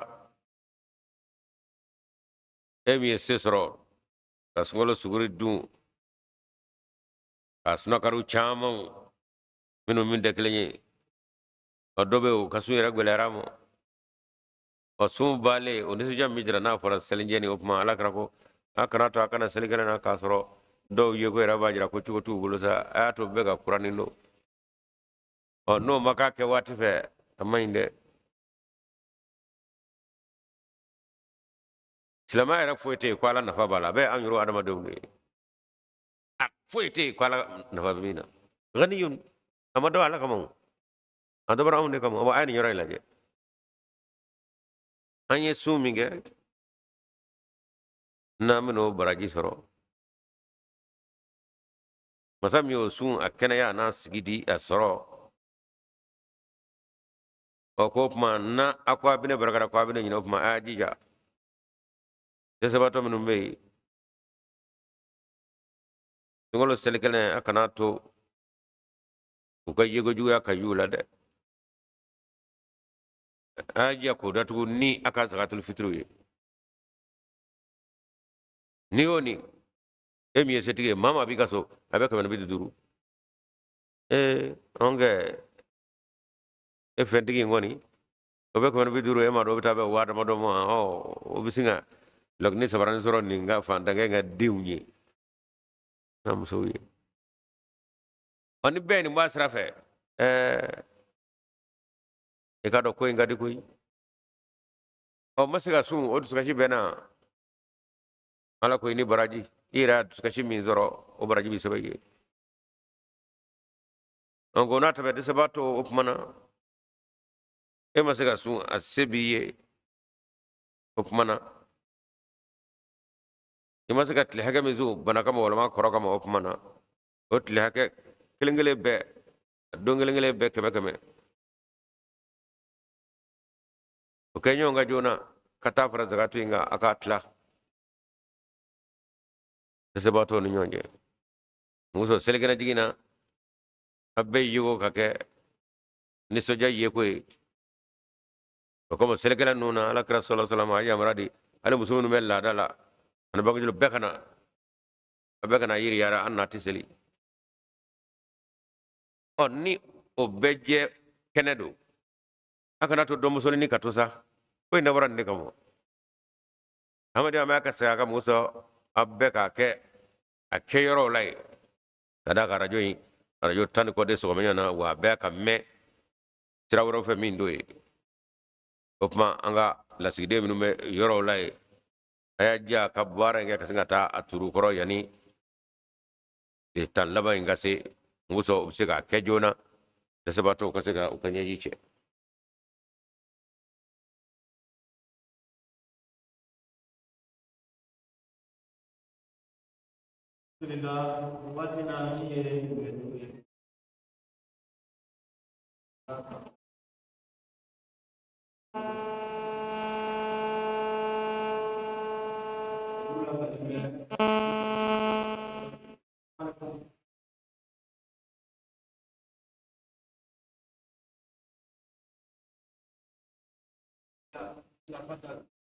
S1: e min ye se sɔrɔ. Ka sunkalo suguri dun, ka sunakariw caman minnu min tɛ kelen ye. Ɔ dɔ bɛ yen, o ka sun yɛrɛ gɛlɛyara ma. Ɔ sun bannen, o nisɔndiya min jira n'a fɔra selijɛni, o tuma Ala kira ko a kana to a kana selikɛnɛ na k'a sɔrɔ dɔw ye ko yɛrɛ b'a jira ko cogo t'u bolo sa, a y'a to bɛɛ ka kuranin don. Ɔ n'o ma k'a kɛ waati fɛ, a man ɲi dɛ. Silamɛya yɛrɛ foyi tɛ yen ko Ala nafa b'a la, a bɛɛ an yɛrɛ adamadenw de ye. A foyi tɛ yen ko Ala nafa bɛ min na. Ganiyun, a ma dɔn Ala kama o, a dabɔra anw de kama. A ye nin yɔrɔ in lajɛ. An ye sun min kɛ, n'an bɛna o baraji sɔrɔ, masa min y'o sun a kɛnɛya n'a sigi di a sɔrɔ, ɔ k'o tuma n'a a ko a bɛ ne barika ko a bɛ ne ɲinɛ, o tuma a y'a jija dɛsɛbaatɔ minnu bɛ yen, sunkalo selikɛnɛ, a kana to u ka yeko juguya ka y'u la dɛ. A y'a jija k'o datugu ni a ka zakatul fitiriw ye. N'i y'o ni e min ye setigi ye, maa maa b'i ka so, a bɛ 150. Ee, anw kɛ e fɛntigi in kɔni, o bɛ 150, e ma dɔn o bɛ taa bɛn waa damadɔ ma. Ɔ o bɛ sin ka lɔkini sabaranin sɔrɔ nin ka fantankɛ ka denw ye n'a musow ye. Ɔ ni bɛɛ nin b'a sira fɛ, ɛɛ i k'a dɔn ko in ka di koyi. Ɔ ma se ka sun, o dusukasi bɛ na. Ala ko i ni baraji, i yɛrɛ y'a dusukasi min sɔrɔ, o baraji bɛ sɛbɛn i ye. Ɔ ko n'a tɛmɛ dɛsɛbaatɔ, o tuma na e ma se ka sun, a se b'i ye, o tuma na i ma se ka tile hakɛ min sun bana kama walima kɔrɔ kama, o tuma na o tile hakɛ kelen kelen bɛɛ, don kelen kelen bɛɛ, kɛmɛ kɛmɛ, o kɛ ɲɔgɔn kan joona ka taa fara zakatu in kan, a k'a tila dɛsɛbaatɔw ni ɲɔgɔn cɛ. Muso selikɛnɛ jigin na, a bɛɛ yeko ka kɛ nisɔndiya yeko ye. O kama selikɛla ninnu na, Ala kira sɔlɔ salam a ye yamaruya di hali muso minnu bɛ laada la ani bangejolo bɛɛ ka na, a bɛɛ ka na yiri yara an n'a tɛ seli. Ɔ ni o bɛɛ jɛ kɛnɛ don, a kana to dɔnmusolini ka to sa, ko in dabɔra nin de kama. Hamadi an bɛ ka segin a ka muso, a bɛɛ k'a kɛ a kɛyɔrɔw la yen, ka d'a kan arajo in, arajo tan ni kɔ de sɔgɔmɛ na, wa a bɛɛ ka mɛn sira wɛrɛw fɛ min t'o ye. O tuma an ka lasigiden minnu bɛ yɔrɔw la yen, a y'a jija ka baara in kɛ ka sin ka taa a turu kɔrɔ yanni tile tan laban in ka se. Muso u bɛ se k'a kɛ joona, dɛsɛbaatɔw ka se ka u ka ɲɛji cɛ.
S2: Alhamdulillah, waati na min ye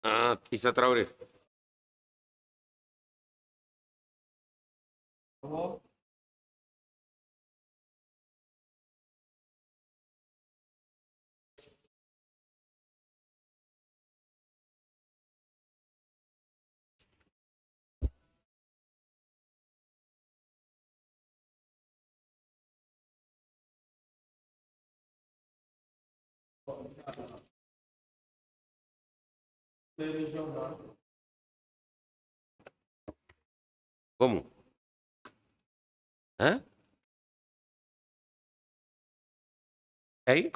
S1: Ah, Isa Traoré. Como? Hein? Ayi.